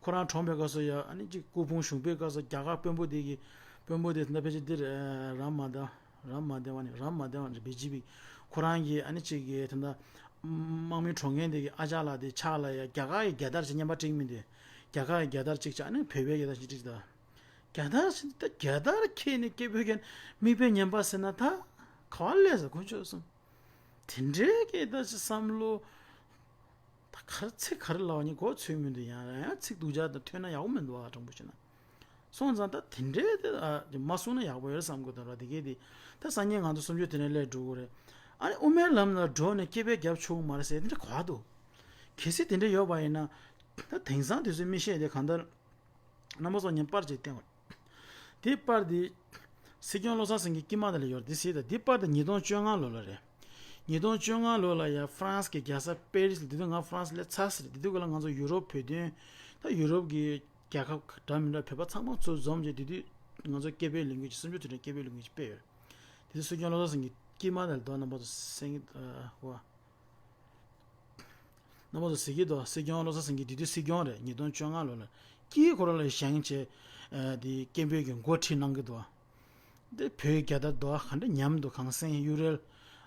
ཁོ་རང་གྲོངས་པའི་སྐབས་སུ་ཡ་ཨ་ནི་ཅིག་སྐུ་ཕུང་ཞུགས་པའི་སྐབས་སུ་རྒྱ་གར་དཔོན་པོ་དེ་གི་དཔོན་པོ་དེ་ད་ཕལ་ཆེར་འདིར་རམ་མ་དང་། རམ་མ་དེ་བ་ནི་རམ་མ་དེ་བ་ནི་བི་ཇེ་པི། ཁོ་རང་གིས་ཨ་ནི་ཅིག་གི་ད་ལྟ་དམག་མི་གྲོངས་མཁན་དེ་གི་ཨ་ཅག་ལགས་དེ་ཕྱག་ལ་ཡ་རྒྱ་གར་གྱི་རྒྱལ་དར་ཅིག་བརྙན་པར་བསྒྲིགས་མི་འདུག་རྒྱ་གར་གྱི་རྒྱལ་དར་ཅིག་བྱས། ཨ་ནི་བོད་པའི་རྒྱལ་དར་ཅིག་བསྒྲིགས་ད། རྒྱལ་དར་ཅིག་ད་རྒྱལ་དར་འཁྱེར་ནས་སྐད་འབོད་རྒྱབ་མིག་དཔེ་ངན་པ་ཟེར་ན་ད་ག་བ་སླེབས་ཟེར། དཀོན་མཆོག་གསུམ། དེ་འདྲའི་སྐད་ད་ཅིག་བསམ་བློ། ད་ག་རེ་ཚིག་ག་རེ་ལབ་ནི་གོ་ཚོད་མི་འདུག་ཡང་ཡང་ཚིག་སྡུག་ཅག་དང་ཐོན་ན་ཡག་པོ་མི་འདུག་ཨ། དྲང་པོ་བཤད་ན། སོང་ཙང་ད་དེ་འདྲའི་དེ་ཨ་མ་གསུངས་ན་ཡག་པོ་ཡོད་བསམ་གི་འདུག་ར། དེ་གས་དེ་ད་སང་ཉིན་ང་ཚོ་གསུམ་བཅུ་དེ་ནས་སླེབས་འགྲོ་གི་རེད། ཨ་ནི་དབུ་མའི་ལམ་ལ་འགྲོ་ནས་སྐད་འབོད་རྒྱབ་ཆོག་གི་མ་རེད་ཟེར་དེ་འདྲ་ག་བ་འདུག་གལ་སྲིད་དེ་འདྲ་ཡོད་པ་ཡིན་ན། ད་དེང་སང་དུས་ཚོད་མི་ཤེས་དེ་གང་ལྟར། རྣམ་པ་ཚོ་ཉིན་པར་ཅིག་བསྟན་དགོས། དེ་པར་དེ་སྲིད་སྐྱོང་བློ་བཟང་སེང་གེ་དཀྱིལ་མ་དེ་ལ་ཡོད་རེད། དེ་གཟིགས་དང་། དེ་པར་དེ་ཉིས་སྟོང་བཅོ་ལྔ་ལོ་ལ་རེད། ཉིས་སྟོང་བཅོ་ལྔ་ལོ་ལ་ཡ་ཧྥ་རན་སི་གི་རྒྱལ་ས་པེ་རི་སི་ལ། དེ་དུས་ང་ཧྥ་རན་སི་སླེབས་ཚར་ཟིན་རེད། དེ་དུས་ག་ལ་ང་ཚོ་ཡུ་རོབ་བོད་དོན། ད་ཡུ་རོབ་གི་རྒྱལ་ཁབ་འདྲ་མི་འདྲ་བོད་པ་ཚང་མ་ཚུར་འཛོམས་བྱས། དེ་དུས་ང་ཚོ་སྐད་འབོད་ལས་འགུལ་ཅིག་གསུམ་བཅུ་དུས་དྲན་སྐད་འབོད་ལས་འགུལ་ཅིག་སྤེལ་ཡོད། དེ་དུས་སྲིད་སྐྱོང་བློ་བཟང་སེང་གེ་དཀྱིལ་མ་དེ་ལ་འདུག་རྣམ་པ་ཚོ་སེང་གེ་ཨ་ཧོ། རྣམ་པ་ཚོ་གཟིགས་ཀྱི་འདུག་སྲིད་སྐྱོང་བློ་བཟང་སེང་གེ་དེ་དུས་སྲིད་སྐྱོང་རེད། ཉིས་སྟོང་བཅོ་ལྔ་ལོ་ལ། དཀྱིལ་ཁོ་རང་ལ་བཞེངས་བྱས། ཨ། དེ་སྐད་འབོད་ཀྱི་འགོ་ཁྲིད་གནང་གི་འདུག་དེ་བོད་རྒྱལ་དར་འདུག་ག་འདྲ་མཉམ་དུ་གངས་སེང་གཡུ་རལ།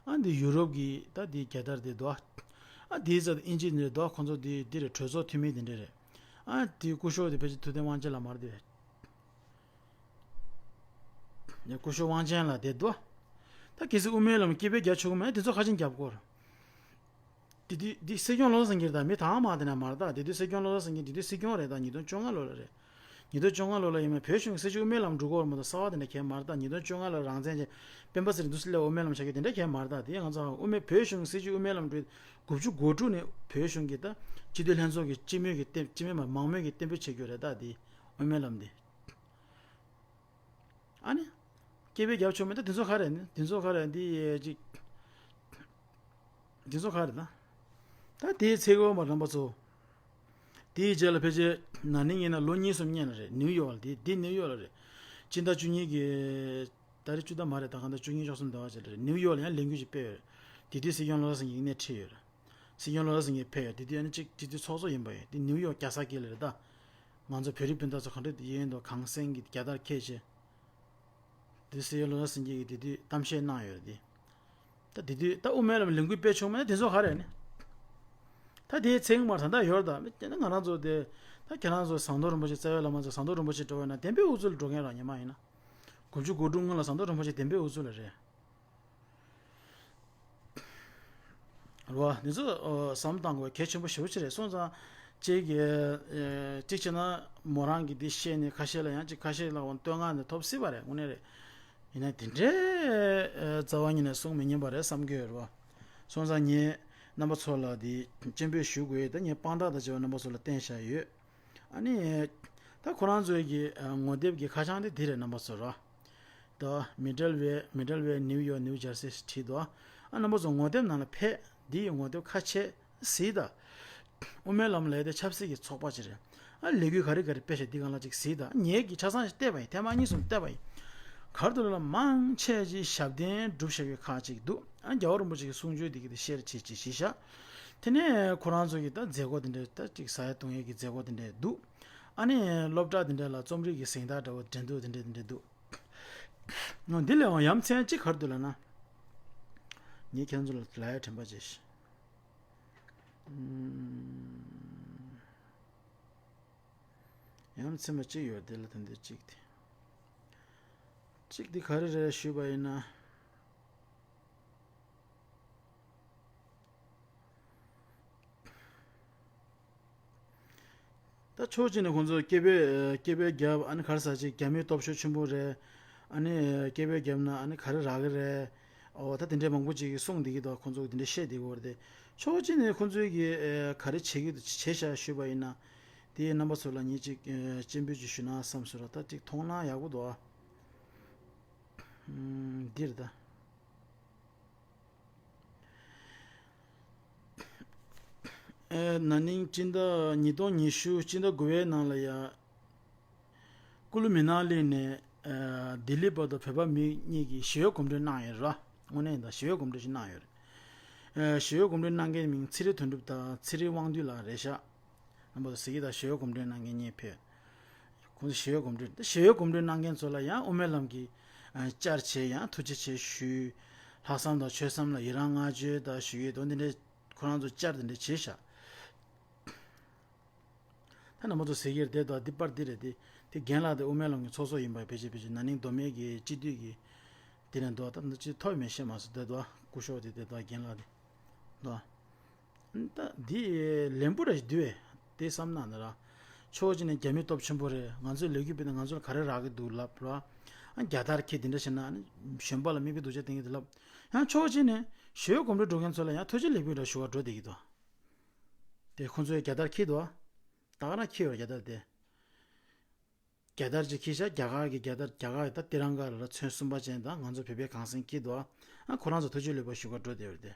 ཨ། འདི་ཡུ་རོབ་ཀྱི་ད་དེ་རྒྱལ་དར་དེ་འདུག་ཨ། དེའི་རྩ་དེ་ཨིན་ཇི་འདི་འདུག་ཁོང་ཚོ་དེ་འདི་རེད། གྲོས་ཚོགས་འཐུས་མི་དེ་འདྲ་རེད། ཨ། དེའི་སྐུ་ཞབས་དེ་ཕལ་ཆེར་ཐུབ་བསྟན་དབང་ཆེན་ལགས་མ་རེད་དེ། ཡ། སྐུ་ཞབས་དབང་ཆེན་ལགས་དེ་འདུག་ད་གལ་སྲིད་དབུ་མའི་ལམ་སྐད་འབོད་རྒྱག་ཆོག་གི་མེད་དེ་ཚོ་ཁ་ཆེམས་རྒྱབ་སྐོར། དེ་དུས་འདི་སྲིད་སྐྱོང་བློ་བཟང་སེང་གེ་རེད་ད། མི་དང་མ་དེ་ན་མ་རེད་ད། དེ་དུས་སྲིད་སྐྱོང་བློ་བཟང་སེང་གེ་དེ་དུས་སྲིད་སྐྱོང་རེད་ད། ཉིས་སྟོང་བཅོ་ལྔ་ལོ་ལ་རེད། ཉིས་སྟོང་བཅོ་ལྔ་ལོ་ལ་ཡིན་ན་བོད་གཞུང་གི་སྲིད་བྱུས་དབུ་མའི་ལམ་འགྲོ་གི་ཡོད་རེད་མ་གཏོགས། གསར་པ་དེ་འདྲ་གང་ཡང་མ་རེད་ད། ཉིས་སྟོང་བཅོ་ལྔ་ལ་རང་བཙན་ཅན་སྤེན་པ་ཚེ་རིང་འདུག་སེ་སླེབས་དབུ་མའི་ལམ་ཆགས་རྒྱུ་དེ་འདྲ་གང་ཡང་མ་རེད་ད། དེ་ཡིན་ང་ཚོ་དབུ་མའི་བོད་གཞུང་གི་སྲིད་བྱུས་དབུ་མའི་ལམ་འགྲོ་དགུ་བཅུ་གོ་དྲུག་ནས་བོད་གཞུང་གི་ད་སྤྱི་འཐུས་ལྷན་ཚོགས་ཀྱི་སྤྱི་མོས་ཀྱི་གཏན་སྤྱི་མོས་མ་མང་མོས་ཀྱི་གཏན་འབེབས་བྱེད་རྒྱུ་རེད་ད། དེ་དབུ་མའི་ལམ་དེ། ཨ་ནི། སྐད་འབོད་རྒྱབ་ཆོག་མེད་ད། དེ་ཚོ་ག་རེ་ནི་དེ་ཚོ་ག་རེ་འདི་ཡས་ཅིག་དེ་ཚོ་ག་རེ་ད། ད་དེའི་ཚེ་གོ་མ་རྣམ་པ་ཚོ། དེའི་རྗེས་ལ་ཕལ་ཆེར་ན་ནིང་ཡིན་ན་ལོ་གཉིས་གསུམ་སྔོན་ལ་རེད། ནིའུ་ཡོག་ལ་དེ་དེ་ནིའུ་ཡོག་ལ་རེད། སྤྱི་ཟླ་བཅུ་གཉིས་ཀྱི་ད་རེས་བཅུ་ཟླ་མ་རེད་ད། གང་ལྟར་བཅུ་གཉིས་བཅུ་གསུམ་ཟླ་བ་ཅིག་ལ་རེད། ནིའུ་ཡོག་ལ་ཡང་ལས་འགུལ་ཞིག་སྤེལ་ཡོད་རེད། དེ་དུས་སྲིད་སྐྱོང་བློ་བཟང་སེང་གེ་སྣེ་ཁྲིད་ཡོད་རེད། སྲིད་སྐྱོང་བློ་བཟང་སེང་གེ་ཕེབས་ཡོད། དེ་དུས་ཨ་ནི་གཅིག་སྤྱི་འཐུས་ཚོགས་གཙོ་ཡིན་པ་ཡོད། དེ་ནིའུ་ཡོག་རྒྱལ་ས་དཀྱིལ་ལ་རེད་ད། ང་ཚོ་བོད་རིགས་སྤུན་ཟླ་ཚོ་ག་འདྲ་ཡིན་འདུག་གང་སེང་གི་རྒྱལ་དར་འཁྱེར་བྱས། དེ་སྲིད་སྐྱོང་བློ་བཟང་སེང་གེ་གིས་དེ་དུས་གཏམ་བཤད་གནང་ཡོད་རེད་དེ། ད་དེ་དུས་ད་དབུ་མའི་ལམ་ལས་འགུལ་སྤེལ་ཆོག་མེད་ན་དེ་ཚོ་ག་རེ་ནི། ད་དེའི་ཚེ་ངོ་མར་ད་ལྟ་ཡོད་རེད་ད། མི་སྐྱེ་ན་ང་རང་ཚོ་དེ། ད་ཁྱེད་རང་ཚོ་ཟམ་གདོང་རིན་པོ་ཆེ་རྩ་བའི་བླ་མ་ཚོ་ཟམ་གདོང་རིན་པོ་ཆེ་འགྲོ་བས་ན་བདེན་པའི་དབུ་ཚུགས་ལ་འགྲོ་མཁན་རང་ཉི་མ་ཡིན་ན། དགུ་བཅུ་གོ་དྲུག་སྔོན་ལ་ཟམ་གདོང་རིན་པོ་ཆེ་བདེན་པའི་དབུ་ཚུགས་ལ་རེད། རེད་བ། འདི་ཚོ་ཨོ་བསམ་བཏང་དགོས་གལ་ཆེན་པོ་ཞེ་པོ་ཅིག་རེད། སོང་ཙང་གཅིག་གིས་ཨེ་གཅིག་བྱས་ན་མོ་རང་གིས་འདི་བཤད་ནས་ཁ་ཤས་ལ་ཡང་གཅིག་ཁ་ཤས་ལ་འོ་བསྟོད་བསྔགས་ནས་ཐོབ་སྲིད་པ་རེད། དངོས་གནས་རེད། ཡིན་ན་དེ་འདྲའི་ཨེ་རྩ་བ་ཉིད་ནས་གསུང་མི་ཉན་པ་རེད་བསམ་གྱི་ཡོད་རེད་བ། སོང་ཙང་ངས་རྣམ་པ་ཚོ་ལ་འདི་སྤྱན་འབུལ་ཞུ་དགོས་ཡོད། ད་ངས་དཔང་རྟགས་དང་བཅས་པ་རྣམ་པ་ཚོ་ལ་བསྟན་བཞག་ཡོད། ཨ་ནི། ད་ཁོ་རང་ཚོའི་གི་ཨ་ངོ་དེབ་ཀྱི་ཁ་བྱང་དེ་འདི་རེད་རྣམ་པ་ཚོ་རོ། ད་མི་ཌལ་ཝེ་མི་ཌལ་ཝེ་ནིའུ་ཡོག་ནིའུ་ཇར་སི་བྲིས་འདུག་ཨ་རྣམ་པ་ཚོ་ངོ་དེབ་ནང་ལ་ཕེབས། འདི་ཡི་ངོ་དེབ་ཁ་ཕྱེ་གཟིགས་དང་། དབུ་མའི་ལམ་ལས་དེ་ཆབ་སྲིད་ཀྱི་ཚོགས་པ་ཅིག་རེད། ཨ་ལས་འགུལ་ག་རེ་ག་རེ་སྤེལ་བཞག་འདི་སྒང་ལ་ཅིག་གཟིགས་དང་། ངས་ཀྱི་ཆ་ཚང་ཞིག་བལྟས་པ་ཡིན། ཐེངས་མ་གཉིས་གསུམ་བལྟས་པ་ཡིན། གར་དུ་ལ་མང་ཆེ་ཅིག་ཞབས་བརྟན་སྒྲུབ་བཞག་པའི་ཁག་ཅིག་འདུག་ཨ་རྒྱལ་བ་རིན་པོ་ཆེ་གི་གསུང་ཆོས་འདི་གི་དེ་ཤེར་བྱེད་ཅིག་བྱེད་ཤག་དེ་ནས་ཁོ་རང་ཚོ་གི་ད་མཛད་སྒོ་དེ་འདྲ་ད་ཅིག་ཟ་ཡ་བཏུང་ཡ་གི་མཛད་སྒོ་དེ་འདྲ་འདུག་ཨ་ནི་སློབ་གྲྭ་དེ་འདྲ་ལ་རྩོམ་རིག་གི་གཟེངས་རྟགས་འདྲ་བོ་འགྲན་བསྡུར་དེ་འདྲ་དེ་འདྲ་འདུག་འོ་འདི་ལས་འོང་ཡ་མཚན་གཅིག་ག་རེ་འདུག་ལབ་ན། ངས་ཁྱེད་ཚོ་ལ་ལབ་ཡ་དྲན་པ་བྱས་ཤིག་ཨུམ། ཡ་མཚན་པ་གཅིག་ཡོད་དེ་ལ་ད་འདི་གཅིག་དེ། གཅིག་དེ་ག་རེ་རེད་ཞུས་པ་ཡིན་ན། ད་ཕྱོགས་གཅིག་ནས་ཁོང་ཚོ་སྐད་འབོད་སྐད་འབོད་རྒྱབ། ཨ་ནི་ག་རེ་ཟེར་ཅིག་རྒྱ་མིའི་སྟོབས་ཤུགས་ཆེན་པོ་རེད། ཨ་ནི་སྐད་འབོད་རྒྱབ་ན་ཨ་ནི་ག་རེ་རག་གི་རེད། འོ་ད་དེ་འདྲའི་མང་པོ་ཅིག་གིས་གསུངས་བསྡད་ཀྱི་འདུག་ཁོང་ཚོ་གིས་དེ་འདྲ་བཤད་བསྡད་ཀྱི་ཡོད་རེད་དེ། ཕྱོགས་གཅིག་ནས་ཁོང་ཚོས་ཀྱིས་ག་རེ་བྱེད་ཀྱི་འདུག་བྱས་ཤག་ཞུས་པ་ཡིན་ན། དེ་རྣམ་པ་ཚོ་ལ་ངས་ཅིག་སྤྱན་འབུལ་ཅིག་ཞུ་ན་བསམ་སོང་ར། ད་ཅིག་མཐོང་ན་ཡག་པོ་འདུག་ཨ། འདིར་ད། ཨེ་ན་ནིང་སྤྱི་ཟླ་ཉིས་སྟོང་ཉི་ཤུ་སྤྱི་ཟླ་དགུ་པའི་ནང་ལ་ཡ། ཀུ་ལུ་མི་ནཱ་ལི་ནས་ཨེ་ལྡི་ལི་བར་དུ་བོད་པ་མི་གཉིས་ཀྱིས་ཞི་བའི་གོམ་བགྲོད་གནང་ཡོད་ར། དངོས་གནས་ད་ཞི་བའི་གོམ་བགྲོད་ཞིག་གནང་ཡོད་རེད། ཨེ་ཞི་བའི་གོམ་བགྲོད་གནང་མཁན་མིང་ཚེ་རིང་དོན་གྲུབ་དང་ཚེ་རིང་དབང་འདུས་ལགས་རེད་ཤག་རྣམ་པ་ཚོ་གཟིགས་ཀྱི་ད་ཞི་བའི་གོམ་བགྲོད་གནང་མཁན་གཉིས་ཕེབས། ཁོང་ཚོ་ཞི་བའི་གོམ་བགྲོད་ད་ཞི་བའི་གོམ་བགྲོད་གནང་མཁན་ཚོ་ལ་ཡང་དབུ་མའི་ལམ་གྱི་ཨ་བཅར་བྱས་ཡང་ཐུགས་རྗེ་ཆེ་ཞུས། ལྷག་བསམ་དང་ཆོས་བསམ་ལ་ཡི་རང་བསྔགས་བརྗོད་དང་ཞུ་ཡས་དོན་འདི་འདྲའི་ཁོ་རང་ཚོ་བཅར་འདི་འདྲ་བྱས་ཤག་ད་རྣམ་པ་ཚོ་གཟིགས་ཀྱི་རེད་དོ། འདི་པར་འདི་རེད་དེ། དེ་རྒན་ལགས་དེ་དབུ་མའི་ལམ་གྱི་ཚོགས་གཙོ་ཡིན་པ་ཕལ་ཆེར་ཕལ་ཆེར་ན་ནིང་མདོ་སྨད་ཀྱི་སྤྱི་འཐུས་ཀྱི་དེ་ནས་འདུག་ད་འདི་ཅི་ཐོབ་མེད་ཤེས་མ་སོང་དེ་འདུག་སྐུ་ཞབས་དེ་དེ་འདུག་རྒན་ལགས་དེ་འདུག་ད་འདི་ལན་པོ་ར་ཞིག་འདུག་བས་དེ་བསམ་ན་ན་ར། ཕྱོགས་གཅིག་ནས་རྒྱ་མི་སྟོབས་ཆེན་པོ་རེད། ང་ཚོའི་ལས་འགུལ་སྤེལ་ནས་ང་ཚོ་ལ་ག་རེ་རག་གི་འདུག་ལབ་ར། ཨ་རྒྱལ་དར་འཁྱེར་དེ་འདྲ་བྱས་ན་ཨ་ནི་གཞོན་པ་ལ་མིག་དཔེ་སྡུག་ཅག་བསྟན་གྱི་འདུག་ལབ། ཡང་ཕྱོགས་གཅིག་ནས་ཞི་བའི་གོམ་བགྲོད་འགྲོ་མཁན་ཚོ་ལ་ཡང་ཐུགས་རྗེ་ལེགས་འབུལ་འདྲ་ཞུ་བར་འགྲོ་བསྡད་ཀྱི་འདུག་དེ་ཁོང་ཚོས་རྒྱལ་དར་འཁྱེར་འདུག་ད་ག་རང་འཁྱེར་ཡོད་རྒྱལ་དར་དེ། རྒྱལ་དར་ཅིག་འཁྱེར་ཤག་རྒྱ་གར་གྱི་རྒྱལ་དར་རྒྱ་གར་གྱི་ད་ཏི་རང་ག་ལ་ཚོན་གསུམ་པ་ཅན་དང་ང་ཚོ་བོད་པའི་གངས་སེང་འཁྱེར་འདུག་ཨ་ཁོ་རང་ཚོ་ཐུགས་རྗེ་ལེགས་འབུལ་ཞུ་གར་འགྲོ་བསྡད་ཡོད་རེད་དེ།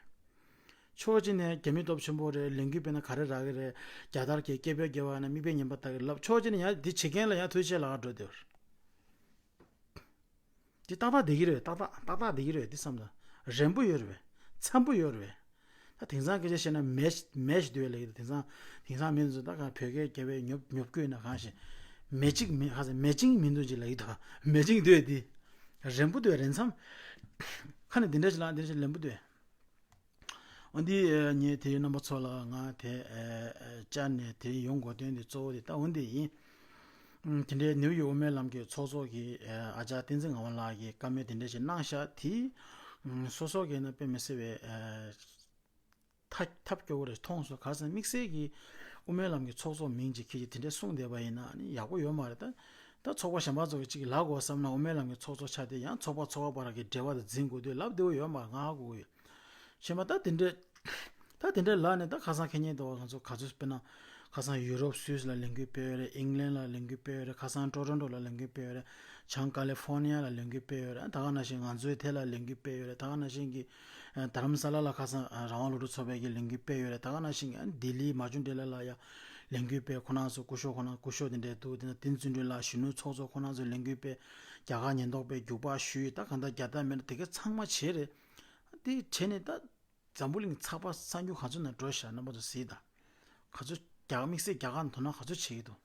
ཕྱོགས་གཅིག་ནས་རྒྱ་མི་སྟོབས་ཆེན་པོ་རེད། ལས་འགུལ་སྤེལ་ན་ག་རེ་རག་གི་རེད། རྒྱལ་དར་གྱི་སྐད་འབོད་རྒྱབ་པ་ན་མིག་དཔེ་ངན་པ་ལྟ་གི་ལབ། ཕྱོགས་གཅིག་ནས་ཡང་འདི་བྱེད་མཁན་ལ་ཡང་ཐུགས་རྗེ་ཆེ་ལབ་གར་འགྲོ་བསྡད་ཡོད་རེད། འདི་ཏག་ཏག་བསྡད་ཀྱི་རེད། ཏག་ཏག་ཏག་ཏག་བསྡད་ཀྱི་རེད། འདི་བསམ་ད་རན་པོ་ཡོད་རེད་པས། འཚམ་པོ་ཡོད་རེད་པས། ད་དེང་སང་སྐད་ཆ་བཤད་ན་མེ་མེ་ཞིག་འདུག་ལབ་ཀྱི་འདུག་དེང་སང་དེང་སང་མི་ཚོ་ད་ག་བོད་སྐད་རྒྱབ་པའི་ཉོབ་ཉོབ་དགོས་ན་གང་ཞིག་མེ་ཅིག་མེ་ག་ཟེར་མེ་ཅིང་མི་འདུག་ཅིག་ལབ་ཀྱི་འདུག་མེ་ཅིང་འདུག་འདི་རན་པོ་འདུག་རན་འཚམ། ཁ་ནས་འདི་འདྲ་ཞིག་ལབ་འདི་འདྲ་ཞིག་རན་པོ་འདུག་འོ་འདི་ངས་དེ་རྣམ་པ་ཚོ་ལ་ང་དེ་བཅར་ནས་དེ་ཡོང་དགོས་དོན་དེ་གཙོ་བོ་དེ་ད་འོ་འདི་ཡིན། དེ་འདྲའི་ནིའུ་ཡོག་དབུ་མའི་ལམ་གྱི་ཚོགས་གཙོ་གིས་ཨ་ཅག་བསྟན་འཛིན་ངག་དབང་ལགས་ཀྱིས་བཀའ་མོལ་དེ་འདྲ་ཞིག་གནང་ཤག་དེ་སོ་སོ་གིས་ན་དཔེ་མི་སྲིད་པའི་ཐབས་སྐྱོ་བོ་རེ་མཐོང་སོང་། ག་རེ་ཟེར་ན་དམིགས་བསལ་གྱི་ དབུ་མའི་ལམ་གྱི་ཚོགས་གཙོ་མིང་ཅིག་ཁྱེད་ཀྱིས་དེ་འདྲས་གསུངས་བསྡད་པ་ཡིན་ན་ནི་ཡག་པོ་ཡོད་མ་རེད། ད་ད་ཚོགས་པ་གཞན་པ་ཚོ་གིས་ཅིག་ལབ་དགོས་བསམ་ན་དབུ་མའི་ལམ་གྱི་ཚོགས་གཙོ་ཆགས་དེ་ཡང་ཚོགས་པ་ཚོགས་པ་བར་གྱི་འབྲེལ་བ་དང་འཛིན་དགོས་དུས་ལབ་བདེ་བོ་ཡོད་མ་རེད། ང་ཧ་གོ་གི་ཡོད། ཤེས་མ་ད་དེ་འདྲས། ད་དེ་འདྲས་ལབ་ནས་ད་ཁ་སང་ཁེ་ཉེན་དུ་བ་ང་ཚོ་ག་ཚོད་དཔེར་ན་ཁ་སང་ཡུ་རོབ་སུད་སི་ལ་ལས་འགུལ་སྤེལ་ཡོད་རེད། ཨིང་ལན་ལ་ལས་འགུལ་སྤེལ་ཡོད་རེད། ཁ་སང་ཊོ་རོན་ཊོ་ལ་ལས་འགུལ་སྤེལ་ཡོད་རེད། བྱང་ཀ་ལི་ཧྥོར་ནི་ཡ་ལ་ལས་འགུལ་སྤེལ་ཡོད་རེད། ད་ག་ནང་བཞིན་ང་ཚོའི་དེ་ལ་ལས་འགུལ་སྤེལ་ཡོད་རེད། ད་ག་ནང་བཞིན་གྱི་ཨ་དྷ་རམ་ས་ལ་ལ་ཁ་སང་ཨ་རང་དབང་སློབ་ཕྲུག་ཚོགས་པའི་གི་ལས་འགུལ་སྤེལ་ཡོད་རེད། ད་ག་ནང་བཞིན་གྱི་ཨ་ལྡི་ལི་མ་ཇུ་འབྲེལ་ལ་ལ་ཡ་ལས་འགུལ་སྤེལ། ཁོ་རང་ཚོ་སྐུ་ཞབས་ཁོ་རང་སྐུ་ཞབས་དེ་འདྲས་འདུག་དེ་ན་དེ་བརྩོན་འགྲུས་ལགས་གཞོན་ནུ་ཚོགས་གཙོ་ཁོ་རང་ཚོ་ལས་འགུལ་སྤེལ། རྒྱ་གར་ཉེན་རྟོག་པས་རྒྱུག་པ་གཞུས། ད་གང་ལྟར་རྒྱལ་དར་མེད་ན་དེ་ག་ཚང་མ་བྱས་རེད། དེ་བྱས་ནས་ད། འཛམ་བུ་གླིང་ཚགས་པར་གསར་འགྱུར་ག་ཚོད་ནང་འགྲོ་ཤག་རྣམ་པ་ཚོ་གཟིགས་དང་། ག་ཚོད་རྒྱ་དམིགས་བསལ་རྒྱ་གར་ནང་དོ་སྣང་ག་ཚོད་བྱེད་ཀྱི་འདུག་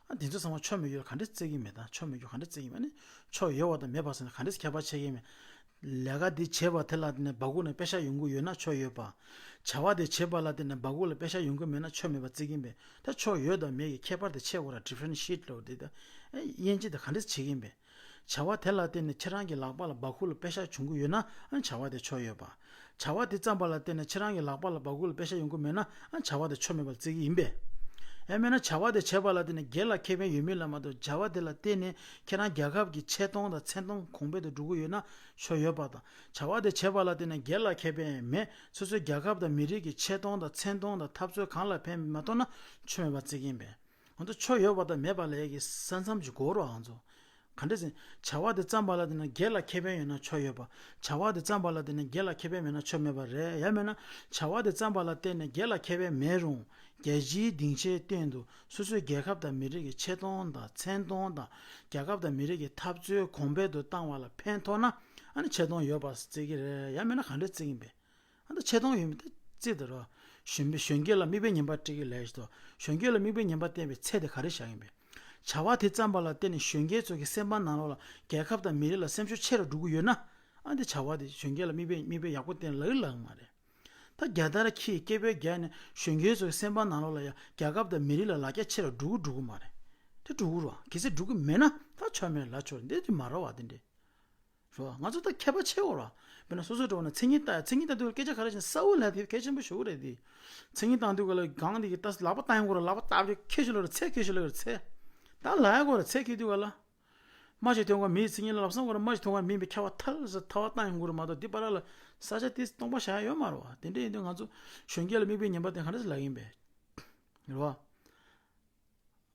ཨ་དེ་ཚོ་ཚང་མ་ཆོ་མེད་རྒྱུ་ལ་ག་འདྲས་བརྩི་གི་མེད་དང་ཆོ་མེད་རྒྱུ་ག་འདྲས་བརྩི་གི་མེད་ནི། ཆོ་ཡོད་པ་དང་མེད་པ་ཟེར་ནས་ག་འདྲས་ཁྱད་པར་ཕྱེ་གི་མེད། ལས་ཀ་འདི་བྱེད་པ་དེ་ལ་བརྟེན་ནས་སྦ་ཁུག་ནང་པེ་ཤག་ཡོང་གི་ཡོད་ན་ཆོ་ཡོད་པ། བྱ་བ་དེ་བྱེད་པ་ལ་བརྟེན་ནས་སྦ་ཁུག་ལ་པེ་ཤག་ཡོང་གི་མེད་ན་ཆོ་མེད་པ་བརྩི་གི་མེད། ད་ཆོ་ཡོད་དང་མེད་ཀྱི་ཁྱད་པར་དེ་ཕྱེ་དགོས་ར། ཌི་ཕ་རེན་ཤི་ཨེཊ་ལབ་དེ་ད་ཨེ་དབྱེ་འབྱེད་དེ་ག་འདྲས་བྱེད་གི་མེད། བྱ་བ་དེ་ལ་བརྟེན་ནས་ཁྱེད་རང་གི་ལག་པ་ལ་སྦ་ཁུག་ལ་པེ་ཤག་བྱུང་གི་ཡོད་ན་ཨ་བྱ་བ་དེ་ཆོ་ཡོད་པ། བྱ་བ་དེ་བརྩམས་པ་ལ་བརྟེན་ནས་ཁྱེད་རང་གི་ལག་པ་ལ་སྦ་ཁུག་ལ་པེ་ཤག་ཡོང་གི་མེད་ན་ཨ་བྱ་བ་དེ་ཆོ་མེད་པར་བརྩི་གི་ཡིན་པས། ཡང་མིན་ན་བྱ་བ་དེ་བྱེད་པ་ལ་བརྟེན་ནས་སྒེར་ལ་ཁེ་ཕན་ཡོད་མེད་ལ་མ་གཏོགས་བྱ་བ་དེ་ལ་བརྟེན་ནས་ཁྱེད་རང་རྒྱལ་ཁབ་ཀྱི་ཆེ་མཐོང་དང་མཚན་མཐོང་གོང་འཕེལ་དུ་འགྲོ་གི་ཡོད་ན་ཆོ་ཡོད་པ་དང་། བྱ་བ་དེ་བྱེད་པ་ལ་བརྟེན་ནས་སྒེར་ལ་ཁེ་ཕན་མེད། སོ་སོའི་རྒྱལ་ཁབ་དང་མི་རིགས་ཀྱི་ཆེ་མཐོང་དང་མཚན་མཐོང་དང་འཐབ་རྩོད་གང་ལ་ཕན་མ་གཏོགས་ན་ཆོ་མེད་པར་བརྩི་གི་ཡིན་པས། ང་ཚོ་ཆོ་ཡོད་པ་དང་མེད་པ་ལ་ཡ་གི་ས་མཚམས་ཀྱི་སྒོ་རུ་ང་ཚོ། ག་འདྲ་ཟེར། བྱ་བ་དེ་བརྩམས་པ་ལ་བརྟེན་ནས་སྒེར་ལ་ཁེ་ཕན་ཡོད་ན་ཆོ་ཡོད་པ། བྱ་བ་དེ་བརྩམས་པ་ལ་བརྟེན་ནས་སྒེར་ལ་ཁེ་ཕན་མེད་ན་ཆོ་མེད་པ་རེད། ཡང་མིན་ན་བྱ་བ་དེ་བརྩམས་པ་ལ་བརྟེན་ནས་སྒེར་ལ་ཁེ་ཕན་མེད་རུང་རྒྱལ་སྤྱིའི་སྡིངས་ཆའི་སྟེང་དུ་སོ་སོའི་རྒྱལ་ཁབ་དང་མི་རིགས་ཀྱི་ཆེ་མཐོང་དང་མཚན་མཐོང་དང་རྒྱལ་ཁབ་དང་མི་རིགས་ཀྱི་འཐབ་རྩོད་གོང་འཕེལ་དུ་བཏང་བ་ལ་ཕན་ཐོགས་ན་ཨ་ནི་ཆེ་མཐོང་ཡོད་པ་བརྩི་གི་རེད། ཡང་མིན་ན་ག་འདྲ་བརྩི་གི་ཡིན་པས། ཨ་ད་ཆེ་མཐོང་ཡོད་མེད་དེ་རྩིས་དེ་རོ། གཞོན་པའི་གཞོན་སྐྱེས་ལ་མིག་དཔེ་ངན་པ་སྤྲད་ཀྱི་ལས་ཤིག་ཏོ། གཞོན་སྐྱེས་ལ་མིག་དཔེ་ངན་པ་བསྟན་པའི་ཚད་དེ་ག་རེ་བཞག་ཡིན་པས། བྱ་བ་དེ་བརྩམས་པ་ལ་བརྟེན་ནས་གཞོན་སྐྱེས་ཚོ་གི་སེམས་པ་ནང་ལོགས་ལ་རྒྱལ་ཁབ་དང་མི་རིགས་ལ་སེམས་ཤུགས་ཆེ་རུ་འགྲོ་གི་ཡོད་ན། ཨ་འདི་བྱ་བ་དེ་གཞོན་སྐྱེས་ལ་མིག་དཔེ་མིག་དཔེ་ཡག་པོ་བསྟན་ལག་ལག་མ་རེད། ད་རྒྱལ་དར་འཁྱེར་སྐད་འབོད་རྒྱག་ནས་གཞོན་སྐྱེས་ཚོ་གི་སེམས་པ་ནང་ལོགས་ལ་ཡང་རྒྱལ་ཁབ་དང་མི་རིགས་ལ་ལ་རྒྱ་ཆེ་རུ་འགྲོ་གི་འགྲོ་གི་མ་རེད། དེ་འགྲོ་གི་རེད་བ། གལ་སྲིད་འགྲོ་གི་མེད་ན་ད་ཆོ་མེད་ལ་ཆོ་འདི་དེ་མ་རེད་བ། དེ་འདྲས། རོ། ང་ཚོ་ད་མཁས་པ་ཆེ་བོ་རོ། དཔེར་ན་སོ་སོའི་འགྲོ་ན་མཚན་ཉིད་ལྟ་མཚན་ཉིད་ལྟ་དུས་སྐད་ཆ་ག་རེ་བྱས་ན་གསལ་བོ་ལབ་དེ་གལ་ཆེན་པོ་ཞེ་པོ་རེད་དེ། མཚན་ཉིད་བཏང་དུས་ག་ལ་གང་དེ་གི་ལྟ་ལག་པ་བཏང་ཡོང་གི་རོ། ལག་པ་བཏགས་པའི་ཁྱེར་ཤོག་ལ་རེ་ཚེ་ཁྱེར་ཤོག་ལ་རེ་ཚེ། ད་ལ་ཡ་གོ་རེ་ཚེ་ཁྱེར་དུས་ག་ལ། མ་ཞིག་ཐོན་གོ་མིའི་མཚན་ཉིད་ལ་ལབ་སོང་གོ་ར་མ་ཞིག་ཐོན་གོ་མིན་པའི་ཁྱབ་པ་ཐལ་ཟེར་ཐལ་བ་བཏང་ཡོང་གི་རོ། མ་གཏོགས་འདི་པ་ར་ལ་ས་ཆ་དེ་སྟོང་པ་བཞག་ཡ་ཡོད་མ་རོ། དེ་འདྲ་ཡིན་དུས་ང་ཚོ་གཞོན་སྐྱེས་ལ་མིག་དཔེ་ངན་པ་དེ་ག་འདྲ་ཟེར་ལབ་ཡིན་པས། རེད་བ།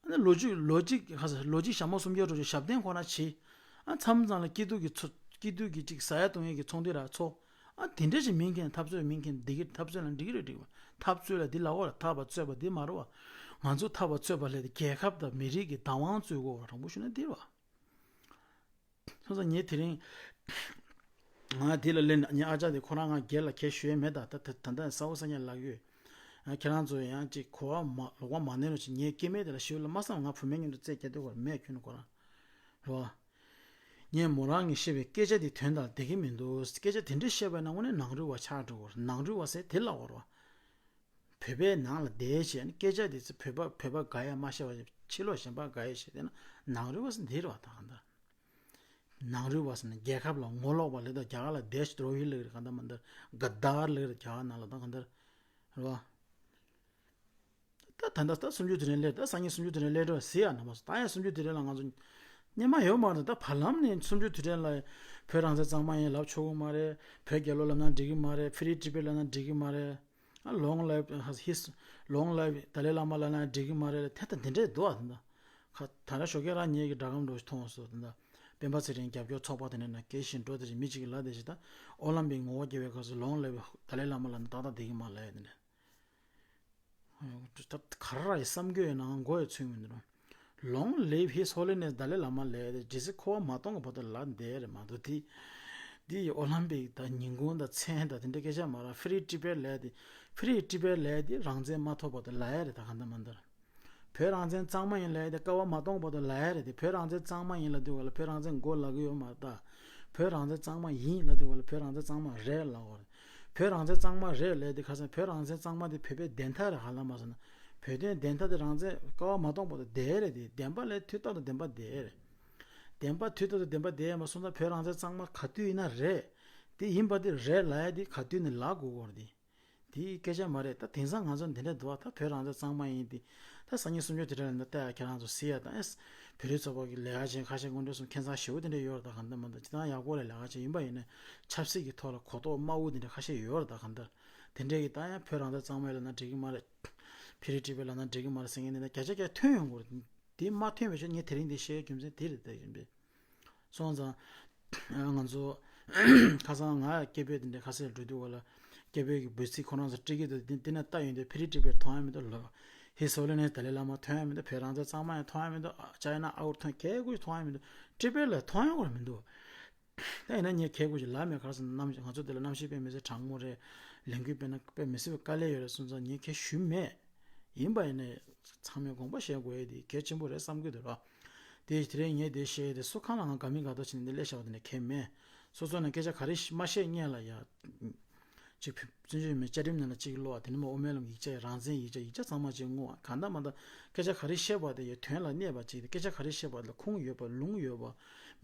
ཨ་ནི་ལོ་རྒྱུས་ལོ་རྒྱུས་ཁ་ས་ལོ་རྒྱུས་ཞྭ་མོ་སུམ་བརྒྱ་འགྲོ་རྒྱུ་ཞབས་བརྟན་ཁོ་ན་བྱེད། ཨ་མཚམས་མཚམས་ལ་སྐྱིད་སྡུག་གི་ཚོ་སྐྱིད་སྡུག་གི་ཅིག་ཟ་ཡ་བཏུང་ཡ་གི་ཚོང་འདུས་ར་ཚོ། ཨ་དེ་འདྲ་ཞིག་མིན་མཁན་འཐབ་རྩོད་མིན་མཁན་འདི་གི་འཐབ་རྩོད་ལ་འགྲིག་གི་རེད་འགྲིག་པ། འཐབ་རྩོད་ལ་འདི་ལབ་དགོས་ར། འཐབ་པ་རྩོད་པ་འདི་མ་རེད་བ། ང་ཚོ་འཐབ་པ་རྩོད་པ་ལས་དེ་རྒྱལ་ཁབ་དང་མི་རིགས་ཀྱི་བདག་དབང་རྩོད་དགོས་བ། དྲང་པོ་ཞུ་ན་འདི་རེད་བ། སོང་ཙང་ངས་དེ་རིང་། ང་དེ་ལ་སླེབས་ནས་ངའི་ཨ་ཅག་དེ་ཁོ་རང་ང་སྒེར་ལ་ཁྱེད་ཞུ་ཡས་མེད་ད། ད་ད་ད་ལྟ་གསལ་པོ་གསལ་རྐྱང་ལབ་ཡོད། ཨ་ཁྱེད་རང་ཚོ་ཡང་ཅིག་གོ་བ་མ་ལོག་པ་མ་གནོན་རོགས་བྱེད། ངས་སྐྱེ་དམན་དེ་ལ་ཞུ་ལ་མ་བསམ། ང་བུད་མེད་མཉམ་དུ་རྩེད་རྒྱག་དུས་སྐོར་མེད་ཁྱོད་ནི་ཁོ་རང་རེད་བ། ངས་མོ་རང་གིས་བཤད་པའི་སྐད་ཆ་དེ་དོན་དང་བསྡད་ཀྱི་མི་འདུག་སྐད་ཆ་དེ་འདྲ་བཤད་པ་ཡིན་ན་དངོས་གནས་ནང་རུལ་བ་ཆགས་འགྲོ་གི་རེད། ནང་རུལ་བ་ཟེར་དེ་ལབ་དགོས་རེད་བ། བོད་པའི་ནང་ལ་བསྡད་བྱས་ནས་སྐད་ཆ་དེ་ཚོ་བོད་པ་བོད་པ་དགའ་ཡ་མ་བཤད་པ་ཕྱི་ལོགས་གཞན་པ་དགའ་ཡ་བཤད་བསྡད་ན་ནང་རུལ་བ་ཟེར་འདི་རེད་བ། ད་གང་ལྟར། ནང་རུལ་བ་ཟེར་ན་རྒྱལ་ཁབ་ལ་ངོ་ལོག་པ་ལས་ད་རྒྱ་གར་ལ་དེཤ་དྲོ་ཧི་ལབ་ཀྱི་རེད། གང་ལྟར་མ་ལྟར་ག་དར་ལབ་ཀྱི་རེད་རྒྱ་གར་ནང་ལ། ད་གང་ལྟར་རེད་བ། ད་ད་ལྟ་ད་སུམ་ཅུ་དེ་རིང་སླེབས། ད་སང་ཉིན་སུམ་ཅུ་དེ་རིང་སླེབས་འགྲོ་ཟེར་ཡ་ན་མ་སོང་། ད་ཡང་སུམ་ཅུ་དེ་རིང་ལ་ང་ཚོ་སྙན་མ་ཡོད་མ་རེད། ད་བར་ལམ་ནས་སུམ་ཅུ་དེ་རིང་ལ་བོད་རང་བཙན་གཙང་མ་ཡིན་ལབ་ཆོག་གི་མ་རེད། བོད་རྒྱལ་ལོ་ལབ་ན་འགྲིག་གི་མ་རེད། Free Tibet ལབ་ན་འགྲིག་གི་མ་རེད། Long live his, long live Dalai Lama ལབ་ན་འགྲིག་གི་མ་རེད། དེ་ད་དེ་འདྲས་འདུག་ཨ། དེ་འདྲ་ཁ་ད་ར་ཞོགས་ཀས་རང་ཉིད་ཀྱི་སྒྲ་སྒམ་འགྲོ་མཐོང་སོང་། དེ་འདྲ་སྤེན་པ་ཚེ་རིང་རྒྱབ་སྐྱོར་ཚོགས་པ་དེ་འདྲ་ན་སྐད་བཞིན་འགྲོ་དེ་རེད། མི་གཅིག་གིས་ལབ་དེ་བཞིན་ད་ཨོ་ལམ་པིག་ངོ་བོ་དགྱེས་པའི་སྐབས་སུ་Long live Dalai Lama ལབ་ན་ཏག་ཏག་བསྡད་ཀྱི་མ་ལབ་ཡ་དེ་འདྲ། ད་ག་ར་ཡི་བསམ་རྒྱུ་ཡོད་ནའང་མགོ་ཡི་ཚོད་མི་འདུག Long live His Holiness Dalai Lama ལབ་ཡ་དེ་ཇི་སྲིད་འཁོར་བ་མ་སྟོངས་གི་བར་དུ་ལབ་བསྡད་རེད་མ་གཏོགས། དེ་དེ་ཡི་ཨོ་ལམ་པིག་དང་ཉིན་གུང་དང་མཚན་དང་དེ་འདྲ་སྐད་ཆ་མ་རེད། Free Tibet ལབ་ཡ་དེ་Free Tibet ལབ་ཡ་དེ་རང་བཙན་མ་ཐོབ་བར་དུ་ལབ་ཡ་རེད། ད་གང་ལྟར་མ་ལྟར་བོད་རང་བཙན་གཙང་མ་ཡིན་ལབ་ཡ་དེ་སྐལ་བ་མ་སྟོངས་བར་དུ་ལབ་ཡ་རེད་དེ། བོད་རང་བཙན་གཙང་མ་ཡིན་ལབ་དུས་ག་ལ་བོད་རང་བཙན་མགོ་ལག་གི་ཡོད་མ་རེད་ད། བོད་རང་བཙན་གཙང་མ་ཡིན་ལབ་དུས་ག་ལ་བོད་རང་བཙན་གཙང་མ་རེད་ལབ་དགོས་རེད། བོད་རང་བཙན་གཙང་མ་རེད་ལབ་དེ་ཁ་སང་བོད་རང་བཙན་གཙང་མ་དེ་བོད་པའི་བདེན་མཐའ་རེད་ཧ་ལམ་མ་སོང་ན། བོད་དོན་བདེན་མཐའ་དེ་རང་བཙན་སྐལ་བ་མ་སྟོངས་བར་དུ་བསྡད་རེད་དེ། བདེན་པ་ལས་དུས་རྟག་ཏུ་བདེན་པ་བསྡད་རེད། བདེན་པ་དུས་རྟག་ཏུ་བདེན་པ་བསྡད་ཡ་མ་སོང་ན་བོད་རང་བཙན་གཙང་མ་ག་དུས་ཡིན་ན་རེད། དེ་ཡིན་པ་དེ་རེད་ལབ་ཡ་དེ་ག་དུས་ནས་ལབ་དགོས་དགོས་རེད་དེ། དེའི་སྐད་ཆ་མ་རེད། ད་དེང་སང་ང་ཚོ་འདི་འདྲ་འདུག་ཨ། ད་བོད་རང་བཙན་གཙང་མ་ཡིན་དེ། ད་སང་ཉིན་སུམ་ཅུ་དེ་འདྲ་ལ་ད་ལྟ་ཡ་ཁྱེད་རང་ཚོ་གཟིགས་ཡ་ད་ཨེ། བོད་རིགས་ཚོགས་པ་གི་ལས་ཀ་བྱེད་མཁན་ཁ་ཤས་དངོས་འབྲེལ་སོང་། ཁྱད་མཚར་ཞེ་པོ་དེ་འདྲ་ཡོད་རེད། ད་གང་ལྟར་མ་ལྟར་ཅི་ལྟར་ཡག་པོ་ལས་ལས་ཀ་བྱེད་ཡིན་པ་ཡིན་ནའི་ཆབ་སྲིད་ཀྱི་ཐོག་ལ་གོ་རྟོགས་དམའ་བོ་དེ་འདྲ་ཁ་ཤས་ཡོད་རེད། ད་གང་ལྟར་དེ་འདྲས་ཀྱི་ད་ཡང་བོད་རང་བཙན་གཙང་མ་ཡིན་ལབ་ན་འགྲིག་གི་མ་རེད། ཕི་རི་ཊི་པི་ལབ་ན་འགྲིག་གི་མ་རེད་ཟེར་མཁན་དེ་འདྲ་བརྒྱ་ཆ་བརྒྱ་ཐོན་ཡོང་གི་རེད། དེ་མ་ཐོན་པའི་ཕྱིར་ངས་དེ་རིང་འདི་བཤད་རྒྱུ་མཚན་དེ་རེད། དེ་ཡིན་པས། སོང་ཙང་། ང་ཚོ་ཁ་སང་ང་སྐད་འབོད་དེ་འདྲ་ཁ་སང་འགྲོ་དུས་སྐབས་ལ་སྐད་འབོད་ཀྱི་འབོད་ཚིག་ཁོ་རང་ཚོ་སྤྲད་ཀྱི་འདུག་དེ་དེ་ན་ལྟ་ཡོང་དུས་ཕི་རི་ཊི་པི་མཐོང་ཡ་མི་འདུག་ལོ། ཧི་སོ་ལེ་ནས་ཏཱ་ལའི་བླ་མ་མཐོང་ཡ་མི་འདུག་བོད་རང་བཙན་གཙང་མ་ཡང་མཐོང་ཡ་མི་འདུག་ཅ་ཡ་ན་ཨའོ་མཐོང་ཁྱེད་ཀོ་མཐོང་ཡ་མི་འདུག་ཊི་པི་ལ་མཐོང་ཡ་ཁོ་རང་མི་འདུག་ད་ཡིན་ན་ངས་ཁྱེད་ཀོ་ཞིག་ལབ་མེད། ག་རེ་ཟེར་ན་ང་ཚོ་དེ་ལ་གནམ་གཤིས་དཔེ་མི་སྲིད་གྲང་མོ་རེད། ལས་འགུལ་སྤེལ་ན་དཔེ་མི་སྲིད་པའི་དཀའ་ལས་ཡོད་རེད་སོང་ཙང་ངས་ཁྱེད་ཞུས་མེད། ཡིན་པ་ཡིན་ནའི་ཚང་མས་དགོངས་པ་བཞེས་དགོས་ཡ་དེ་གལ་ཆེན་པོ་རེད་བསམ་གྱི་འདུག་ར། དེ་དེ་རིང་ངས་དེ་བཤད་དེ་སུ་གང་ལ་ང་དགའ་མི་དགའ་ཐོག་བྱས་ནས་འདི་སླེབས་བཞག་པ་དེ་འདྲ་གལ་མེད། སོ་སོ་ནས་སྐད་ཆ་ག་རེ་མ་བཤད་སྔོན་ལ་ཡ། ཅིག་བཙན་བྱོལ་མི་བཅའ་ཁྲིམས་ནང་ལ་གཅིག་ཀློག་དེ་ནས་མ་དབུ་མའི་ལམ་ཡིག་ཆ་རང་བཙན་ཡིག་ཆ་ཡིག་ཆ་ཚང་མ་གཅིག་བསྔོག་གང་ལྟར་མ་ལྟར་སྐད་ཆ་ག་རེ་བཤད་པ་དེ་ཡ་དོན་ལ་གནས་པ་ཅིག་དེ་སྐད་ཆ་ག་རེ་བཤད་པ་ལ་ཁུངས་ཡོད་པ་ལུང་ཡོད་པ།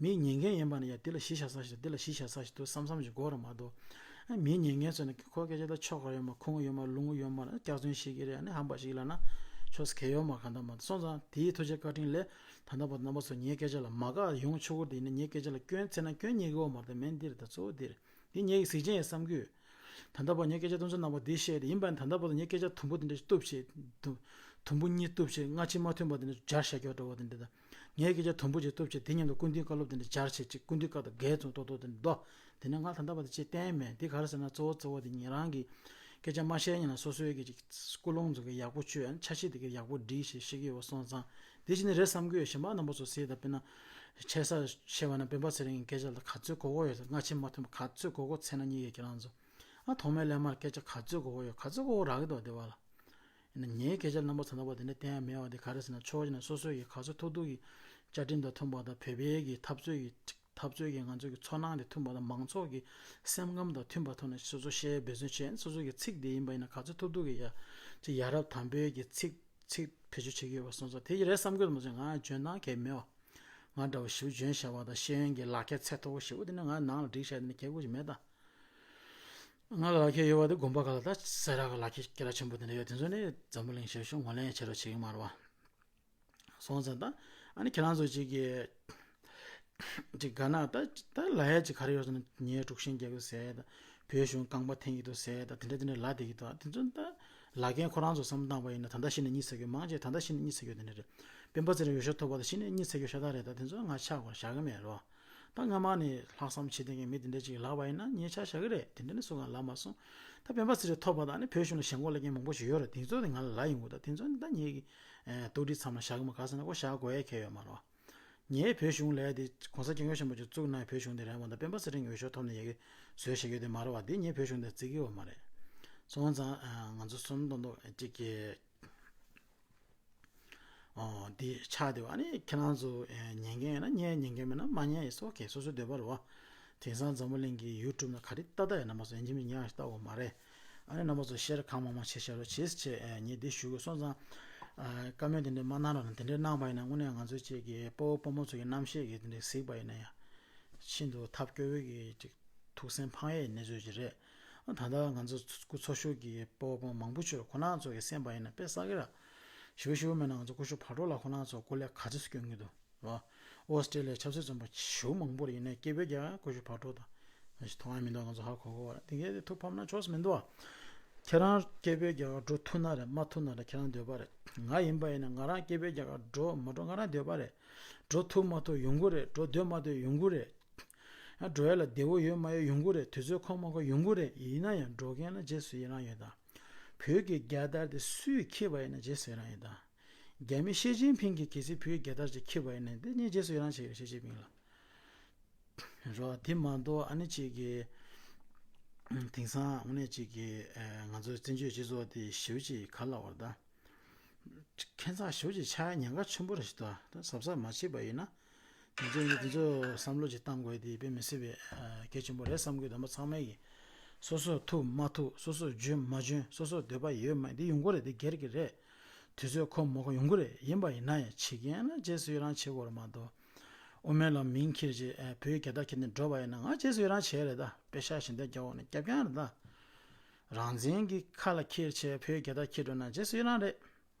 མི་ཉན་མཁན་ཡིན་པ་ནི་ཡ་དེ་ལ་གཞི་བཞག་ས་ཞིག་དེ་ལ་གཞི་བཞག་ས་ཞིག་འདུག་བསམ་བསམ་ཞིག་དགོས་ར་མ་གཏོགས། མི་ཉན་མཁན་ཚོ་ནི་ཁོ་སྐད་ཆ་ལ་ཆོ་ག་ཡོད་མ་ཁུངས་ཡོད་མ་ལུང་ཡོད་མ་ལ་སྐྱག་རྫུན་བཤད་ཀྱི་རེད། ཨ་ནི་ཧམ་པ་ཞིག་ལབ་ན་ཆོས་སུ་གལ་ཡོད་མ་གང་ལྟར་མ་གཏོགས། སོང་ཙང་དེའི་ཐུགས་རྗེ་བཀའ་དྲིན་ལས་ད་ལྟ་བར་རྣམ་པ་ཚོ་ངའི་སྐད་ཆ་ལ་མ་དགའ་ཡོང་ཆོག་གི་རེད། ཡིན་ན་ངའི་སྐད་ཆ་ལ་སྐྱོན་འཚེར་ན་སྐྱོན་ཉེས་ཀྱི་འོ་མ་རེད། མེད་འདི་རེད། ད་གཙོ་བོ་འདི་རེད། འདི་ངའི་གཟིགས་ཅན་ཡིན་བསམ་གྱི་ཡོད། ད་ལྟ་བར་ངའི་སྐད་ཆ་དེ་ཚོ་རྣམ་པ་འདི་བཤད་དེ་ཡིན་པ་ཡིན་ན་ད་ལྟ་བར་དུ་ངའི་སྐད་ཆ་དུམ་བུ་དེ་འདྲ་ཞིག་གཏུབ་བྱས། དུམ་དུམ་བུ་གཉིས་གཏུབ་བྱས་སྔ་ཕྱི་མ་མཐུན་པ་དེ་འདྲ་སྦྱར་བཞག་རྒྱུ་འདྲ་བོ་དེ་འདྲ་དང་། ངའི་སྐད་ཆ་དུམ་བུ་གཅིག་གཏུབ་བྱས་དེ་མཉམ་དུ་སྐུ་མདུན་བཀའ་སློབ་དེ་འདྲ་སྦྱར་བྱས་ཅིག་སྐུ་མདུན་བཀའ་དང་འགལ་ཙམ་ཏོག་ཏོག་དེ་འདྲ་འདུག་དེ་ནས་ང་ད་ལྟ་བར་དུ་ཅིག་བསྟན་མེད། འདི་ག་རེ་ཟེར་ན་གཙོ་བོ་གཙོ་བོ་དེ་ཉིད་རང་གི་སྐད་ཆ་མ་བཤད་ཉིན་ལ་སོ་སོའི་གི་ཅིག་ཀུན་སློང་ཚོ་གི་ཡག་པོ་བཅོས། ཡང་འཆར་གཞི་དེ་གི་ཡག་པོ་སྒྲིག་བྱས་བཤད་ཀྱི་ཡོད་སོང་ཙང་། དེ་བཞིན་རེད་བསམ་གྱི་ཡོད། གཞན་པ་རྣམ་པ་ཚོ་ཟེར་ད་དཔེར་ན། ཆེ་ས་བཤད་པ་ན་སྤེན་པ་ཚེ་རིང་གི་སྐད་ཆ་ལ་ག་ཚོད་གོ་གོ་ཡོད་ཟེར། སྔ་ཕྱི་མ་མཐུན་པ་ག་ཚོད་གོ་གོ་ཚེ་ན་གཉིས་ཀྱི་ཁྱེད་རང་ཚོ། ཨ་ཐོག་མའི་སླད་མར་སྐད་ཆ་ག་ཚོད་གོ་གོ་ཡོད། ག་ཚོད་གོ་གོ་རག་གི་འདུག་བདེ་བ་ལ། ཡིན་ན་ངའི་སྐད་ཆ་རྣམ་པ་ཚོ་རྣམ་པ་དེ་འདྲ་བསྟན་ཡ་མེད་པ་དེ་ག་རེ་ཟེར་ན་ཆོག་ཅིག་ན་སོ་སོ་ཡི་ག་ཚོད་ཐུབ་ཐུབ་ཀྱི་བཅའ་ཁྲིམས་དང་མཐུན་པ་དང་བོད་པའི་གི་འཐབ་རྩོད་ཀྱི་འཐབ་རྩོད་ཀྱི་ང་ཚོ་གི་ཚོར་སྣང་དེ་མཐུན་པ་དང་མང་ཚོགས་ཀྱི་སེམས་ཁམས་དང་མཐུན་པ་ཐོག་ནས་སོ་སོ་བཤད་འབད་བརྩོན་བྱས། སོ་སོ་གི་ཚིག་དེ་ཡིན་པ་ཡིན་ན་ག་ཚོད་ཐུབ་ཐུབ་ཀྱི་ཡ་ཅིག་ཡ་རབས་དམ་པའི་གི་ཚིག་ཚིག་བེད་སྤྱོད་བྱེད་ཀྱི་ཡོད་པ་སོང་ཙང་དེ་ཡི་རེད་བསམ་གྱི་འདུག་མ་ཟད་ང་འཇོན་ཐང་གས་མེད་པ། ང་འདྲ་བ་ཞིབ་འཇོན་ཤ་བ་དང་ཤེས་ཡོན་གྱི་ལག་ཁྱེར་ཚད་མཐོ་པོ་ཞེ་པོ་དེ་ནི་ང་ནང་ལ་སྒྲིག་བྱས་དེ་ནི་ཁྱད་པར་ཅིག་མེད་ད། ང་ལ་ལག་ཁྱེར་ཡོད་པ་དེ་དགོན་པ་ག་ལ་ད་སེ་ར་གི་ལག་ཁྱེར་སྐད་གྲགས་ཆེན་པོ་དེ་འདྲ་ཡོད། དེ་ཚོ་ནི་འཛམ་བུ་གླིང་ཞབས་ཞུ་ངོས་ལེན་བྱེད་རོགས་བྱེད་ཀྱི་མ་རེད་བ། སོང་ཙང་ད་ཨ་ནི་ཁྱེད་རང་ཚོ་ཅིག་གི་ཅིག་དགའ་ན་ད་ད་ལ་ཡ་ཅིག་ག་རེ་ཡོད་ཟེར་ན་ངས་དཀྲུག་ཤིང་རྒྱག་གི་ཟེར་ད། བོད་གཞུང་རྐང་པ་འཐེན་གྱི་འདུག་ཟེར་ད། དེ་འདྲ་དེ་འདྲ་ལབ་བསྡད་ཀྱི་འདུག་དེ་ཚོ་ད་ལབ་མཁན་ཁོ་རང་ཚོ་བསམ་བློ་བཏང་བ་ཡིན་ན་ད་ལྟ་ཤི་ན་གཉིད་སད་ཀྱི་ཡོད། མང་ཆེ་ད་ལྟ་ཤི་ན་གཉིད་སད་ཀྱི་ཡོད་དེ་འདྲ་རེད། སྤེན་པ་ཚེ་རིང་འོས་ཤོག་ཐོབ་པ་དང་ཤི་ན་གཉིད་སད་ཀྱི་ཤ་སྟག་རེད། ད་དེ་ཚོ་ང་ཆ་བཞག་གི་མེད་རོ། ད་སྔ་མ་ནས་ལྷག་བསམ་བྱེད་བསྡད་མཁན་མི་དེ་འདྲ་ཅིག་ལབ་པ་ཡིན་ན་ངས་ཆ་བཞག་གི་རེད། དེ་འདྲ་ནི་སུ་གང་ལབ་མ་སོང་། ད་སྤེན་པ་ཚེ་རིང་ཐོབ་པ་དང་ནི་བོད་གཞུང་ལ་ཞེན་ཁོག་སླེབས་མཁན་མང་པོ་ཞིག་ཡོད་རེད། དེ་ཚོ་དེ་ང་ལ་ལབ་ཡོང་གི་འདུག་དེ་ཚོ་ནི་ད་ངེད་ཀྱི་རྟོག་སྒྲིལ་མཚམས་ལ་བཞག་གི་མ། ག་ཟེར་ན་ཁོ་བཞག་དགོས་ཡ་གལ་ཡོད་མ་རེད། ངའི་བོད་གཞུང་ལབ་ཡ་དེ་༸གོང་ས་༸སྐྱབས་མགོན་ཆེན་པོ་མཆོག་བཙུགས་གནང་བའི་བོད་གཞུང་དེ་རེད་མ་གཏོགས་སྤེན་པ་ཚེ་རིང་གི་འོས་ཤོག་ཐོབ་ནས་ཡ་གི་བཟོས་བཞག་ཡོད་དེ་མ་རེད་བ། དེ་ངའི་བོད་གཞུང་དེ་བརྩི་གི་ཡོད་མ་རེད། སོང་ཙང་ང་ཚོ་སུམ་མདོ་མདོ་གཅིག་གི་འདི་ཆགས་བསྡད་པ། ཨ་ནི་ཁྱེད་རང་ཚོ་ཉན་མཁན་ཡོད་ན་ཉན། ཉན་མཁན་མེད་ན་མ་ཉན། ཡིན་སོ་ཁེ་སོ་སོའི་འདོད་པ་རེད་བ། དེང་སང་འཛམ་བུ་གླིང་གི་ཡུ་ཊུབ་ན་ག་རེ་ལྟ་ལྟ་ཡ་རྣམ་པ་ཚོ་ཡིན་གཅིག་མིན་གཉིས་ལྟ་འོ་མ་རེད། ཨ་ནི་རྣམ་པ་ཚོ་ཤེར་གང་མང་མང་བྱེད་བྱ་རོགས་བྱེད་ཟེར་བྱས་ངས་འདི་ཞུ་དགོས། སོང་ཙང་བཀའ་མོལ་དེ་འདྲ་མ་གནང་རོགས་གནང་། དེ་འདྲ་གནང་བ་ཡིན་ན་དངོས་གནས་ང་ཚོ་བཅས་ཀྱི་དཔའ་བོ་དཔའ་མོ་ཚོ་ཡི་རྣམ་ཤེས་ཀྱི་དེ་འདྲ་གཟིགས་པ་ཡིན་ན་ཡང་ཤིན་ཏུ་ཐབས་སྐྱོ་བོའི་གི་ཅིག་ཐུགས་སེམས་ཕངས་ཡས་གནས་ཚུལ་ཅིག་རེད། ད་ལྟ་ང་ཚོ་སྐུ་འཚོ་བཞུགས་ཀྱི་དཔའ་བོ་དཔའ་མོ་མང་པོ་ཅིག་ཁོ་རང་ཚོ་གི་སེམས་པ་ཡིན་ན་དཔེ་བསགས་ཀྱི་ར། ཞུ་ཞུ་མེད་ན་ང་ཚོ་སྐུ་ཞབས་བག་གྲོ་ལགས་ཁོ་རང་ཚོ་སྐུ་ལས་ག་ཚོད་སྐྱོན་གྱི་འདུག་རོ། ཨོ་སི་ཀྲི་ལི་ཡའི་ཆབ་སྲིད་བཙོན་པ་ཞུ་མང་པོ་རེད། ཡིན་ནའི་སྐད་འབོད་རྒྱག་སྐུ་ཞབས་བག་གྲོ་དང་མཐོང་ཡ་མི་འདུག་ང་ཚོ་ཧ་གོ་གོ་བ་དེ་གས་དེ་ཐུགས་ཕམ་ན་ཆོག་ས་མི་འདུག་བ། ཁྱེད་རང་སྐད་འབོད་རྒྱག་འགྲོ་ཐུབ་ན་རེད། མ་ཐུབ་ན་རེད། ཁྱེད་རང་འདོད་པ་རེད། ང་ཡིན་པ་ཡིན་ན་ང་རང་སྐད་འབོད་རྒྱག་འགྲོ་མ་འགྲོ་ང་རང་འདོད་པ་རེད། འགྲོ་ཐུབ་མ་ཐུབ་ཡོང་གི་རེད། འགྲོ་འདོད་མ་འདོད་ཡོང་གི་རེད། ཡང་འགྲོ་ཡ་ལ་བདེ་བོ་ཡོད་མ་ཡོད་ཡོང་གི་རེད། དུས་ཚོད་ཁོམ་མ་ཁོམ་ཡོང་གི་རེད། ཡིན་ན་ཡང་འགྲོ་མཁན་ལ་རྗེས་སུ་ཡི་རང་ཡོད་ད། བོད་ཀྱི་རྒྱལ་དར་དེ་སུས་འཁྱེར་བ་ཡིན་ན་རྗེས་སུ་ཡི་རང་ཡོད་ད། རྒྱ་མི་ཞི་ཅིན་ཕིང་གིས་གལ་སྲིད་བོད་ཀྱི་རྒྱལ་དར་ཅིག་འཁྱེར་བ་ཡིན་ན་དེ་ངས་རྗེས་སུ་ཡི་རང་བྱེད་ཀྱི་རེད། ཞི་ཅིན་ཕིང་ལ། རོ། དེ་མ་གཏོགས་ཨ་ནི་གཅིག་གི་དེང་སང་དངོས་གནས་གཅིག་གི་ང་ཚོའི་བཙན་བྱོལ་སྤྱི་ཚོགས་དེ་ཞེ་པོ་ཅིག་ག་ལབ་དགོས་རེད་ད། ཁྱད་མཚར་ཞེ་པོ་ཅིག་ཆགས་ཡ་ཉེན་ཁ་ཆེན་པོ་རེད་ཤག་ད། ད་གཟབ་གཟབ་མ་བྱས་པ་ཡིན་ན། དེ་ཚོ་ཡིན་ན་དེ་ཚོ་བསམ་བློ་ཅིག་བཏང་དགོས་དེ་དཔེ་མི་སྲིད་པའི་གལ་ཆེན་པོ་རེད་བསམ་གྱི་འདུག་མི་ཚང་མས་ཀྱི་སོ་སོ་ཐུབ་མ་ཐུབ། སོ་སོ་འཇོན་མ་འཇོན། སོ་སོ་འདོད་པ་ཡོད་མེད་འདི་ཡོང་གི་རེད། འདི་སྒེར་གྱི་རེད། དུས་ཚོད་ཁོམ་མ་ཁོམ་ཡོང་གི་རེད། ཡིན་པ་ཡིན་ན་ཡང་བྱེད་མཁན་ལ་རྗེས་སུ་ཡི་རང་བྱེད་དགོས་རེད་མ་གཏོགས། དབུ་མའི་ལམ་མིང་འཁྱེར་རྗེས་བོད་ཀྱི་རྒྱལ་དར་འཁྱེར་ནས་འགྲོ་བ་ཡིན་ན་ང་རྗེས་སུ་ཡི་རང་བྱས་རེད་ད། པེ་ཤག་ཞལ་འདེབས་རྒྱག་འོག་ནས་རྒྱབ་རྐྱང་རེད་ད། རང་བཙན་གྱི་ཁ་ལ་འཁྱེར་བྱས་བོད་རྒྱལ་དར་འཁྱེར་འགྲོ་ན་རྗེས་སུ་ཡི་རང་རེད།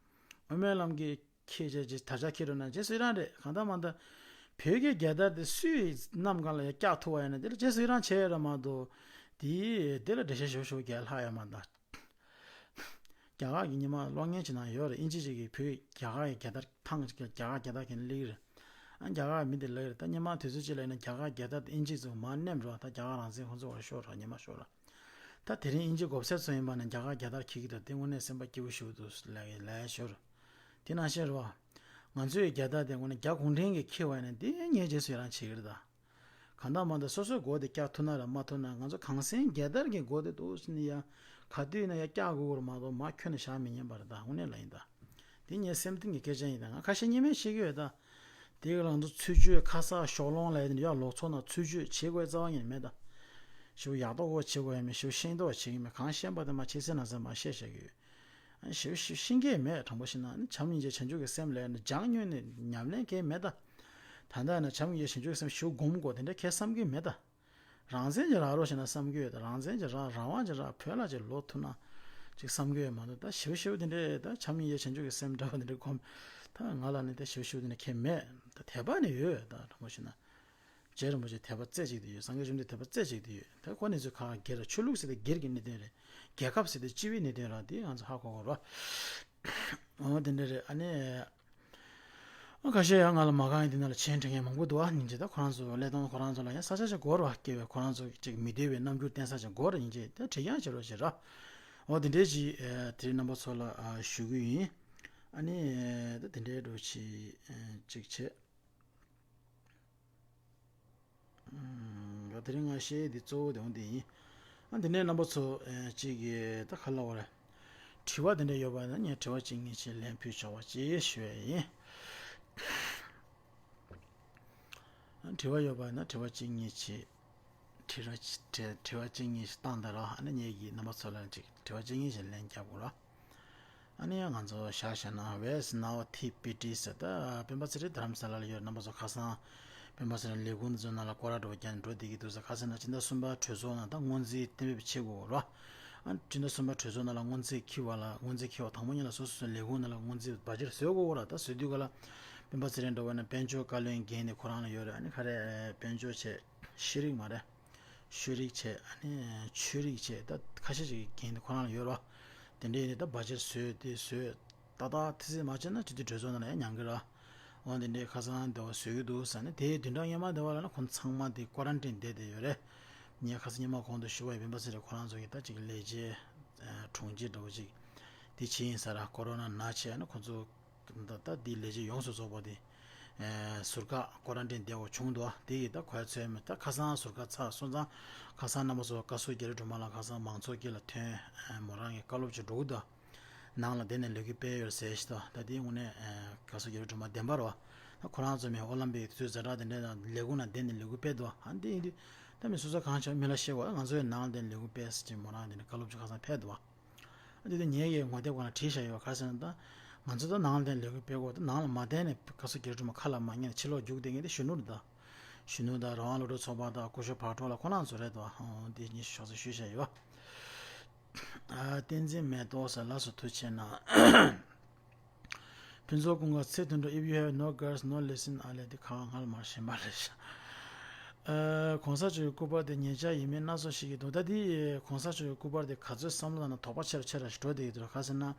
དབུ་མའི་ལམ་གྱི་འཁྱེར་བྱས་ཀྱི་དར་ཆ་འཁྱེར་འགྲོ་ན་རྗེས་སུ་ཡི་རང་རེད། གང་ལྟར་མ་ལྟར་བོད་ཀྱི་རྒྱལ་དར་དེ་སུས་གནམ་གང་ལ་ཡང་བཀྱག་ཐུབ་པ་ཡིན་ན་དེ་ལ་རྗེས་སུ་ཡི་རང་བྱས་ཡོད་རེད་མ་གཏོགས། དེ་དེ་ལ་འགྲེལ་བཤད་ཞུ་ཞུ་རྒྱལ་ལྷག་ཡོད་མ་གཏོགས། རྒྱ་གར་གྱི་ཉི་མ་གློག་བརྙན་ཅིག་ནང་ཡོད་རེད། ཨིན་ཇི་ཅིག་གིས་བོད་རྒྱ་གར་གྱི་རྒྱལ་དར་ཐང་ཅིག་རྒྱ་གར་རྒྱལ་དར་གྱོན་སླེབས་རེད། ཨ་རྒྱ་གར་མི་དེ་ལབ་རེད། ད་སྔོན་མ་དུས་ཚོད་ཅིག་ལ་ཡིན་ན་རྒྱ་གར་རྒྱལ་དར་དེ་ཨིན་ཇི་ཚོ་མར་མནན་རོགས། ད་རྒྱ་གར་རང་བཙན་ཁོང་ཚོ་བར་ཤོར་རོགས། ཉི་མ་ཤོར་རོགས། ད་དེ་རིང་ཨིན་ཇི་འགོ་ཁྲིད་ཚོ་ཡིན་པ་ན་རྒྱ་གར་རྒྱལ་དར་འཁྱེར་གྱི་འདུག་དེ་དངོས་གནས་སེམས་པ་སྐྱིད་པོ་ཞིག་འདུག་ལབ་ལབ་ཤོར། དེ་ནང་བཞིན་རེད་བ། ང་ཚོའི་རྒྱལ་དར་དེ་དངོས་གནས་རྒྱ་གུང་ཁྲན་གྱིས་འཁྱེར་བ་ཡིན་ན་དེ་ངས་རྗེས་སུ་ཡི་རང་བྱེད་ཀྱི་རེད་ད། གང་ལྟར་མ་ལྟར་སོ་སོའི་མགོ་དེ་བཀྱག་ཐུབ་ན་ར་མ་ཐུབ་ན། ང་ཚོ་གངས་སེང་རྒྱལ་དར་གྱི་མགོ་དེ་འདུག་ཟེར་ནས་ཡ་ག་དུས་ཡིན་ན་ཡ་བཀྱག་དགོས་ཀྱི་རེད་མ་གཏོགས་མར་ཁྱོན་ནས་བཞག་མི་ཉན་པ་རེད་ད། དངོས་གནས་ལ་ཡིན་ད། དེ་ངའི་སེམས་གཏིང་གི་སྐད་ཆ་ཡིན་ད། ང་ཁ་ཤས་སྙན་མེད་བཤད་ཀྱི་ཡོད་ད། དེ་ག་རང་ཚོ་ཚུལ་འཆོས་ཁ་གསག་ཕྱོགས་ལྷུང་ལ་ཡ་ཡ་ལོག་ཚོགས་ན་ཚུལ་འཆོས་བྱེད་དགོས་རྩ་བ་ཉིད་ནས་མེད་ད། ཞེ་པོ་ཡག་ཐོག་གོ་བྱེད་དགོས་ཡ་མེད། ཞེ་པོ་ཤེས་ཐོག་བྱེད་ཀྱི་མེད། གང་ཤེས་པ་དེ་མར་ཆེ་སེ་ན་ཟེར་མར་བཤད་བཤད་ཀྱི་ཡོད། ཞེ་པོ་ཤེས་ཤེས་ཀྱི་མེད། དྲང་པོ་བཤད་ན་ནི་བྱམས་སྙིང་རྗེ་བྱང་ཆུབ་ཀྱི་སེམས་ལས་ནི་སྦྱང་ཉོན་ནི་ཉམས་ལེན་གང་ཡང་མེད་ད། ད་ལྟ་ན་བྱམས་སྙིང་རྗེ་བྱང་ཆུབ་ཀྱི་སེམས་ཞེ་པོ་སྒོམ་དགོས་དེ་འདྲ་གང་ཡང་བསམ་གྱི་མེད་ད། རང་བཙན་གྱི་རག་རོགས་བྱས་ན་བསམ་གྱི་ཡོད་ད། རང་བཙན་གྱི་རག་རང་དབང་གྱི་རག་བོད་ལ་ཅིག་ལོག་ཐུབ་ན་ཅིག་བསམ་གྱི་ཡོད་མ་གཏོགས། ད་ཞེ་པོ་ཞེ་པོ་དེ་འདྲའི་ད་བྱམས་སྙིང་རྗེ་བྱང་ཆུབ་ཀྱི་སེམས་འདྲ་བ་དེ་འདྲའི་སྒོམ། ད་ང་ལ་ནི་ད་ཞེ་པོ་ཞེ་པོ་དེ་འདྲ་གང་ཡང་མེད། ད་དད་པ་ནི་ཡོད་ད། དྲང་པོ་བཤད་ན། རྗེ་རིན་པོ་ཆེ་དད་པ་རྩེ་གཅིག་ཏུ་ཡོད། སངས་རྒྱས་བཅོམ་ལྡན་དད་པ་རྩེ་གཅིག་ཏུ་ཡོད། ད་ཁོ་གནས་ཚུལ་ཁག་ཁག་སྒེར་ལ་ཆོས་ལུགས་ཟེར་ཏེ་སྒེར་གྱི་གནད་དོན་རེད། རྒྱལ་ཁབ་ཟེར་ཏེ་སྤྱི་པའི་གནད་དོན་རེད། དེ་ང་ཚོ་ཧ་གོ་དགོས་རེད། འོ་དེ་འདྲ་རེད། ཨ་ནི། ཨ་ཁ་ཤས་ཡང་ང་ལ་མ་གང་ཡིན་དེ་ན་ལ་མཆན་འབྲི་མཁན་མང་པོ་འདུག་ཨ། སྙིང་རྗེ། ད་ཁོ་རང་ཚོ་ཀླད་སྟོང་ཁོ་རང་ཚོ་ལ་ཡང་ས་ཆ་ཅིག་དགོས་རེད་བ། སྐྱེ་བའི་ཁོ་རང་ཚོ་ཅིག་མི་བདེ་བའི་རྣམ་འགྱུར་བསྟན་ས་ཅིག་དགོས་རེད། སྙིང་རྗེ། ད་བྲིས་རྐྱང་བྱེད་རོགས་བྱེད་ར། འོ་དེ་འདྲའི་ཅིག་དེ་རིང་རྣམ་པ་ཚོ་ལ་ཞུ་གི་ཡིན། ཨ་ནི། ད་དེ་འདྲའི་འགྲོ་ཅིག་ཅིག་བྱེད། ཨ། དེ་རིང་ང་བཤད་ཡས་འདི་གཙོ་བོ་དེ་འོ་འདི་ཡིན། ཨ། འདི་ནས་རྣམ་པ་ཚོ་ཨ་གཅིག་གིས་ད་ག་ལབ་དགོས་རེད། དྲི་བ་དེ་འདྲ་ཡོད་པ་ན་ངས་དྲི་བ་གཅིག་གཉིས་ཅིག་ལན་ཕུལ་ཆོག་པ་ཅིག་ཞུ་ཡས་ཡིན། ཨ། དྲི་བ་ཡོད་པ་ན་དྲི་བ་གཅིག་གཉིས་ཅིག་དྲི་ར་དྲི་དྲི་བ་གཅིག་གཉིས་ཤིག་བཏང་དང་ར། ཨ་ནི་ངེད་ཀྱིས་རྣམ་པ་ཚོ་ལ་ཅིག་དྲི་བ་གཅིག་གཉིས་ཤིག་ལན་རྒྱབ་དགོས་ར། ཨ་ནི་ང་ཚོ་བཞག་བཞག་ན་West Nile T B T ཟེར། ད་སྤེན་པ་ཚེ་རིང་རྡ་རམ་ས་ལ་ལ་ཡོད། རྣམ་པ་ཚོ་ཁ་སང་སྤེན་པ་ཚེ་རིང་ལས་ཁུངས་འདི་ཚོ་ནང་ལ་སྐོར་ར་འགྲོ་བ་རྒྱབ་ནས་འགྲོ་བསྡད་ཀྱི་འདུག་ཟེར། ཁ་སང་ན་སྤྱི་ཟླ་གསུམ་པ་གྲོས་ཚོགས་ནང་ད་སྔོན་རྩིས་གཏན་འབེབས་བྱེད་དགོས་ར། ཨ་ནི་སྤྱི་ཟླ་གསུམ་པ་གྲོས་ཚོགས་ནང་ལ་སྔོན་རྩིས་འཁྱེར་བ་ལ་སྔོན་རྩིས་འཁྱེར་བ་དང་པོ་ཉིད་ལ་སོ་སོ་སོའི་ལས་ཁུངས་ནང་ལ་སྔོན་རྩིས་བར་ཆད་བཟོ་དགོས་ར། ད་བཟོ་དུས་ག་ལ་སྤེན་པ་ཚེ་རིང་འདྲ་བོ་ན་དཔལ་འབྱོར་བཀའ་བློན་འགན་དེ་ཁོ་རང་ལ་ཡོད་རེད། ཨ་ནི་ག་རེ་དཔལ་འབྱོར་བྱས། ཤེས་རིག་མ་རེད། ཤེས་རིག་བྱས། ཨ་ནི་ཆོས་རིག་བྱས། ད་ཁ་ཤས་ཤིག་གི་འགན་དེ་ཁོ་རང་ལ་ཡོད་རེད་བ། དེ་འདྲ་ཡིན་དུས་ད་བར་ཆད་བཟོས་དེ་བཟོས། ཏག་ཏག་ཐི་སི་མ་བྱས་ན་སྤྱི་འཐུས་གྲོས་ཚོགས་ནང་ལ་ཡང་མྱངས་ཀྱི་རེད། འོ་དེ་འདྲའི་ཁ་སང་འདི་བ་བཟོས་ཀྱི་འདུག་ཟེར་ནས། དེའི་བདུན་ཕྲག་སྔོན་མ་འདི་བ་ལ་ན་ཁོང་ཚང་མ་དེ་ཀོ་རན་ཊིན་བསྡད་བསྡད་ཡོད་རེད། ངས་ཁ་སང་སྔོན་མ་གོང་དུ་ཞུས་པ་ཡིན། སྤེན་པ་ཚེ་རིང་ཁོ་རང་ཚོ་གིས་ད་ཅིག་ལས་བྱེད་དྲུང་ཆེ་འདྲ་བོ་ཅིག་དེ་བྱས་ཡིན་ས་ར། ཀོ་རོ་ན་ན་བྱས་ན་ཁོང་ཚོ་ད་ལྟ་འདི་ལས་བྱེད་ཡོངས་སུ་རྫོགས་པ་དེ་ཨེ་ཟུར་བཀག་ཀོ་རན་ཊིན་བསྡད་དགོས་བྱུང་འདུག་དེ་ཡིས་ད་གོ་ཡ་ཚོད་མེད། ད་ཁ་སང་ཟུར་བཀག་ཚར་སོང་ཙང་ཁ་སང་རྣམ་པ་ཚོ་བཀའ་ཟུར་རྒྱ་རི་སྒྲོལ་མ་ལགས་ཁ་སང་མང་ཚོགས་དཀྱིལ་ལ་ཐོན། ཨེ་མོ་རང་གི་བཀའ་སློབ་ཅིག་འགྲོ་གི་འདུག་ནང་ལ་བསྡད་ནས་ལས་འགུལ་སྤེལ་ཡོད་ཟེར་ཞིག་འདུག་ད་དེའི་དངོས་གནས་ཨེ་བཀའ་ཟུར་རྒྱ་རི་སྒྲོལ་མ་བདེན་པ་རེད་བ། ད་ཁོ་རང་ཚོ་མི་ཨོ་ལམ་པིག་དུས་ཚོད་ཛ་དྲག་དེ་འདྲའི་ནང་ལས་ཁུངས་ནང་བསྡད་ནས་ལས་འགུལ་སྤེལ་འདུག་ཨ་འདི་ཡིན་དུས་ད་མི་སོ་སོ་གང་བྱུང་མི་ལ་བཤད་དགོས། ང་ཚོའི་ནང་ལ་བསྡད་ནས་ལས་འགུལ་སྤེལ་ཟེར་ཅིག་མོ་རང་དེ་འདྲ་བཀའ་སློབ་ཅིག་ཁ་སང་ཕེབས་འདུག་བ། འདི་དུས་ངེད་ཀྱིས་ངོ་དེབ་སྒང་ལ་བྲིས་བཞག་ཡོད། ག་རེ་ཟེར་ན་ད། ང་ཚོ་ད་ནང་ལ་བསྡད་ནས་ལས་འགུལ་སྤེལ་དགོས། ད་ནང་ལ་མ་བསྡད་ནས་བཀའ་ཟུར་རྒྱ་རི་སྒྲོལ་མ་ཁ་ལ་མ་ཉན་ནས་ཕྱི་ལོགས་རྒྱུགས་བསྡད་མཁན་དེ་གཞོན་ནུ་རེད་ད། གཞོན་ནུ་དང་རང་དབང་སློབ་ཕྲུག་ཚོགས་པ་དང་སྐུ་ཞབས་བག་གྲོ་ལགས་ཁོ་རང་ཚོ་རེད་ད། འོ་འདི་ཉིད་ཤོག་ཚེ་ཞུས་བཞག་ཡོད། ཨ། བསྟན་འཛིན་མེ་ཏོག་ཟེར། ལགས་སོ། ཐུགས་རྗེ་གནང་། ཕུན་ཚོགས་ཀུན་དགའ་ཚེ་དོན་གྲུབ། If you have no girls, no listen. ཨ་ལས་འདི་གང་ང་ལ་མར་ཞེན་པ་རེད་ཤག་ཨ། གོང་ས་མཆོག་གི་སྐུ་པར་དེ་ཉེ་ཆར་ཡིན་མིན་སྣ་ཚོགས་ཤིག་གི་འདུག་ད་འདི་གོང་ས་མཆོག་གི་སྐུ་པར་དེ་ག་ཚོད་བསམ་བློ་བཏང་ན་དོགས་པ་ཆེ་རུ་ཆེ་རུ་ཞིག་འགྲོ་བསྡད་ཀྱི་འདུག་ག་ཟེར་ན།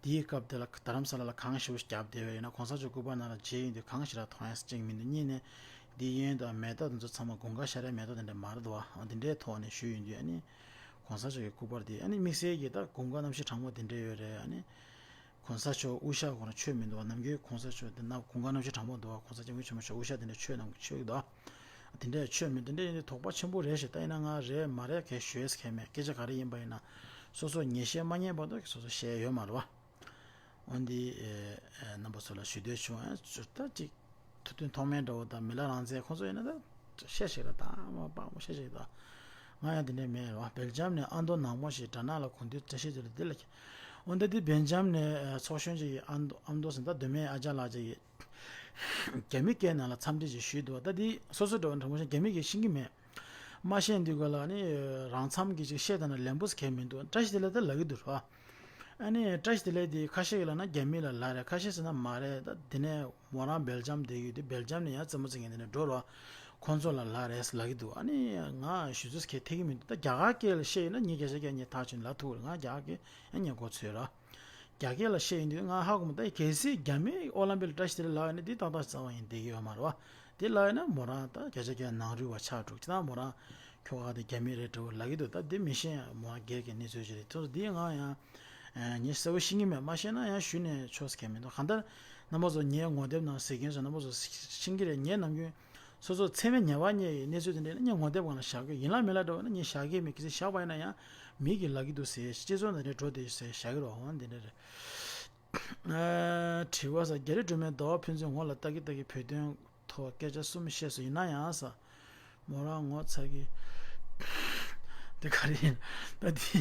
དེའི་སྐབས་དེ་ལ་རྡ་རམ་ས་ལ་ལ་གངས་ཞེ་པོ་ཞིག་བརྒྱབ་བསྡད་པ་ཡིན་ན། གོང་ས་མཆོག་སྐུ་པར་ནང་ལ་མཇལ་ཡོང་དུས་གངས་ཞེ་དྲག་མཐོང་ཡ་གཅིག་མི་འདུག་གཉིས་ནས་འདི་གཡོན་དང་མེ་ཏོག་དེ་ཚོ་ཚང་མ་དགུན་ཁ་ཤར་ཡ་མེ་ཏོག་དེ་འདྲ་མ་རེད་འདུག་བ། འདི་འདྲའི་ཐོག་ནས་ཞུས་ཡོང་དུས། ཨ་ནི་གོང་ས་མཆོག་གི་སྐུ་པར་དེ་ཨ་ནི་དམིགས་བསལ་གྱི་ད་དགུན་ཁ་གནམ་གཤིས་གྲང་མོ་དེ་འདྲ་ཡོད་རེད། ཨ་ནི། གོང་ས་མཆོག་དབུ་ཞྭ་ཁོ་རང་མཆོད་མི་འདུག་བ། ནམ་རྒྱུན་གོང་ས་མཆོག་དེ་ན་དགུན་ཁ་གནམ་གཤིས་གྲང་མོ་འདུག་བ། གོང་ས་སྐྱབས་མགོན་ཆེན་པོ་མཆོག་དབུ་ཞྭ་དེ་འདྲ་མཆོད་གནང་མཆོད་ཀྱི་འདུག་བ། དེ་འདྲ་མཆོད་མི་འདུག་འདི་འདྲ་ཡིན་དུས་དོགས་པ་ཆེན་པོ་རེད་ཤག་ད་ཡིན་ན་ང་རེད་མ་རེད་གས་ཞུ་ཡས་གས་མེད། སྐད་ཆ་ག་རེ་ཡིན་པ་ཡིན་ན་སོ་སོ་ངས་བཤད་མ་ཉན་བར་དུ་སོ་སོ་བཤད་ཡོད་མ་རེད་བ། འོན་ཏེ་ཨེ་ཨེ་རྣམ་པ་ཚོ་ལ་ཞུ་འདོད་བྱུང་། ཨ་ཚུར་ལྟ་ཅིག་ཐུབ་བསྟན་ཐོགས་མེད་འདྲ་བོ་དང་མི་ལ་རང་བཙན་ཁོང་ཚོ་ཡིན་ན་ད་བཤད་ཤིག་ར་ད་མ་དཔའ་མོ་བཤད་ཤིག་ད། ང་ཡང་དེ་འདྲ་མེད་ར། སྦེལ་ཇམ་ནས་ཨ་མདོ་ནག་མོ་ཞིག་དྲ་ནག་ལ་གོ་དུས་བཀྲ་ཤིས་བདེ་ལེགས་འདི་ལ། འོན་ཏེ་འདི་སྦེལ་ཇམ་ནས་ཚོགས་གཞོན་ཅིག་གིས་ཨ་མདོ་ཨ་མདོ་ཟེར་ད་མདོ་སྨད་ཨ་ཅག་ལགས་ཅིག་གིས་རྒྱ་མི་སྐད་ནང་ལ་འཚམས་འདྲི་ཅིག་ཞུས་འདུག་ད་འདི་སོ་སོ་འདྲ་བོ་དྲང་པོ་བཤད་རྒྱ་མི་གིས་ཤེས་ཀྱི་མེད། མ་ཤེས་དུས་ག་ལ་ནི་རང་འཚམ་གྱི་ཅིག་བཤད་ད་ན་ལན་པོ་ཟེར་མཁན་མི་འདུག་བཀྲ་ཤིས་བདེ་ལེགས་ད་ལབ་ཀྱི་འདུག་ར། ཨ་ནི་བཀྲ་ཤིས་བདེ་ལེགས་དེ་ཁ་ཤས་ཀྱིས་ལབ་ན་རྒྱ་མི་ལ་ལབ་རེད། ཁ་ཤས་ཟེར་ན་མ་རེད། ད་དེ་ནས་མོ་རང་སྦེལ་ཇམ་བསྡད་ཡོད་དུས་སྦེལ་ཇམ་ནས་ཡང་རྩེད་མོ་རྩེ་མཁན་དེ་ནས་འགྲོ་ར། ཁོང་ཚོ་ལ་ལབ་རེད་ལབ་ཀྱི་འདུག་ཨ་ནི་ང་ཞུ་ཚོད་ཁས་ཐེག་གི་མི་འདུག་ད་རྒྱ་གར་སྐད་ལ་བཤད་ཡོད་ན་ངས་རྒྱ་ཆ་རྒྱ་ངས་ཐག་ཆོད་ལབ་ཐུབ་རེད། ང་རྒྱ་གར་སྐད་ཡང་ངས་མགོ་ཚོས་ར། རྒྱ་སྐད་ལ་བཤད་ཡོང་དུས་ང་ཧ་གོ་མ། ད་གལ་སྲིད་རྒྱ་མིས་ཨོ་ལམ་པིག་ལ་བཀྲ་ཤིས་བདེ་ལེགས་ལབ་ཡོད་ན་འདི་ཏག་ཏག་རྩ་བ་ཡིན་བསྡད་ཀྱི་ཡོད་མ་རེད་བ། དེ་ལབ་ཡོད་ན་མོ་རང་ད་བརྒྱ་ཆ་བརྒྱ་ནང་རུལ་བ་ཆགས་འགྲོ་གི། ད་མོ་རང་ཁྱོ་ག་དེ་རྒྱ་མི་རེད་འདྲ་བོ་ལབ་ཀྱི་འདུག་ད་འདི་མི་ཤེས་མོ་རང་སྒེར་གྱི་གནས་ཚུལ་ཞིག་རེད། ཐུགས་འདི་ང་ཡང་ངས་གསལ་བོ་ཤེས་ཀྱི་མེད། མ་ཤེས་ན་ཡང་ཞུས་ནས་ཆོག་ཟེར་མཁན་མི་འདུག་གང་ལྟར་རྣམ་པ་ཚོ་ངའི་ངོ་དེབ་ནང་གཟིགས་མཁན་ཚོ་རྣམ་པ་ཚོ་ཤེས་ཀྱི་རེད། ངས་ནམ་རྒྱུན་སོ་སོ་ཚད་མེད་ཉེས་པ་རྙེད་ཡི་གནས་ཚུལ་དེ་འདྲ་ཡིན་ན་ངས་ངོ་དེབ་སྒང་ལ་བཞག་གི་ཡིན་ལ་མིན་ལ་འདྲ་བོ་ན་ངས་བཞག་གི་མེད། གལ་སྲིད་བཞག་པ་ཡིན་ན་ཡང་མི་གིས་ལབ་ཀྱི་འདུག་ཟེར། སྤྱི་ཚོགས་ནང་ནས་འགྲོ་བསྡད་ཟེར་བཞག་གི་རེད། འོ་འདི་འདྲ་རེད། ཨ། དྲི་བ་ཟེར། རྒྱ་རི་སྒྲོལ་མས་ཟླ་བ་ཕན་ཚུན་ངོ་ལ་ལྟ་གི་ལྟ་གི་བོད་དོན་ཐོག་སྐད་ཆ་གསུམ་བཤད་སོང་། ཡིན་ན་ཡང་ཟེར། མོ་རང་ངོ་ཚ་གི། དེ་ག་རེ་ཡིན། ད་དེ།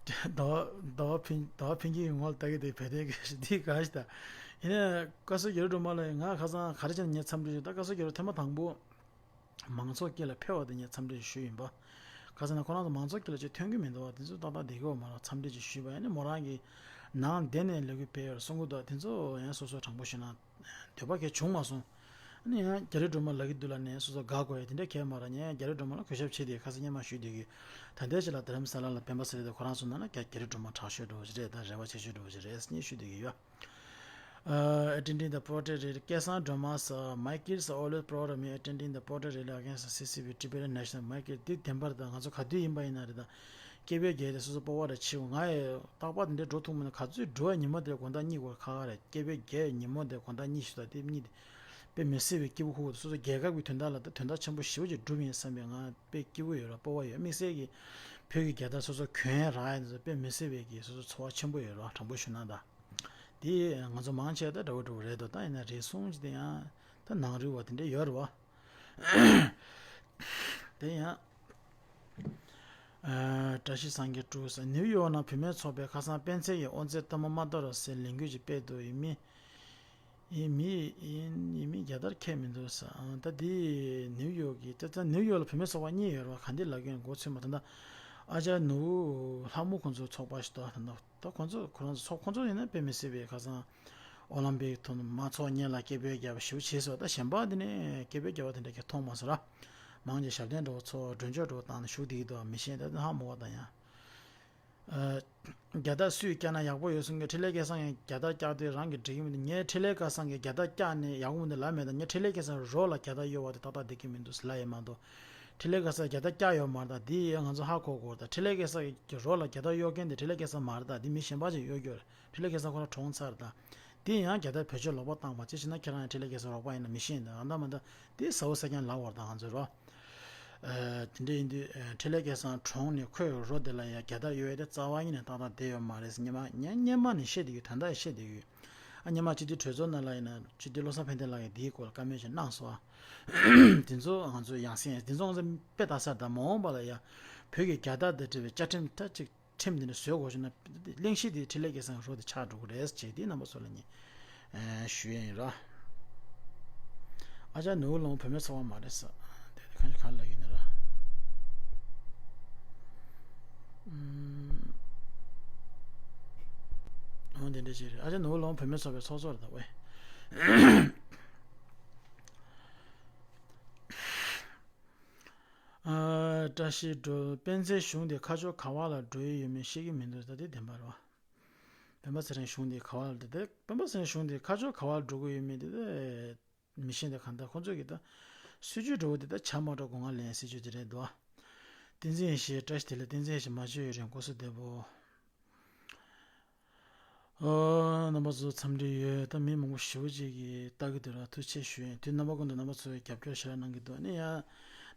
ཟླ་བ་ཟླ་བ་ཕན་ཟླ་བ་ཕན་གྱི་ངོ་ལ་ལྟ་གི་ལྟ་གི་བོད་དོན་གི་འདི་ག་ཞིག་ད། ཡིན་ནའི་བཀའ་ཟུར་རྒྱ་རི་སྒྲོལ་མ་ལགས་ང་ཁ་སང་ག་རེ་བྱས་ནས་ངས་འཚམས་འདྲི་ཞུ། ད་བཀའ་ཟུར་རྒྱ་རི་ཐེངས་མ་དང་པོ། མང་ཚོགས་དཀྱིལ་ལ་ཕེབས་པ་དེ་ངས་འཚམས་འདྲི་ཞུས་ཡིན་པ། ག་ཟེར་ན་ཁོ་རང་ཚོ་མང་ཚོགས་དཀྱིལ་ལ་ཅིག་ཐོན་གྱི་མི་འདུག་བ། དེ་ཚོ་ཏག་ཏག་བསྡད་ཀྱི་ཡོད་མ་རེད། འཚམས་འདྲི་ཅིག་ཞུས་པ་ཡིན་ན་མོ་རང་གིས་ནང་བསྡད་ནས་ལས་འགུལ་སྤེལ་ཡོད་རེད་གསུང་གི་འདུག་དེ་ཚོ་ཡང་སོ་སོ་དྲང་པོ་ཞུས་ན་འདོད་པ་གས་བྱུང་མ་སོང་། ཨ་ནི་ཡང་རྒྱ་རི་སྒྲོལ་མ་ལབ་ཀྱི་འདུག་ལབ་ནས་སོ་སོ་དགའ་དགོས་ཡ་དེ་འདྲ་གས་མ་རེད། ངས་རྒྱ་རི་སྒྲོལ་མ་ལ་གུས་ཞབས་བྱེད་དེ་ཁ་སང་སྔོན་མ་ཞུས་བསྡད་ཀྱི། ད་ལྟའི་ཆ་ལ་རྡ་རམ་ས་ལ་ལ་སྤེན་པ་ཚེ་རིང་དང་ཁོ་རང་ཚོ་ནང་ལ་རྒྱ་རྒྱ་རི་སྒྲོལ་མ་དྲག་ཤོས་འདྲ་བོ་ཞིག་རེད། ད་རེ་བ་ཆེ་ཤོས་འདྲ་བོ་ཞིག་རེད་ཟེར་ངས་ཞུས་བསྡད་ཀྱི་ཡོད། Uh, attending the Poetry Rally. སྐལ་བཟང་སྒྲོལ་མ་ཟེར། My kids are always proud of me attending the Poetry Rally against the C C P, Tibetan National. My kids འདི་བདེན་པར་དང་ང་ཚོ་ག་དུས་ཡིན་པ་ཡིན་ན་རེད་ད། སྐད་འབོད་རྒྱག་དེ་སོ་སོ་སྤོབས་པ་རེ་ཆེ་བོ། ང་ཡི་རྟག་པར་འདི་འདྲ་འགྲོ་ཐུབ་མིན་ན་ག་ཚོད་འགྲོ་བའི་ཉིན་མོ་དེར་དགོང་དག་གཉིད་ཁུག་ཁག་ཁག་རེད། སྐད་འབོད་རྒྱག་ཡའི་ཉིན་མོ་དེར་དགོང་དག་གཉིད་ཤི་ད་དེ་གཉིད་དེ་དཔེ་མི་སྲིད་པའི་སྐྱིད་པོ་ཁུག་སོ་སོ་རྒྱལ་ཁབ་ཀྱི་དོན་དག་ལ་ད་དོན་དག་ཆེན་པོ་ཞེ་པོ་ཅིག་བསྒྲུབས་ཡིན་བསམ་པའི་ང་དཔེ་སྐྱིད་པོ་ཡོད་ར་སྤོབས་པ་ཡོད། དམིགས་བསལ་གྱི་བོད་ཀྱི་རྒྱལ་དར་སོ་སོ་གྱོན་རག་ཡ་དེ་ཚོ་དཔེ་མི་སྲིད་པའི་གི་སོ་སོ་ཚོར་བ་ཆེན་པོ་ཡོད་ར། དྲང་པོ་ཞུ་ན་ད། དེ་ང་ཚོ་མང་ཆེ་ད་འདྲ་བོ་འདྲ་བོ་རེད་འདུག་ད་ཡིན་ན་རེ་ཟུང་ཅིག་དེ་ཡང་ད་ནང་རུལ་བ་དེ་འདྲ་ཡོད་རེད་བ། དེ་ཡང་། ཨ། བཀྲ་ཤིས་སངས་རྒྱས་ཀྲུའུ་ཟེར། ནིའུ་ཡོག་ནང་བུད་མེད་ཚོགས་པས་ཁ་སང་སྤེན་ཚེ་ཡི་དབང་རྩའི་གཏའ་མ་མ་གཏོར་རོགས་ཟེར་ལས་འགུལ་ཅིག་སྤེལ་འདུག་ཡིན་མིན། ཡིན་མིན་ཡིན་མིན་རྒྱལ་དར་འཁྱེར་མི་འདུག་ཟེར། ཨང་། ད་འདི་ནིའུ་ཡོག་གི་ད་ད་ནིའུ་ཡོག་ལ་བུད་མེད་ཚོགས་པ་གཉིས་ཡོད་རེད་བ། ག་འདི་ལབ་ཀྱི་ཡོད་མགོ་ཚོས་མ། ད་ད་ཨ་ཅག་ནུ་བོ་ལྷ་མོ་ཁོང་ཚོའི་ཚོགས་པ་ཞིག་འདུག་ད་ད་ད་ཁོང་ཚོ་ཁོ་རང་ཚོ་ཚོགས་ཁོང་ཚོ་ཡིན་ན་དཔེ་མི་སྲིད་པའི་ཁ་སང་ཨོ་ལམ་པིག་ཐོག་ནས་མ་ཚོགས་ཉེ་ལ་སྐད་འབོད་རྒྱབ་པ་ཞེ་པོ་བྱས་སོང་། ད་གཞན་པ་འདི་ནས་སྐད་འབོད་རྒྱབ་པ་དེ་འདྲ་གི་མཐོང་མ་སོང་ར། མང་ཆེ་ཞབས་བརྟན་འདྲ་བོ་ཚོ་མགྲོན་ཆོག་འདྲ་བོ་བཏང་ནས་བཞུགས་བསྡད་ཀྱི་འདུག་མི་ཤེས། ད་ད་ཧ་མ་གོ་ད་ཡང་། ཨ། རྒྱལ་དར་སུས་བཀྱག་ན་ཡག་པོ་ཡོད་གསུང་གི། འཕྲིན་ལས་སྐལ་བཟང་གིས་རྒྱལ་དར་བཀྱག་དུས་རང་གིས་འགྲིག་གི་མི་འདུག་ངས་འཕྲིན་ལས་སྐལ་བཟང་གིས་རྒྱལ་དར་བཀྱག་ནས་ཡག་པོ་མི་འདུག་ལབ་མེད། ད་ངས་འཕྲིན་ལས་སྐལ་བཟང་རོགས་ལ་རྒྱལ་དར་གཡོ་བ་དེ་ཏག་ཏག་བསྡད་ཀྱི་མི་འདུག་ལབ་ཡས་མ་གཏོགས། འཕྲིན་ལས་སྐལ་བཟང་རྒྱལ་དར་བཀྱག་ཡོད་མ་རེད། ད་འདི་ཡང་ང་ཚོ་ཧ་གོ་དགོས་རེད། ད་འཕྲིན་ལས་སྐལ་བཟང་གིས་རོགས་ལ་རྒྱལ་དར་གཡོ་མཁན་དེ་འཕྲིན་ལས་སྐལ་བཟང་མ་རེད། ད་འདི་མི་གཞན་པ་ཅིག་གཡོ་གི་ཡོད་རེད། འཕྲིན་ལས་སྐལ་བཟང་ཁོ་རང་གྲོངས་ཚར་རེད། ད་འདི་ཡང་རྒྱལ་དར་བེད་སྤྱོད་ལོག་པ་བཏང་བ་ཅི་ཕྱིན་ན་ཁྱེད་རང་ཡང་འཕྲིན་ལས་སྐལ་བཟང་རོགས་པ་ཡིན་ན་མི་ཤེས། ད་ཨ་འདྲ་མ་འདྲ་འདི་ཟ་འོ་ཟ་རྐྱང་ལབ་པ་རེད། ད་ང་ཚོས་རོ། ཨ། དེ་འདྲ་ཡིན་དུས་ཨ། འཕྲིན་ལས་སྐལ་བཟང་གྲོངས་ནས་ཁོས་རོ་དེ་ལ་ཡང་རྒྱལ་དར་གཡོ་ཡས་དེ་རྩ་བ་ཉིད་ནས་ཏག་ཏག་བསྡད་ཡོད་མ་རེད་ཟེར་སྔོན་མ་ངས་སྔོན་མ་ནས་བཤད་བསྡད་ཡོད། ད་ལྟ་ཡང་བཤད་བསྡད་ཡོད། ཨ། སྔོན་མ་སྤྱི་འཐུས་གྲོས་ཚོགས་ནང་ལ་ཡིན་ན་སྤྱི་འཐུས་བློ་བཟང་ཕན་བདེ་ལགས་ཀྱིས་འདིའི་སྐོར་ལ་བཀའ་མོལ་ཞིག་གནང་སོང་། ཨ། དེ་ཚོ་ང་ཚོས་ཡང་སེ་ཡང་དེ་ཚོ་ང་ཚོ་དཔེ་ལྟ་ས་དང་མ་འོངས་པ་ལ་ཡང་བོད་ཀྱི་རྒྱལ་དར་དང་འབྲེལ་བའི་བཅའ་ཁྲིམས་མཐའ་གཅིག་ཁྲིམས་འདི་འདྲ་བཟོས་དགོས་བྱུང་ན་གླེང་གཞི་འདི་འཕྲིན་ལས་སྐལ་བཟང་རོ་འདི་ཆགས་འགྲོ་གི་རེད་ཅེས་འདི་རྣམ་པ་ཚོ་ལ་ངས་ཨ། ཞུ་ཡས་ཡིན་ར། ཨ་ཅག་ནུ་བོ་ལོང་བུད་མེད་ཚོགས་པ་མ་རེད་ཟེར། དེ་དེ་གང་ཅི་ག་ལ་ཡིན་ན་ར། ཨུམ། འོ་འདི་འདྲ་ཅིག་རེད། ཨ་ཅག་ནུ་བོ་ལོང་བུད་མེད་ཚོགས་པའི་ཚོགས་གཙོ་རེད་ད་ཝེ། ཨ། བཀྲ་ཤིས་སྒྲོལ། སྤེན་ཚེ་གཞུང་དེ་ཁ་ཕྱོགས་ག་བ་ལ་འགྲོ་ཡི་ཡོད་མེད་ཤེས་ཀྱི་མི་འདུག་ད་དེ་བདེན་པ་རེད་བ། སྤེན་པ་ཚེ་རིང་གཞུང་དེ་ག་བ་ལ་འགྲོ། དེ་སྤེན་པ་ཚེ་རིང་གཞུང་དེ་ཁ་ཕྱོགས་ག་བ་ལ་འགྲོ་གི་ཡོད་མེད་དེ་དེ་མི་ཤེས། དེ་གང་ལྟར་ཁོང་ཚོ་གི་ད་སྲིད་ཇུས་འགྲོ་བ་དེ་ད་བྱ་མ་འགྲོ་སྒོ་ང་ལེན་སྲིད་ཇུས་དེ་རེད་འདུག་བསྟན་འཛིན་ཡེ་ཤེས། བཀྲ་ཤིས་བདེ་ལེགས། བསྟན་འཛིན་ཡེ་ཤེས་མ་བྱོས་ཡོད་རིང་སྐུ་གཟུགས་བདེ་པོ། ཨོ། རྣམ་པ་ཚོ་འཚམས་འདྲི་ཡོད། ད་མི་མང་པོ་ཞེ་པོ་ཅིག་གིས་ལྟ་གི་འདུག་ར། ཐུགས་རྗེ་ཆེ་ཞུ་ཡིན། དུས་རྣམ་པ་ཀུན་ཏུ་རྣམ་པ་ཚོས་རྒྱབ་སྐྱོར་ཞེ་དྲག་གནང་གི་འདུག་ཨ་ནི་ཡང་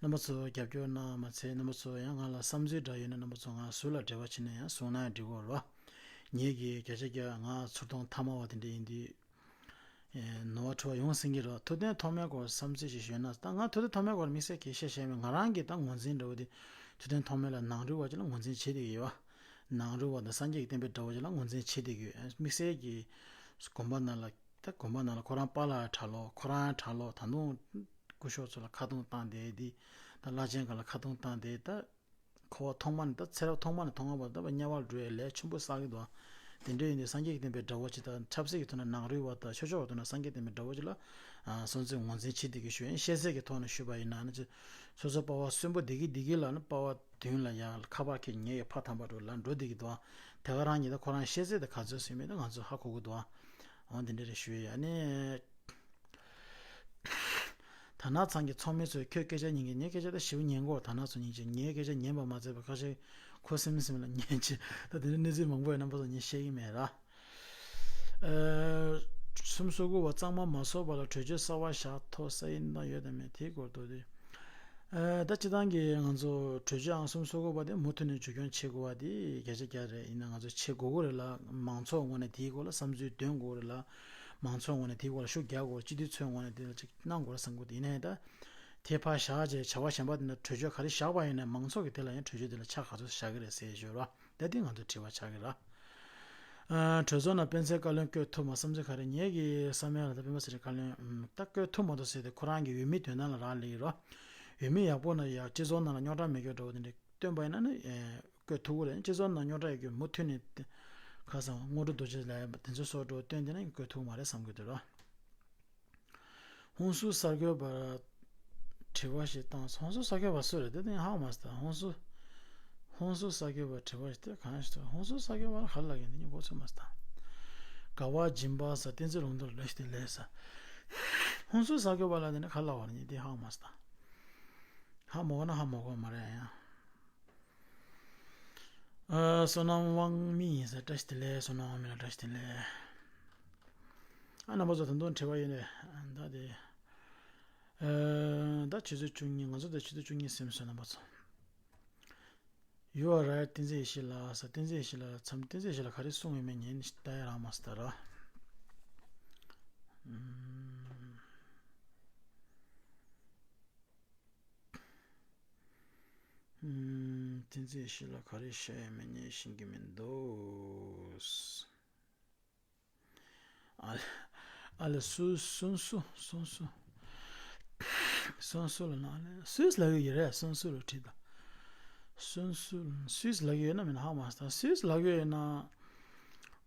རྣམ་པ་ཚོ་རྒྱབ་སྐྱོར་གནང་མ་ཚད་རྣམ་པ་ཚོ་ཡང་ང་ལ་བསམ་ཚུལ་འདྲ་ཡོད་ན་རྣམ་པ་ཚོ་ང་ཟུར་ལ་འབྲེལ་བ་བྱས་ནས་ཡང་གསུང་ན་ཡང་འགྲིག་གི་རེད་བ། ངེད་ཀྱི་བརྒྱ་ཆ་བརྒྱ་ང་ཚུར་མཐོང་མཐའ་མ་བ་དེ་འདྲ་ཡིན་དུས། ནོར་བ་འཁྲུལ་བ་ཡོང་སྲིད་ཀྱི་རེད། ཐུབ་བསྟན་ཐོགས་མེད་སྐོར་བསམ་ཚུལ་ཞིག་ཞུས་ན། ད་ང་ཐུབ་བསྟན་ཐོགས་མེད་སྐོར་དམིགས་བསལ་གྱིས་བཤད་ཤེས་མེད། ང་རང་གིས་ད་ངོས་འཛིན་འདྲ་བོ་དེ་ཐུབ་བསྟན་ཐོགས་མེད་ལ་ནང་རུལ་བ་ཅིག་ལ་ངོས་འཛིན་བྱེད་བསྡད་ཀྱི་ཡོད་བ། ནང་རུལ་བ་དང་སངས་རྒྱས་ཀྱི་བསྟན་པའི་དགྲ་བོ་ཅིག་ལ་ངོས་འཛིན་བྱེད་བསྡད་ཀྱི་ཡོད། དམིགས་བསལ་གྱིས་དགོན་པ་ནང་ལ་ད་དགོན་པ་ནང་ལ་ཁོ་རང་པཱ་ལགས་གྲྭ་ལོག་ཁོ་རང་གྲྭ་ལོག་ད་དུང་ སྐུ་ཞབས་ཚོ་ལ་ཁ་རྡུང་བཏང་དེ་དེ་ད་བླ་ཆེན་ག་ལ་ཁ་རྡུང་བཏང་དེ་ད། འཁོར་བ་ཐོག་མ་ནས་ད་ཚེ་རབས་ཐོག་མ་ནས་ཐོག་མ་བར་ད་བ་དམྱལ་བར་འགྲོ་ཡའི་ལས་ཆེན་པོ་བསགས་ཀྱི་འདུག་དེ་འདྲ་ཡིན་དུས་སངས་རྒྱས་ཀྱི་བསྟན་པའི་དགྲ་བོ་ཅིག་དང་ཆབ་སྲིད་ཀྱི་ཐོག་ན་ནང་རུལ་བ་དང་ཆོས་ཕྱོགས་ཀྱི་ཐོག་ན་སངས་རྒྱས་བསྟན་པའི་དགྲ་བོ་ཅིག་ལ་སྲུང་བརྩི་ངོས་འཛིན་བྱེད་བསྡད་ཀྱི་ཞུ་ཡིན། ཤེས་ཚད་ཀྱི་ཐོག་ནས་ཞུས་པ་ཡིན་ན་ནི་སོ་སོ་པ་བ་གསོན་པོ་བསྡད་ཀྱི་བསྡད་ཀྱི་ལ་ནི་པ་བ་མདུན་ལ་ཡང་ཁ་པར་གྱི་ཉེ་ཡི་ཕ་ཐམ་པ་འགྲོ་ལ་འགྲོ་བསྡད་ཀྱི་འདུག་དེ་ག་རང་ཉིད་ད་ཁོ་རང་ཤེས་ཚད་དེ་ག་ཚོད་ཟིན་མེད་ད་ང་ཚོ་ཧ་གོ་གི་འདུག་འོ་འདི་འདྲ་རེ་ཞུ་ཡ་ཡ་ནི། དར་ནག་ཚང་གི་ཚོགས་མི་ཚོས་ཁྱོད་སྐད་ཆ་ཉན་གི་ངའི་སྐད་ཆ་ད་ཞིབ་ཉན་གོ་དར་ནག་ཚོ་ཉན་གྱི་ངའི་སྐད་ཆ་ཉན་པ་མ་ཚད་པ་ཁ་ཤས་ཁོ་སེམས་སེམས་ལ་ཉན་གྱི་ད་དེ་འདྲ་གནས་ཚུལ་མང་པོ་ཡོད་རྣམ་པ་ཚོ་ངས་བཤད་ཀྱི་མེད་ར། ཨ། སུམ་སོ་དགུ་བ་གཙང་མ་མ་བཟོ་བ་ལ་གྲོས་ཆོད་གསར་བ་བཞག་ཐོ་ས་ཡིན་ན་ཡོད་དམ་མེད་དེའི་སྐོར་དུ་དེ། ཨ། ད་སྤྱི་བཏང་གི་ང་ཚོ་གྲོས་ཆོད་ཨང་སུམ་སོ་དགུ་བ་དེ་མུ་མཐུད་ནས་བཅོས་སྐྱོང་བྱེད་དགོས་པ་དེ་བརྒྱ་ཆ་བརྒྱ་རེད། ཡིན་ན་ང་ཚོ་བྱེད་དགོས་ཀྱི་རེད་ལ་མང་ཚོགས་ངོས་ནས་དེའི་སྐོར་ལ་བསམ་ཚུལ་འདོན་དགོས་རེད་ལ། མང་ཚོགས་ངོས་ནས་དེའི་སྐོར་ལ་ཤུགས་རྒྱག་དགོས་སྤྱི་འཐུས་ཚོའི་ངོས་ནས་དེ་ལ་ཅིག་གནང་དགོས་རེད་བསམ་གི་འདུག་ཡིན་ནའི་ད། དེ་ཕར་བཞག་རྗེས་བྱ་བ་གཞན་པ་དེ་ན་གྲོས་ཆོད་ག་རེ་བཞག་པ་ཡིན་ནའི་མང་ཚོགས་ཀྱི་དེ་ལ་ཡང་གྲོས་ཆོད་དེ་ལ་ཆ་ག་ཚོད་བཞག་གི་རེད་ཟེར་ཞུ་རོགས། ད་དེ་ང་ཚོ་དྲི་བ་ཆགས་ཀྱི་ར། ཨ། གྲོས་ཚོགས་ནང་སྤེན་ཚེ་བཀའ་བློན་བསྐོས་ཐུབ་མ་བསམ་ཚུལ་ག་རེ། ངེད་ཀྱི་བསམ་ཡ་ལ་ད་སྤེན་པ་ཚེ་རིང་བཀའ་བློན་ད་བསྐོས་ཐུབ་མ་ཐུབ་ཟེར་ཏེ་ཁོ་རང་གི་འོས་མི་དོན་དག་ལ་རག་ལས་ཀྱི་རོ། འོས་མི་ཡག་པོ་ན་ཡ་སྤྱི་ཚོགས་ནང་ལ་རྙོག་དྲ་མེད་རྒྱུ་འདྲ་བོ་དེ་འདྲ་སྟོན་པ་ཡིན་ན་ནི་བསྐོས་ཐུབ་ཀྱི་རེད། སྤྱི་ཚོགས་ནང་རྙོག་དྲ་ཡོད་རྒྱུ་མུ་མཐུད་ནས་ཁ་སང་དངོས་གྲུབ་རྡོ་རྗེ་ལགས་དེ་ཚོ་སོགས་འགྲོ་སྟོན་དེ་ན་བསྐོས་ཐུབ་མ་རེད་བསམ་གྱི་འདུག་རོ། ཧུན་སུར་གསར་འགོད་པར་དྲི་བ་ཞིག་བཏང་སོང་། ཧུན་སུར་གསར་འགོད་པ་སུ་རེད་དེ་དེ་ཧ་མ་སྟ། ཧུན་སུར་ཧུན་སུར་གསར་འགོད་པར་དྲི་བ་ཞིག་དེ་གང་ཞིག་ཧུན་སུར་གསར་འགོད་པར་ག་རེ་ལབ་ཡིན་དེ་ཉིད་གོ་ཚོད་མ་སྟ། དགའ་བ་སྦྱིན་པ་ས་བསྟན་འཛིན་ལུང་རྟོགས་ལ་ཞིག་དེ་ལས་ས། ཧུན་སུར་གསར་འགོད་པ་ལ་དེ་ནི་ག་རེ་ལབ་པ་རེད་དེ་ཧ་མ་སྟ། ཧ་མ་གོ་ན་ཧ་མ་གོ་མ་རེད་ཡང་། ཨ། བསོད་ནམས་དབང་མི་ཡིན་ཟེར་བཀྲ་ཤིས་བདེ་ལེགས། བསོད་ནམས་དབང་མི་ལ་བཀྲ་ཤིས་བདེ་ལེགས། ཨ། རྣམ་པ་ཚོ་ད་དུང་དྲི་བ་ཡོད་ནས་ད་དེ། ཨ། ད་ཆུ་ཚོད་བཅུ་གཉིས། ང་ཚོ་ད་ཆུ་ཚོད་བཅུ་གཉིས་ཟིན་སོང་རྣམ་པ་ཚོ། You are right. བསྟན་འཛིན་ཡེ་ཤེས་ལགས་ཟེར། བསྟན་འཛིན་ཡེ་ཤེས་ལགས་ལ་མཚམས་བསྟན་འཛིན་ཡེ་ཤེས་ལགས་ག་རེ་གསུངས་ཡོད་མེད་ཉན་ལྟ་ཡ་རག་མ་སོང་ད་ར། ཨུམ། ཨུམ། བསྟན་འཛིན་ཡེ་ཤེས་ལགས་ག་རེ་བཤད་ཡོད་མེད་ངས་ཤེས་ཀྱི་མི་འདུག་ཨ་ལ། ཨ་ལ། སུ་སུན་སུ་སུན་སུ། སུན་སུ་ལ་ན་ཨ་ལ་སུས་ལབ་ཡོད་ཀྱི་རེད། སུན་སུ་ལ་བྲིས་དང་། སུན་སུ་སུས་ལབ་ཡོད་ན་མིན་ཧ་མ་སྟ། སུས་ལབ་ཡོད་ན།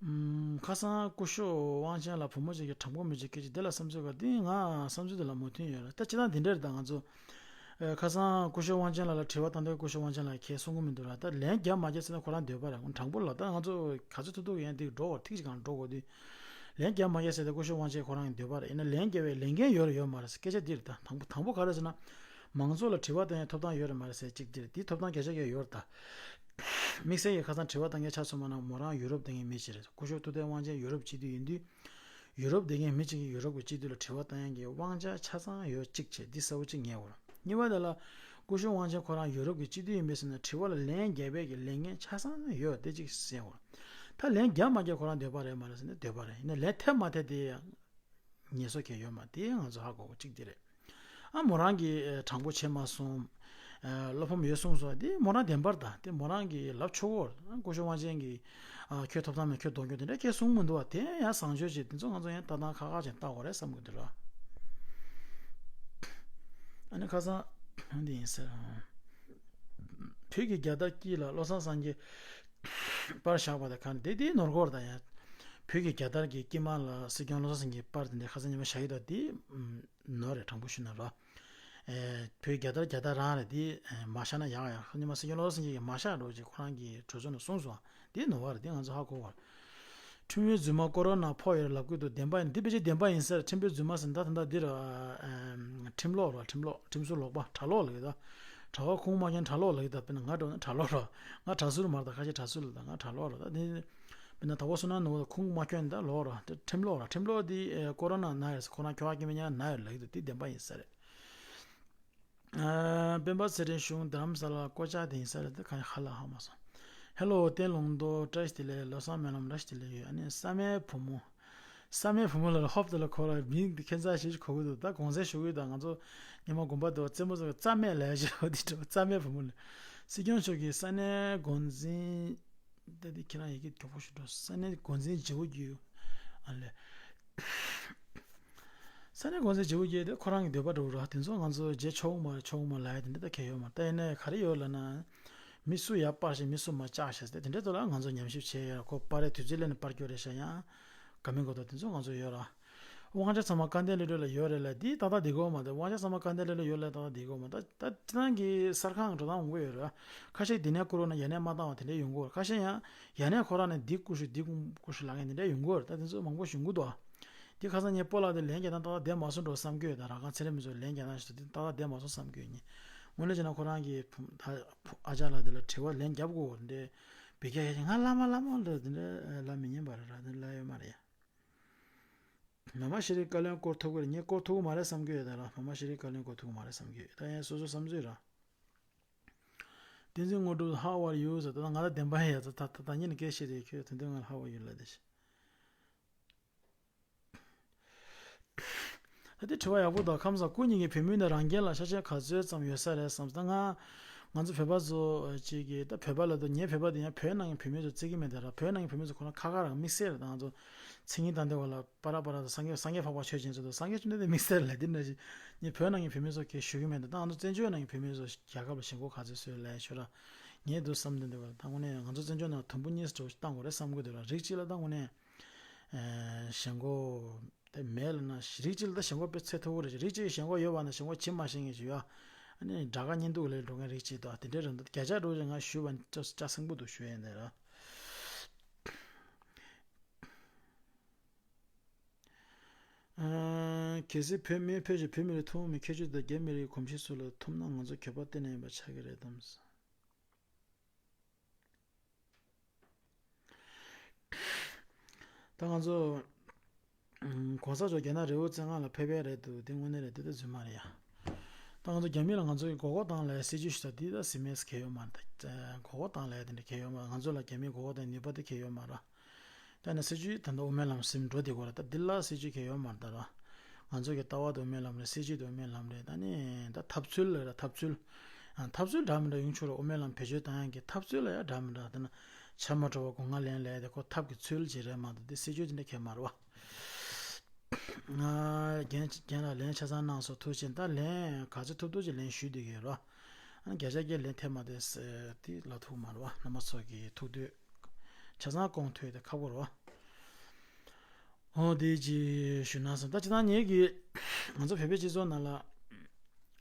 ཨུམ། ཁ་སང་སྐུ་ཞབས་དབང་ཆེན་ལགས་བུ་མོ་གཅིག་གིས་དྲང་པོ་མི་བྱེད་སྐད་ཆ་དེ་ལ་བསམ་ཚུལ་ག་དེ་ང་བསམ་ཚུལ་དེ་ལ་མོས་མཐུན་ཡོད་རེད། ད་སྤྱིར་བཏང་དེ་འདྲ་རེད། ད་ང་ཚོ། ཨེ། ཁ་སང་སྐུ་ཞབས་དབང་ཆེན་ལགས་ལ་དྲི་བ་བཏང་དུས་སྐུ་ཞབས་དབང་ཆེན་ལགས་ཁས་གསུང་གི་མི་འདུག་ར། ད་ལན་རྒྱབ་མ་རྒྱབ་ཟེར་ན་ཁོ་རང་འདོད་པ་རེད། དྲང་པོ་ལ་ད་ང་ཚོ་ག་ཚོད་ཐུབ་ཐུབ་ཡན་དེ་འགྲོ་བར་ཐིག་ཅིག་གང་འགྲོ་དགོས་དུས། ལན་རྒྱབ་མ་རྒྱབ་ཟེར་ཏེ་སྐུ་ཞབས་དབང་ཆེན་ཁོ་རང་གི་འདོད་པ་རེད། ཡིན་ན་ལན་རྒྱབ་པའི་ལས་འགན་ཡོད་རེད་ཡོད་མ་རེད་ཟེར་སྐད་ཆ་འདི་རེད། ད་དང་པོ་དང་པོ་ག་རེ་ཟེར་ན། མང་ཚོགས་ལ་དྲི་བ་བཏང་ཡའི་ཐོབ་ཐང་ཡོད་རེད་མ་རེད་ཟེར་གཅིག་འདི་རེད། འདིའི་ཐོབ་ཐང་བརྒྱ་ཆ་བརྒྱ་ཡོད་རེད་ད། དམིགས་བསལ་གྱི་ཁ་སང་དྲི་བ་བཏང་མཁན་ཆ་མཚོན་པ་ན་མོ་རང་ཡུ་རོབ་སྡོད་མཁན་མི་ཞིག་རེད། སྐུ་ཞབས་ཐུབ་བསྟན་དབང་ཆེན་ཡུ་རོབ་སྤྱི་འཐུས་ཡིན་དུས། ཡུ་རོབ་སྡོད་མཁན་མི་གཅིག་གིས་ཡུ་རོབ་ཀྱི་སྤྱི་འཐུས་ལ་དྲི་བ་བཏང་ཡག་གི་དབང་ཆ་ཆ་ཚང་ཡོད་གཅིག་བྱས་འདི་གསལ་པོ་གཅིག་ངེས་དགོས་རེད། གཉིས་པ་དེ་ལ། སྐུ་ཞབས་དབང་ཆེན་ཁོ་རང་ཡུ་རོབ་ཀྱི་སྤྱི་འཐུས་ཡིན་པས་ཟེར་ན་དྲི་བ་ལ་ལན་རྒྱབ་པའི་གི་ལས་འགན་ཆ་ཚང་ཡོད་དེ་གཅིག་གསལ་དགོས་རེད། ད་ལན་རྒྱབ་མ་རྒྱབ་ཁོ་རང་འདོད་པ་རེད་མ་རེད་ཟེར་ན་འདོད་པ་རེད། ཡིན་ན་ལན་ཐེབས་མ་ཐེབས་དེ་ཡང་ངེས་སོ་གལ་ཡོད་མ་དེ་ང་ཚོ་ཧ་གོ་དགོས་གཅིག་དེ་རེད། ཨ། མོ་རང་གིས་དྲང་པོ་བྱས་མ་སོང་། ཨ། བློ་ཕམ་ཡོད་གསུངས་སོང་། དེ་མོ་རང་བདེན་པར་ད་དེ་མོ་རང་གིས་ལབ་ཆོག་གོ། ཨ། སྐུ་ཞབས་དབང་ཆེན་གྱིས། ཨ། ཁྱོད་ཐོབ་ཐང་མེད་ཁྱོད་གཏོང་རྒྱུ་དེ་འདྲ་སྐད་གསུངས་མི་འདུག་བ། དེ་ཡང་བཟང་སྤྱོད་ཅིག་དེ་ཚོ་ང་ཚོ་ཡང་ལྟ་སྟངས་ཁག་ཁག་ཅིག་ལྟ་དགོས་རེད་བསམ་གི་འདུག་ར། ཨ་ནི་ཁ་སང་འདི་ཡིན་ཟེར། བོད་ཀྱི་རྒྱལ་དར་དཀྱིལ་ལ་བློ་བཟང་སངས་རྒྱས་པར་བཞག་པ་དང་གང་དེ་དེའི་ནོར་སྐོར་དང་ཡང་། བོད་ཀྱི་རྒྱལ་དར་གྱི་དཀྱིལ་མ་ལ་སྲིད་སྐྱོང་བློ་བཟང་སེང་གེའི་པར་དེ་འདྲ་ཁ་སང་ཉི་མ་བཞག་ཡོད་དོ། དེ་ནོར་རེད། དྲང་པོ་ཞུས་ན་རོ། ཨེ། བོད་རྒྱལ་དར་རྒྱལ་དར་རང་རེད་དེ། ཨེ། མ་བཞག་ན་ཡག་ཡག་ཉི་མ་སྲིད་སྐྱོང་བློ་བཟང་སེང་གེ་གིས་མ་བཞག་འགྲོ་ཅེས་ཁོ་རང་གིས་གྲོས་ཚོགས་ནང་གསུངས་སོང་། དེ་ནོར་བ་རེད། དེ་ང་ཚོ་ཧ་གོ་བ། ཁྲིམས་དཔོན་རྫུན་མ་ཀོ་རོ་ན་ཕོག་ཡོད་རེད་ལབ་ཀྱི་འདུག་བདེན་པ་ཡིན། འདི་ཕལ་ཆེར་བདེན་པ་ཡིན་ས་རེད། ཁྲིམས་དཔོན་རྫུན་མ་ཟེར་ན་ད་ད་ལྟ་འདིར། ཨེམ། ཁྲིམས་ལོག་རོ། ཁྲིམས་ལོག་ཁྲིམས་སྲུང་ལོག་པ་གྲྭ་ལོག་ལབ་ཀྱི་འདུག་གྲྭ་པ་ཁུངས་མ་འཁྱོལ་གྲྭ་ལོག་ལབ་ཀྱི་འདུག་དཔེར་ན་ང་འགྲོ་ན་གྲྭ་ལོག་རོ། ང་གྲྭ་ཟུར་མ་རེད། ད་ཁ་ཤས་གྲྭ་ཟུར་ལབ། ད་ང་གྲྭ་ལོག་རོ། ད་འདི་དཔེར་ན་ད་བོ་སོང་ན་ནུ་ཁུངས་མ་འཁྱོལ་ད་ལོག་རོ། དེ་ཁྲིམས་ལོག་རོ། ཁྲིམས་ལོག་འདི་ཨེ་ཀོ་རོ་ན་ན་ཡོད་ཟེར། ཁོ་རང་ཁྱོ་ག་སྐྱེ་དམན་ཉག་ན་ཡོད་ལབ་ཀྱི་འདུག་འདི་བདེན་པ་ཡིན་ས་རེད། ཨ། སྤེན་པ་ཚེ་རིང་གཞུང་རྡ་རམ་ས་ལ་སྐོར་ལྕགས་དེ་ཡིན་ས་རེད། དེ་གང་ཧ་ལ་ཧ་མ་སོང་། ཧེ་ལོ། བསྟན་ལུང་རྡོ་བཀྲ་ཤིས་བདེ་ལེགས། ལོ་གསར་སྨོན་ལམ་བཀྲ་ཤིས་བདེ་ལེགས་ཡོད། ཨ་ནི་བསམ་ཡས་བུ་མོ། བསམ་ཡས་བུ་མོ་ལ་ཧོབ་དེ་ལ་གོ་ལ་མིང་དེ་ཁྱད་མཚར་ཞིག་གོ་གི་འདུག་ད་གོང་གསལ་ཞུ་གི་ཡོད། ད་ང་ཚོ་ཉི་མ་དགོན་པ་དུ་རྩེད་མོ་ཚོ་རྩ་མེད་ལས་ཞེས་པ་དེ་འདྲ་བ། བསམ་ཡས་བུ་མོ་ལ། སྲིད་སྐྱོང་མཆོག་གིས་ས་གནས་འགོ་འཛིན། ད་དེ་ཁྱེད་རང་ཡི་གེ་མགྱོགས་པོ་ཞིག་འགྲོ། ས་གནས་འགོ་འཛིན་བརྗེ་པོ་རྒྱུ། ཨ་ལས། ས་གནས་གོང་ས་ཇིའུ་རྒྱལ་དེ་ཁོ་རང་གི་འདོད་པ་འདྲ་བོ་ར། དེ་ཚོ་ང་ཚོ་བརྗེད་ཆོག་མ་ཆོག་མ་ལ་ཡ་དེ་འདྲ་ད་གལ་ཡོད་མ་རེད། ད་ཡིན་ནའི་ག་རེ་ཡོད་ལབ་ན། མི་སུ་ཡར་སྤར་ཞིག་མི་སུ་མར་བཅག་ཞིག་དེ་འདྲའི་ཐོག་ལ་ང་ཚོ་ཉམས་ཞིབ་བྱས་ཡོད་ར། ཁོ་སྤར་རེ་དུས་ཚོད་སླེབས་ནས་སྤར་རྒྱུ་རེད་ཤག་ཡང་དགའ་མི་དགའ་དོ་དེ་ཚོ་ང་ཚོ་ཡོད་ར། དབང་ཆ་ཚང་མ་དཀའ་ལས་ལས་འགྲོ་ལ་ཡོད་རེད་ལ། འདི་ཏག་ཏག་འདི་གོ་མ་ད་དབང་ཆ་ཚང་མ་དཀའ་ལས་ལས་འགྲོ་ཡོད་ལ་ཏག་ཏག་འདི་གོ་མ་ད། ད་ཅི་ནང་གི་གསར་ཁང་འགྲོ་སྟངས་འོང་གི་ཡོད་རེད། ཁ་ཤས་འདི་ནས་བསྐུར་རོགས་ན་ཡ་ནས་མ་བཏང་བ་དེ་འདྲ་ཡོང་གི་ཡོད་རེད། ཁ་ཤས་ཡང་ཡ་ནས་ཁོ་རང་ནས་འདི་བསྐུར་ཤོག་འདི་བསྐུར་ཤོག་ལབ་མཁན་དེ་འདྲ་ཡོང་གི་ཡོད་རེད། ད་དེ་ཚོ་མང་པོ་ཞིག་ཡོང་གི་འདུག་འདི་ཁ་སང་ངས་སྤོ་ལགས་དེ་ལན་རྒྱག་སྟངས་ཏག་ཏག་བསྡད་མ་སོང་འགྲོ་བསམ་གྱི་ཡོད། ད་ར་ཁང་ཚན་རིག་མི་ཚོ་ལན་རྒྱག་སྟངས་ཞིག་ཏག་ཏག་བསྡད་མ་སོང་བསམ་གྱི་ཡོད། ངས་དངོས་གནས་བྱས་ན་ཁོ་རང་གི་ཨ་ཅག་ལགས་དེ་ལ་དྲི་བ་ལན་རྒྱབ་དགོས་འདི་འབི་ཁ་ཡ་ང་བླ་མ་བླ་མ་ལ་དེ་འདྲ་ལབ་མི་ཉན་པ་རེད་ར། དེ་ལབ་ཡོད་མ་རེད་ཡ། མ་མ་ཤེས་རིག་བཀའ་བློན་སྐོར་ཐུབ་ཀྱི་རེད། ངས་སྐོར་ཐུབ་ཀྱི་མ་རེད་བསམ་གྱི་ཡོད། ད་ར་མ་མ་ཤེས་རིག་བཀའ་བློན་སྐོར་ཐུབ་ཀྱི་མ་རེད་བསམ་གྱི་ཡོད། ད་ཡང་སོ་སོ་བསམ་ཚུལ་ར། བསྟན་འཛིན་དངོས་གྲུབ་how are you ཟེར། ད་ང་ལ་བདེན་པ་ཡ་ད་ད་ད་ཉིན་སྐད་བཤད་དེ་ཁྱོད་དོན་དོན་ང་ལ་how are you ལབ་བསྡད་ཤག་ད་དེ་དྲི་བ་ཡག་པོ་འདུག་ཁམས་བཟང་སྐུ་ཉིད་ཀྱིས་བོད་མི་ནི་རང་རྒྱལ་ལ་ཤ་ཆེན་ག་ཚོད་ཙམ་ཡོད་ས་རེད་བསམ། ད་ང་ང་ཚོ་བོད་པ་ཚོ་གཅིག་གིས་ད་བོད་པ་ལ་ད་ངའི་བོད་པ་དེ་ཡང་བོད་ནང་གི་བོད་མི་ཚོ་བརྩི་གི་མེད། ད་ར་བོད་ནང་གི་བོད་མི་ཚོ་ཁོ་རང་ཁ་ཁ་རང་དམིགས་བསལ་རེད། ད་ང་ཚོ་མཚན་ཉིད་དང་ལྡན་པ་ལ་པ་ར་པ་ར་དང་སངས་རྒྱས་སངས་རྒྱས་འཕགས་པ་ཆོས་ཅན་ཚོ་དང་སངས་རྒྱས་བཅོམ་ལྡན་འདས་དམིགས་བསལ་ལ་དེ་འདྲ་ཞིག་ངས་བོད་ནང་གི་བོད་མི་ཚོ་གས་ཞུ་གི་མེད། ད་ང་ཚོ་བཙན་བྱོལ་ནང་གི་བོད་མི་ཚོ་རྒྱལ་ཁབ་ལ་ཞེན་ཁོག་ག་ཚོད་བཟོས་ལས་ཤོད་ར། ངས་འདུག་བསམ་དུས་འདུག་བ། ད་དངོས་གནས་ང་ཚོ་བཙན་བྱོལ་ནང་དུམ་བུ་གཉིས་སུ་འགྲོ་བཏང་དགོས་རེད་བསམ་གི་འདུག་ར། རིགས་གཅིག་ལ་ད་དངོས་གནས་ཞེན་ཁོག་དེ་མེད་ལ་ན་རིགས་གཅིག་ལ་ད་ཞེན་ཁོག་དཔེ་ཚད་མཐོ་པོ་རེད། རིགས་གཅིག་ཞེན་ཁོག་ཡོད་པ་ན་ཞེན་ཁོག་བྱེད་མ་ཤེས་མཁན་ཞིག་ཡོད། ཨ་ནི་དགྲ་དགའ་གཉེན་སྡུག་ལས་འགྲོ་མཁན་རིགས་གཅིག་འདུག་དེ་འདྲའི་རང་འདུག་བརྒྱ་ཆ་འགྲོ་ཞིག་ང་ཞུས་པ་ནི་སྐྱ་སེང་པོ་འདུག་ཞུ་ཡས་འདི་ར། ཨ། གལ་སྲིད་བོད་མི་ཕལ་ཆེར་བོད་མི་རིགས་ཐུན་མོང་མའི་ཁྱད་ཆོས་དང་རྒྱ་མི་རིགས་གོམས་གཤིས་སོགས་ལ་ཐུག་ན་ང་ཚོ་གྱོད་པ་གཏན་ནས་ཡིན་པ་ཆགས་ཀྱི་རེད་དམ། ད་ང་ཚོ་གོང་ས་མཆོག་རྒྱ་ནག་རི་བོ་རྩེ་ལྔ་ལ་ཕེབས་ཡས་རེད་འདུག་འདི་དངོས་གནས་རེད་འདུག་ད་རྫུན་མ་རེད་ཡ། ད་ང་ཚོ་རྒྱ་མི་ལ་ང་ཚོ་གི་མགོ་སྐོར་བཏང་ལས་སྲིད་ཇུས་ཞུ་ས་འདི་ད་སི་མེས་གལ་ཡོད་མ་རེད། ད་མགོ་སྐོར་བཏང་ལས་དེ་འདྲ་གལ་ཡོད་མ་རེད། ང་ཚོ་ལ་རྒྱ་མིའི་མགོ་སྐོར་བཏང་ནུས་པ་དེ་གལ་ཡོད་མ་རེད། ད་ནི་སྲིད་ཇུས་ད་ལྟ་དབུ་མའི་ལམ་ཟིན་འགྲོ་བསྡད་ཀྱི་ཡོད་རེད། ད་འདི་ལ་སྲིད་ཇུས་གལ་ཡོད་མ་རེད་ད་ར། ང་ཚོ་གི་ལྟ་བ་དེ་དབུ་མའི་ལམ་རེད། སྲིད་ཇུས་དེ་དབུ་མའི་ལམ་རེད། ད་ནི་ད་ཐབས་ཚུལ་ལ་ར་ཐབས་ཚུལ། ཨ། ཐབས་ཚུལ་འདྲ་མི་འདྲ་ཡོང་ཆོག་ར། དབུ་མའི་ལམ་བེད་སྤྱོད་བཏང་ཡག་གི་ཐབས་ཚུལ་ལ་ཡང་འདྲ་མི་འདྲ། ད་ནི་ཆ་མ་འགྲོ་བ་སྒོ་ང་ལེན་ལས་དེ་ཁོ་ཐབས་ཀྱི་ཚུལ་ཅིག་རེད་མ་གཏོགས་དེ་སྲིད་ཇུས་དེ་འདྲ་གལ་མ་རེད་བ། ང་རྒན་རྒན་ལགས་ལན་ཆ་ཚང་གནང་སོང་། ཐུགས་རྗེ་ཆེ། ད་ལན་ག་ཚོད་ཐུབ་ཐུབ་ཅིག་ལན་ཞུས་བསྡད་ཀྱི་ཡོད་ར། ཨ། བརྒྱ་ཆ་བརྒྱ་ལན་ཐེབས་མ་ཐེབས་དེ་ལ་ཐུག་མ་རེད་བ། རྣམ་པ་ཚོ་གི་ཐུགས་འདོད་ཆ་ཚང་སྐོང་ཐུབ་ཡ་དེ་ཁག་པོ་རེད་བ། འོ་དེ་ཅིག་ཞུ་ན་བསམ། ད་སྤྱིར་བཏང་ངེད་ཀྱི་ང་ཚོ་བོད་པའི་སྤྱི་ཚོགས་ནང་ལ་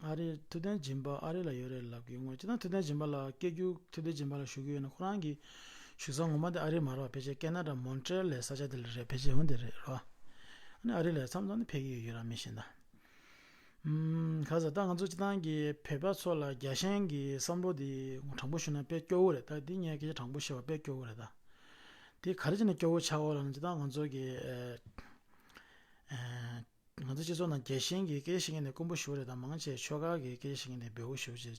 ཨ་རི་ཐུབ་བསྟན་སྦྱིན་པ་ཨ་རི་ལ་ཡོད་རེད་ལབ་ཀྱི་ཡོད། སྤྱིར་བཏང་ཐུབ་བསྟན་སྦྱིན་པ་ལ་སྐད་སྒྱུར་ཐུབ་བསྟན་སྦྱིན་པ་ལ་ཞུ་གི་ཡོད་ན་ཁོ་རང་གི་བཞུགས་ས་ངོ་མ་དེ་ཨ་རི་མ་རེད་བ། ཕལ་ཆེར་ཀེ་ན་ཌ་མོན་ཊི་རེལ་ལབ་ས་ཆ་དེ་ལ་རེད། ཕལ་ཆེར་འོ་དེ་རེད་རོ། ཨ་ནི་ཨ་རི་ལ་མཚམས་མཚམས་ནས་ཕེབས་ཀྱི་ཡོད་ར་མི་གཞན་དང་། ཨུམ། ག་ཟེར། ད་ང་ཚོ་སྤྱིར་བཏང་གི་བོད་པ་ཚོ་ལ་རྒྱལ་ཞེན་གྱི་བསམ་བློ་དེ་དྲང་པོ་ཞུས་ན་དཔེ་སྐྱོ་བོ་རེད། ད་འདི་ངས་སྐད་ཆ་དྲང་པོ་བཤད་པ་དཔེ་སྐྱོ་བོ་རེད་ད། དེ་ག་རེ་བྱས་ནས་སྐྱོ་བོ་ཆགས་འོ་ལབ་ན། སྤྱིར་བཏང་ང་ཚོ་གི་ཨ། ཨ། ང་ཚོ་སྤྱི་ཚོགས་ནང་རྒྱལ་ཞེན་གྱི་སྐད་ཆ་བཤད་མཁན་དེ་དཀོན་པོ་ཞེ་པོ་རེད། ད་མང་ཆེ་ཆོལ་ཁ་གི་སྐད་ཆ་བཤད་མཁན་དེ་འབེལ་པོ་ཞེ་པོ་ཅིག་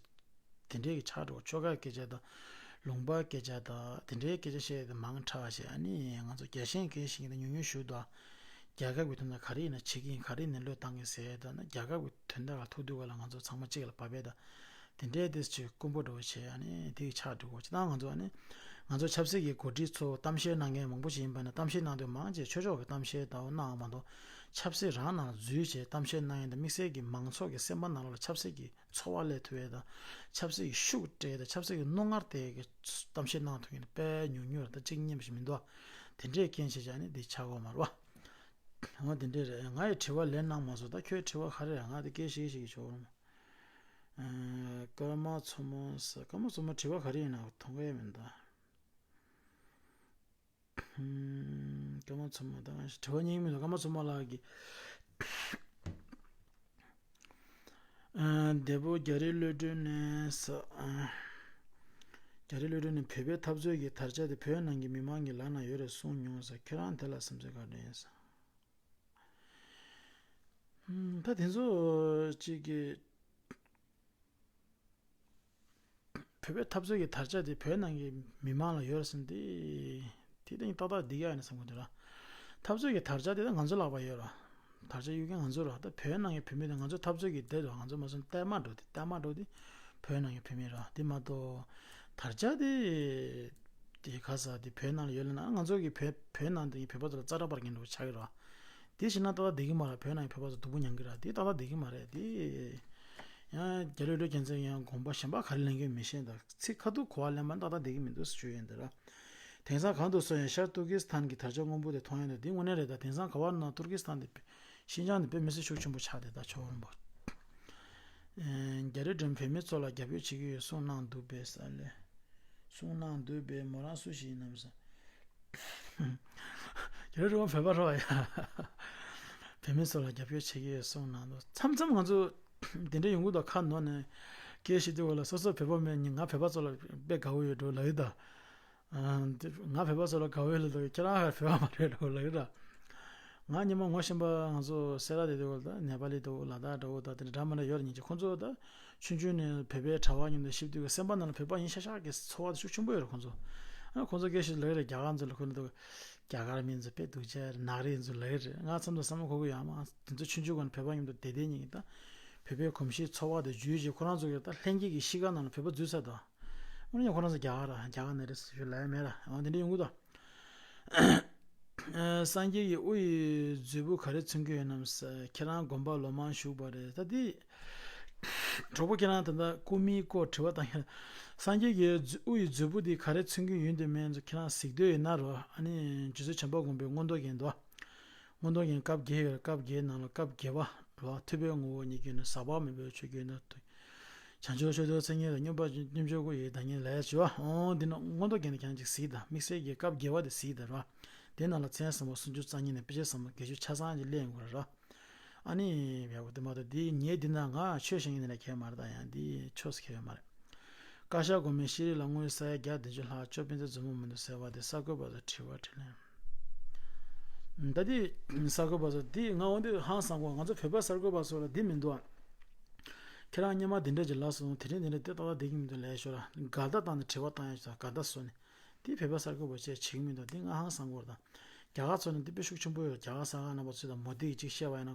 དེ་འདྲའི་གི་ཆགས་འགྲོ། ཆོལ་ཁ་སྐད་ཆ་དང་ལུང་པ་སྐད་ཆ་དང་དེ་འདྲའི་སྐད་ཆ་བཤད་དེ་མང་དྲགས་བྱས། ཨ་ནི་ང་ཚོ་རྒྱལ་ཞེན་སྐད་ཆ་བཤད་མཁན་དེ་ཉུང་ཉུང་ཞིག་འདུག་རྒྱལ་ཁབ་ཀྱི་དོན་དག་ག་རེ་ཡིན་ན་བྱེད་ཀྱི་ཡིན། ག་རེ་ཡིན་ན་བློས་བཏང་གི་ཟེར། ད་ནི་རྒྱལ་ཁབ་ཀྱི་དོན་དག་ལ་ཐུག་དུས་ག་ལ་ང་ཚོ་ཚང་མ་གཅིག་ལ་བབས་པས་ད། དེ་འདྲའི་དེ་ཅིག་དཀོན་པོ་འདྲ་བོ་བྱས། ཨ་ནི་དེ་གི་ཆགས་འགྲོ་གོ། ཅི་ད་ང་ཚོ་ཨ་ནི་ང་ཚོ་ཆབ་སྲིད་ཀྱི་འགོ་ཁྲིད་ཚོ་གཏམ་བཤད་གནང་མཁན་མང་པོ་ཞིག་ཡིན་པ་ནི། གཏམ་བཤད་གནང་དུས་མང་ཆེ་ཆོས་ཕྱོགས་ཀྱི་གཏམ་བཤད་ལྟ་བུ་གནང་བ་མ་གཏོགས། ཆབ་སྲིད་རང་ནང་འཛུལ་བྱས་གཏམ་བཤད་གནང་ཡས་དང་། དམིགས་བསལ་གྱི་མང་ཚོགས་ཀྱི་སེམས་པ་ནང་ལོགས་ལ་ཆབ་སྲིད་ཀྱི་ཚོར་བ་སླེབས་ཐུབ་ཡས་དང་། ཆབ་སྲིད་ཀྱི་ཤུགས་སྤྲད་དང་། ཆབ་སྲིད་ཀྱི་རྣོ་ངར་སྟེར་གྱི་གཏམ་བཤད་གནང་ཐུབ་མཁན་དཔེ་ཉུང་ཉུང་རེད། ད་གཅིག་གཉིས་ཤིག་མི་འདུག་དེ་འདྲའི་རྐྱེན་བྱས་ཀྱང་ནི་འདི་ཆགས་ཀྱི་ཡོད་མ་རེད་བ། འོ་དེ་འདྲས་རེད། ང་ཡི་དྲི་བ་ལན་གནང་མ་སོང་། ད་ཁྱོད་དྲི་བ་ག་རེ་རེད། ང་དེ་སྐད་ཤིག་ཤིག་ཆོག་རུང་། ཨ། ཀརྨ་མཚོ་མོ་ཟེར། ཀརྨ་མཚོ་མོ་དྲི་བ་ག་རེ་ཡིན་ན་མཐོང་གི་མི་འདུག་ཀརྨ་མཚོ་མོ་ད་ང་དྲི་བ་རྙེད་མི་འདུག་ཀརྨ་མཚོ་མོ་ལགས་ཀྱིས། ཨ། འདས་པོ་རྒྱ་རི་གློད་གྲོལ་ནས་ཟེར། ཨ། རྒྱ་རི་གློད་གྲོལ་ནས་བོད་པའི་འཐབ་རྩོད་ཀྱི་དར་ཆ་དེ་བོད་ནང་གི་མི་མང་གི་ལག་ན་ཡོད་རེད་གསུངས་མྱོང་ཟེར། ཁྱེད་རང་དེ་ལ་སེམས་ཚོར་ག་འདྲ་ཡིན་ཟེར། ད་དེ་ཚོ་གཅིག་གི་བོད་པའི་འཐབ་རྩོད་ཀྱི་དར་ཆ་དེ་བོད་ནང་གི་མི་མང་ལ་ཡོད་རེད་ཟེར་ན་དེ་དེ་ཏན་ཏག་ཏག་འདི་ག་ཡིན་ན་བསམ་གྱི་འདུག་ར། འཐབ་རྩོད་ཀྱི་དར་ཆ་དེ་ད་ང་ཚོ་ལག་པ་ཡོད་ར། དར་ཆ་གཡུག་མཁན་ང་ཚོ་ར། ད་བོད་ནང་གི་བོད་མི་དེ་ང་ཚོ་འཐབ་རྩོད་ཀྱི་སྡེ་དང་། ང་ཚོ་མ་སོང་ལྟད་མོ་འགྲོ་དེ་ལྟད་མོ་འགྲོ་དེ་བོད་ནང་གི་བོད་མི་ར། དེ་མ་གཏོགས་དར་ཆ་དེ་དེ་ག་ས་དེ་བོད་ནང་ལ་ཡོད་ལ་ན། ང་ཚོ་གི་བོད་བོད་ནང་དེ་བོད་པ་ཚོ་ལ་ཙ་ར་པར་གྱི་འགྲོ་ཆགས་ཀྱི་ར། དེ་བྱས་ན་ཏག་ཏག་བསྡད་ཀྱི་མ་རེད། བོད་ནང་གི་བོད་པ་ཚོ་སྡུག་པོ་མྱངས་ཀྱི་རེད། དེ་ཏག་ཏག་བསྡད་ཀྱི་མ་རེད། དེ་ཡང་རྒྱ་རིགས་བློ་རྒྱ་མཚན་ཡང་དགོངས་པ་གཞན་པ་ག་རེ་ལེན་གྱི་མི་ཤེས། ད་ཚིག་ཁ་ཐུག་གོ་བ་ལེན་པ་ཏག་ཏག་བསྡད་ཀྱི་མི་འདུག་ཟེར་ཞུ་ཡོད་འདི་ར། དེང་སང་གང་དུ་སོང་ཡང་ཤར་ཏུར་ཀི་སི་ཐན་གྱི་དར་ལྕོག་སྔོན་པོ་དེ་མཐོང་ཡོད་འདུག་འདི་དངོས་གནས་རེད། ད་དེང་སང་ག་བ་ན་ཏུར་ཀི་སི་ཐན་དེ་ཤིན་ཅང་དེ་དཔེ་མི་སྲིད་ཤུགས་ཆེན་པོ་ཆགས་བསྡད། ད་ཆོས་རིན་པོ། རྒྱ་རི་སྒྲོན་བོད་མི་ཚོ་ལ་རྒྱབ་སྐྱོར་བྱེད་ཀྱི་ཡོད་གསུངས་གནང་འདུག་པས་ས་ལེ། གསུངས་གནང་འདུག་པས་མོ་རང་སུ་ཞིག་ཡིན་ནམ་ས། རྒྱ་རི་སྒྲོན་བོད་པ་རོ་ཡ། བོད་མི་ཚོ་ལ་རྒྱབ་སྐྱོར་བྱེད་ཀྱི་ཡོད་གསུངས་གནང་འདུག་མཚམས་མཚམས་ང་ཚོ་དེ་འདྲ་ཡོང་གི་འདུག་ཁ་ནོར་ནས་སྐད་བཤད་དུས་སྐབས་ལ་སོ་སོ་བོད་པ་མིན་ང་བོད་པ་ཚོ་ལ་དཔེ་དགའ་བོ་ཡོད་འགྲོ་ལབ་ཡོད་ད། ང་བོད་པ་ཚོ་ལ་དགའ་བོ་ལ་འདུག་ཁྱེད་རང་ཧ་བོད་པ་མ་རེད་འགྲོ་ལབ་ཡོད་ད། ང་ཉི་མ་ངོ་ཤེས་པ་ང་ཚོ་སེ་ར་དེ་དུ་ད་ནེ་པ་ལི་དུ་ལ་དྭགས་འདྲ་བོ་ད་དེ་འདྲ་མ་འདྲ་ཡོད་རེད། ཉིན་གཅིག་ཁོང་ཚོ་ད་ཆུང་ཆུང་ནས་བོད་པའི་གྲྭ་བ་མཉམ་དུ་གཤིབ་དུས་སེམས་པ་ནང་ལ་བོད་པ་ཡིན་ཤག་ཤག་གི་ཚོར་བ་དེ་ཤུགས་ཆེན་པོ་ཡོད་རེད་ཁོང་ཚོ། ཨ་ཁོང་ཚོ་སྐད་ཤེས་ལབ་རེད། རྒྱ་གར་ཚོ་ལ་ཁོ་ན་དུ་རྒྱ་གར་མི་ཚོ་དཔེ་སྡུག་ཅག་རེད། ནག་རིགས་ཚོ་ལབ་རེད། ང་མཚམས་དུ་བསམ་བློ་འཁོར་གི་ཡོད་མ་དེ་ཚོ་ཆུང་ཆུང་ག་ནས་བོད་པ་མཉམ་དུ་བསྡད་བསྡད་ཉིན་གི་ད་བོད་པའི་གོམས་གཤིས་ཚོར་བ་དེ་བརྗོད་བྱས་ཁོ་རང་ཚོ་གི་ད་ལྷན་སྐྱེས་ཀྱི་གཤིས་ཀ་ནང་ལ་བོད་པ་འཛུལ་ཚར་འདུག་དངོས་གནས་ཁོ་རང་ཚོ་རྒྱ་གར་ར་རྒྱ་གར་ནས་རེད་ཟེར་ཞུ་ལབ་ཡ་མེད་ར། འོ་དེ་འདྲ་ཡོང་གི་འདུག་སངས་རྒྱས་ཀྱི་དབུ་ཡི་མཛོད་སྤུ་ག་རེ་མཚོན་གྱི་ཡོད་ནམ་ཟེར། ཁྱེད་རང་དགོན་པ་ལོ་མང་བཞུགས་པ་རེད། ད་དེ་གྲོགས་པོ་ཁྱེད་རང་ད་ལྟ་སྐུ་མིའི་སྐོར་དྲི་བ་བཏང་ཡ། སངས་རྒྱས་ཀྱི་དབུ་ཡི་མཛོད་སྤུ་དེ་ག་རེ་མཚོན་གྱི་ཡོད་འདི་མེད་ཚོ་ཁྱེད་རང་གཟིགས་འདོད་ཡོད་ན་རོ། ཨ་ནི་རྗེ་བཙུན་བྱམས་པ་མགོན་པོའི་མངོན་རྟོགས་རྒྱན་དོ། མངོན་རྟོགས་རྒྱན་སྐབས་བརྒྱད་ཡོད། སྐབས་བརྒྱད་ནང་ལ་སྐབས་བརྒྱད་པ་ལ་ཐུབ་པའི་ངོ་བོ་ཉིད་ཀྱི་ནི་ཟག་པ་མེད་པའི་ཆོས་ཀྱི་ནི་དུ། བྱང་ཆུབ་མཆོག་ཏུ་མཚན་ཉིད་དང་སྙོམས་པར་སྙོམས་འཇུག་སྐུ་ཡི་བདག་ཉིད་ལས་བྱ་བ། འོང་འདི་ནི་མངོན་རྟོགས་རྒྱན་དེ་ཁྱེད་རང་ཅིག་གཟིགས་དང་། དམིགས་བསལ་གྱི་སྐབས་བརྒྱད་པ་དེ་གཟིགས་དང་ར། དེ་ནང་ལ་མཚན་ཟབ་མོ་སུམ་ཅུ་རྩ་གཉིས་ནས་དཔེ་བྱད་ཟབ་མོ་བརྒྱད་ཅུ་ཆ་ཚང་ཅིག་གླེང་དགོས་ར། ཨ་ནི་ཡག་པོ་དེ་མ་གཏོགས་འདི་ངས་འདི་ན་ང་ཆོས་བཤད་མཁན་དེ་ལ་ཁྱད་མ་རེད། ད་ཡང་འདི་ཆོས་སུ་ཁྱད་ཡོད་མ་རེད། བཀའ་ཤག་སྒོ་མོའི་ཤེས་རིག་ལ་དངུལ་ས་ཡ་བརྒྱ་བདུན་ཅུ་ལྷག་ཅོ་པན་ཙེ་མཛོ་མོ་མི་འདུག་ཟེར་བ་དེ་གསར་འགོད་པ་ཚོ་དྲི་བ་དྲིས་ལན། ད་དེ་གསར་འགོད་པ་ཚོ་འདི་ང་འོན་ཏེ་ཧང་སང་གོ། ང་ཚོ་བོད་པ་གསར་འགོད་པ་ཚོ་ལ་འདི་མི་འདུག་ཨ། ཁྱེད་རང་སྔོན་མ་འདི་འདྲ་ཅིག་ལབ་སོང་། དེ་རིང་འདི་འདྲ་དེ་ཏག་ཏག་བསྡད་ཀྱི་མི་འདུག་ལབ་ཤོག་ར། དགའ་ལྡག་བཏང་ནས་དྲི་བ་བཏང་ཡ་ཞིག་དང་དགའ་ལྡག་བཟོ་ནས་དེ་བོད་པ་གསར་འགོད་པ་བྱས་བྱེད་ཀྱི་མི་འདུག་འདི་ང་ཧང་སང་གོ་ར། དང་རྒྱ་གར་ཚོ་ནི་འདི་དཔེ་ཤུགས་ཆེན་པོ་ཡོད། རྒྱ་གར་གསར་ཁང་རྣམ་པ་ཚོས་དང་མོ་དི་གིས་ཅིག་བཤད་པ་ཡིན་ན།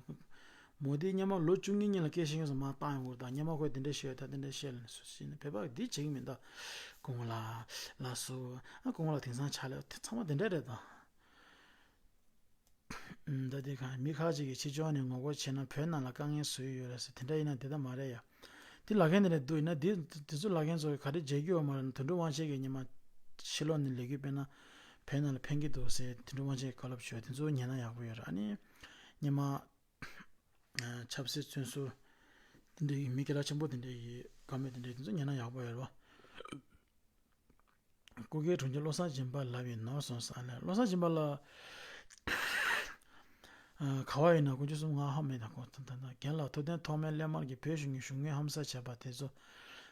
མོ་དི་སྔོན་མ་ལོ་བཅུ་གཉིས་གཉིས་ལ་སྐད་བཤད་མཁན་ཚོ་མར་བཏང་ཡོང་གོ་ར། དང་སྔོན་མ་ཁོས་འདི་འདྲ་བཤད་ཡོད། ད་འདི་འདྲ་བཤད་ལ་ནི་སུ་ཞིག་ནི་བོད་པ་འདི་བྱེད་ཀྱི་མི་འདུག་སྐུ་ངོ་ལགས་ལགས་སོ། ཨ་སྐུ་ངོ་ལགས་དེང་སང་ཕྱག་ལས་དེ་ཚང་མ་འདི་འདྲ་རེད་ད། ད་དེ་གང་མི་ཁ་ཅིག་གིས་ཕྱི་ཕྱོགས་ནས་ངོ་རྒོལ་བྱས་ན་བོད་ནང་ལ་དཀའ་ངལ་བཟོ་ཡི་ཡོད་རེད་ཟེར། དེ་འདྲ་ཡིན་ན་དེ་ལྟ་མ་རེད་ཡ། དེ་ལབ་མཁན་དེ་འདྲ་འདུག་ཡིན་ན་དེ་དེ་ཚོ་ལབ་མཁན་ཚོ་ག་རེ་བྱེད་རྒྱུ་ཡོད་མ་རེད། དོན་གྲུབ་དབང་ཆེན་གྱིས་ཉི་མ་ཕྱི་ལོགས་ནས་ལས་འགུལ་སྤེལ་ན་བོད་ནང་ལ་ཕན་གྱི་འདུག་ཟེར་དོན་གྲུབ་དབང་ཆེན་གྱིས་བཀའ་སློབ་ཞུས། དེ་ཚོ་ཉན་ན་ཡག་པོ་ཡོད་རེད། ཨ་ནི་ཉི་མ་ཆབ་སྲིད་བཙོན་ཟུར་དེ་འདྲའི་མི་སྐད་གྲགས་ཆེན་པོ་དེ་འདྲའི་བཀའ་མོལ་དེ་འདྲའི་དེ་ཚོ་ཉན་ན་ཡག་པོ་ཡོད་རེད་བ། སྐུ་སྒེར་དྲུང་ཆེ་བློ་བཟང་སྦྱིན་པ་ལགས་ཡིན་ནོར་སོང་ས་ལས། བློ་བཟང་སྦྱིན་པ་ལགས། ག་བ་ཡིན་ན་དཀོན་མཆོག་གསུམ་ང་ཧ་མེད་ད་ཁོ་ད་ད་ད་རྒན་ལགས་ཐུབ་བསྟན་ཐོགས་མེད་སླད་མར་གྱིས་བོད་གཞུང་གི་གཞུང་དངུལ་ཧམ་ཟ་བྱས་པ་དེ་ཚོ་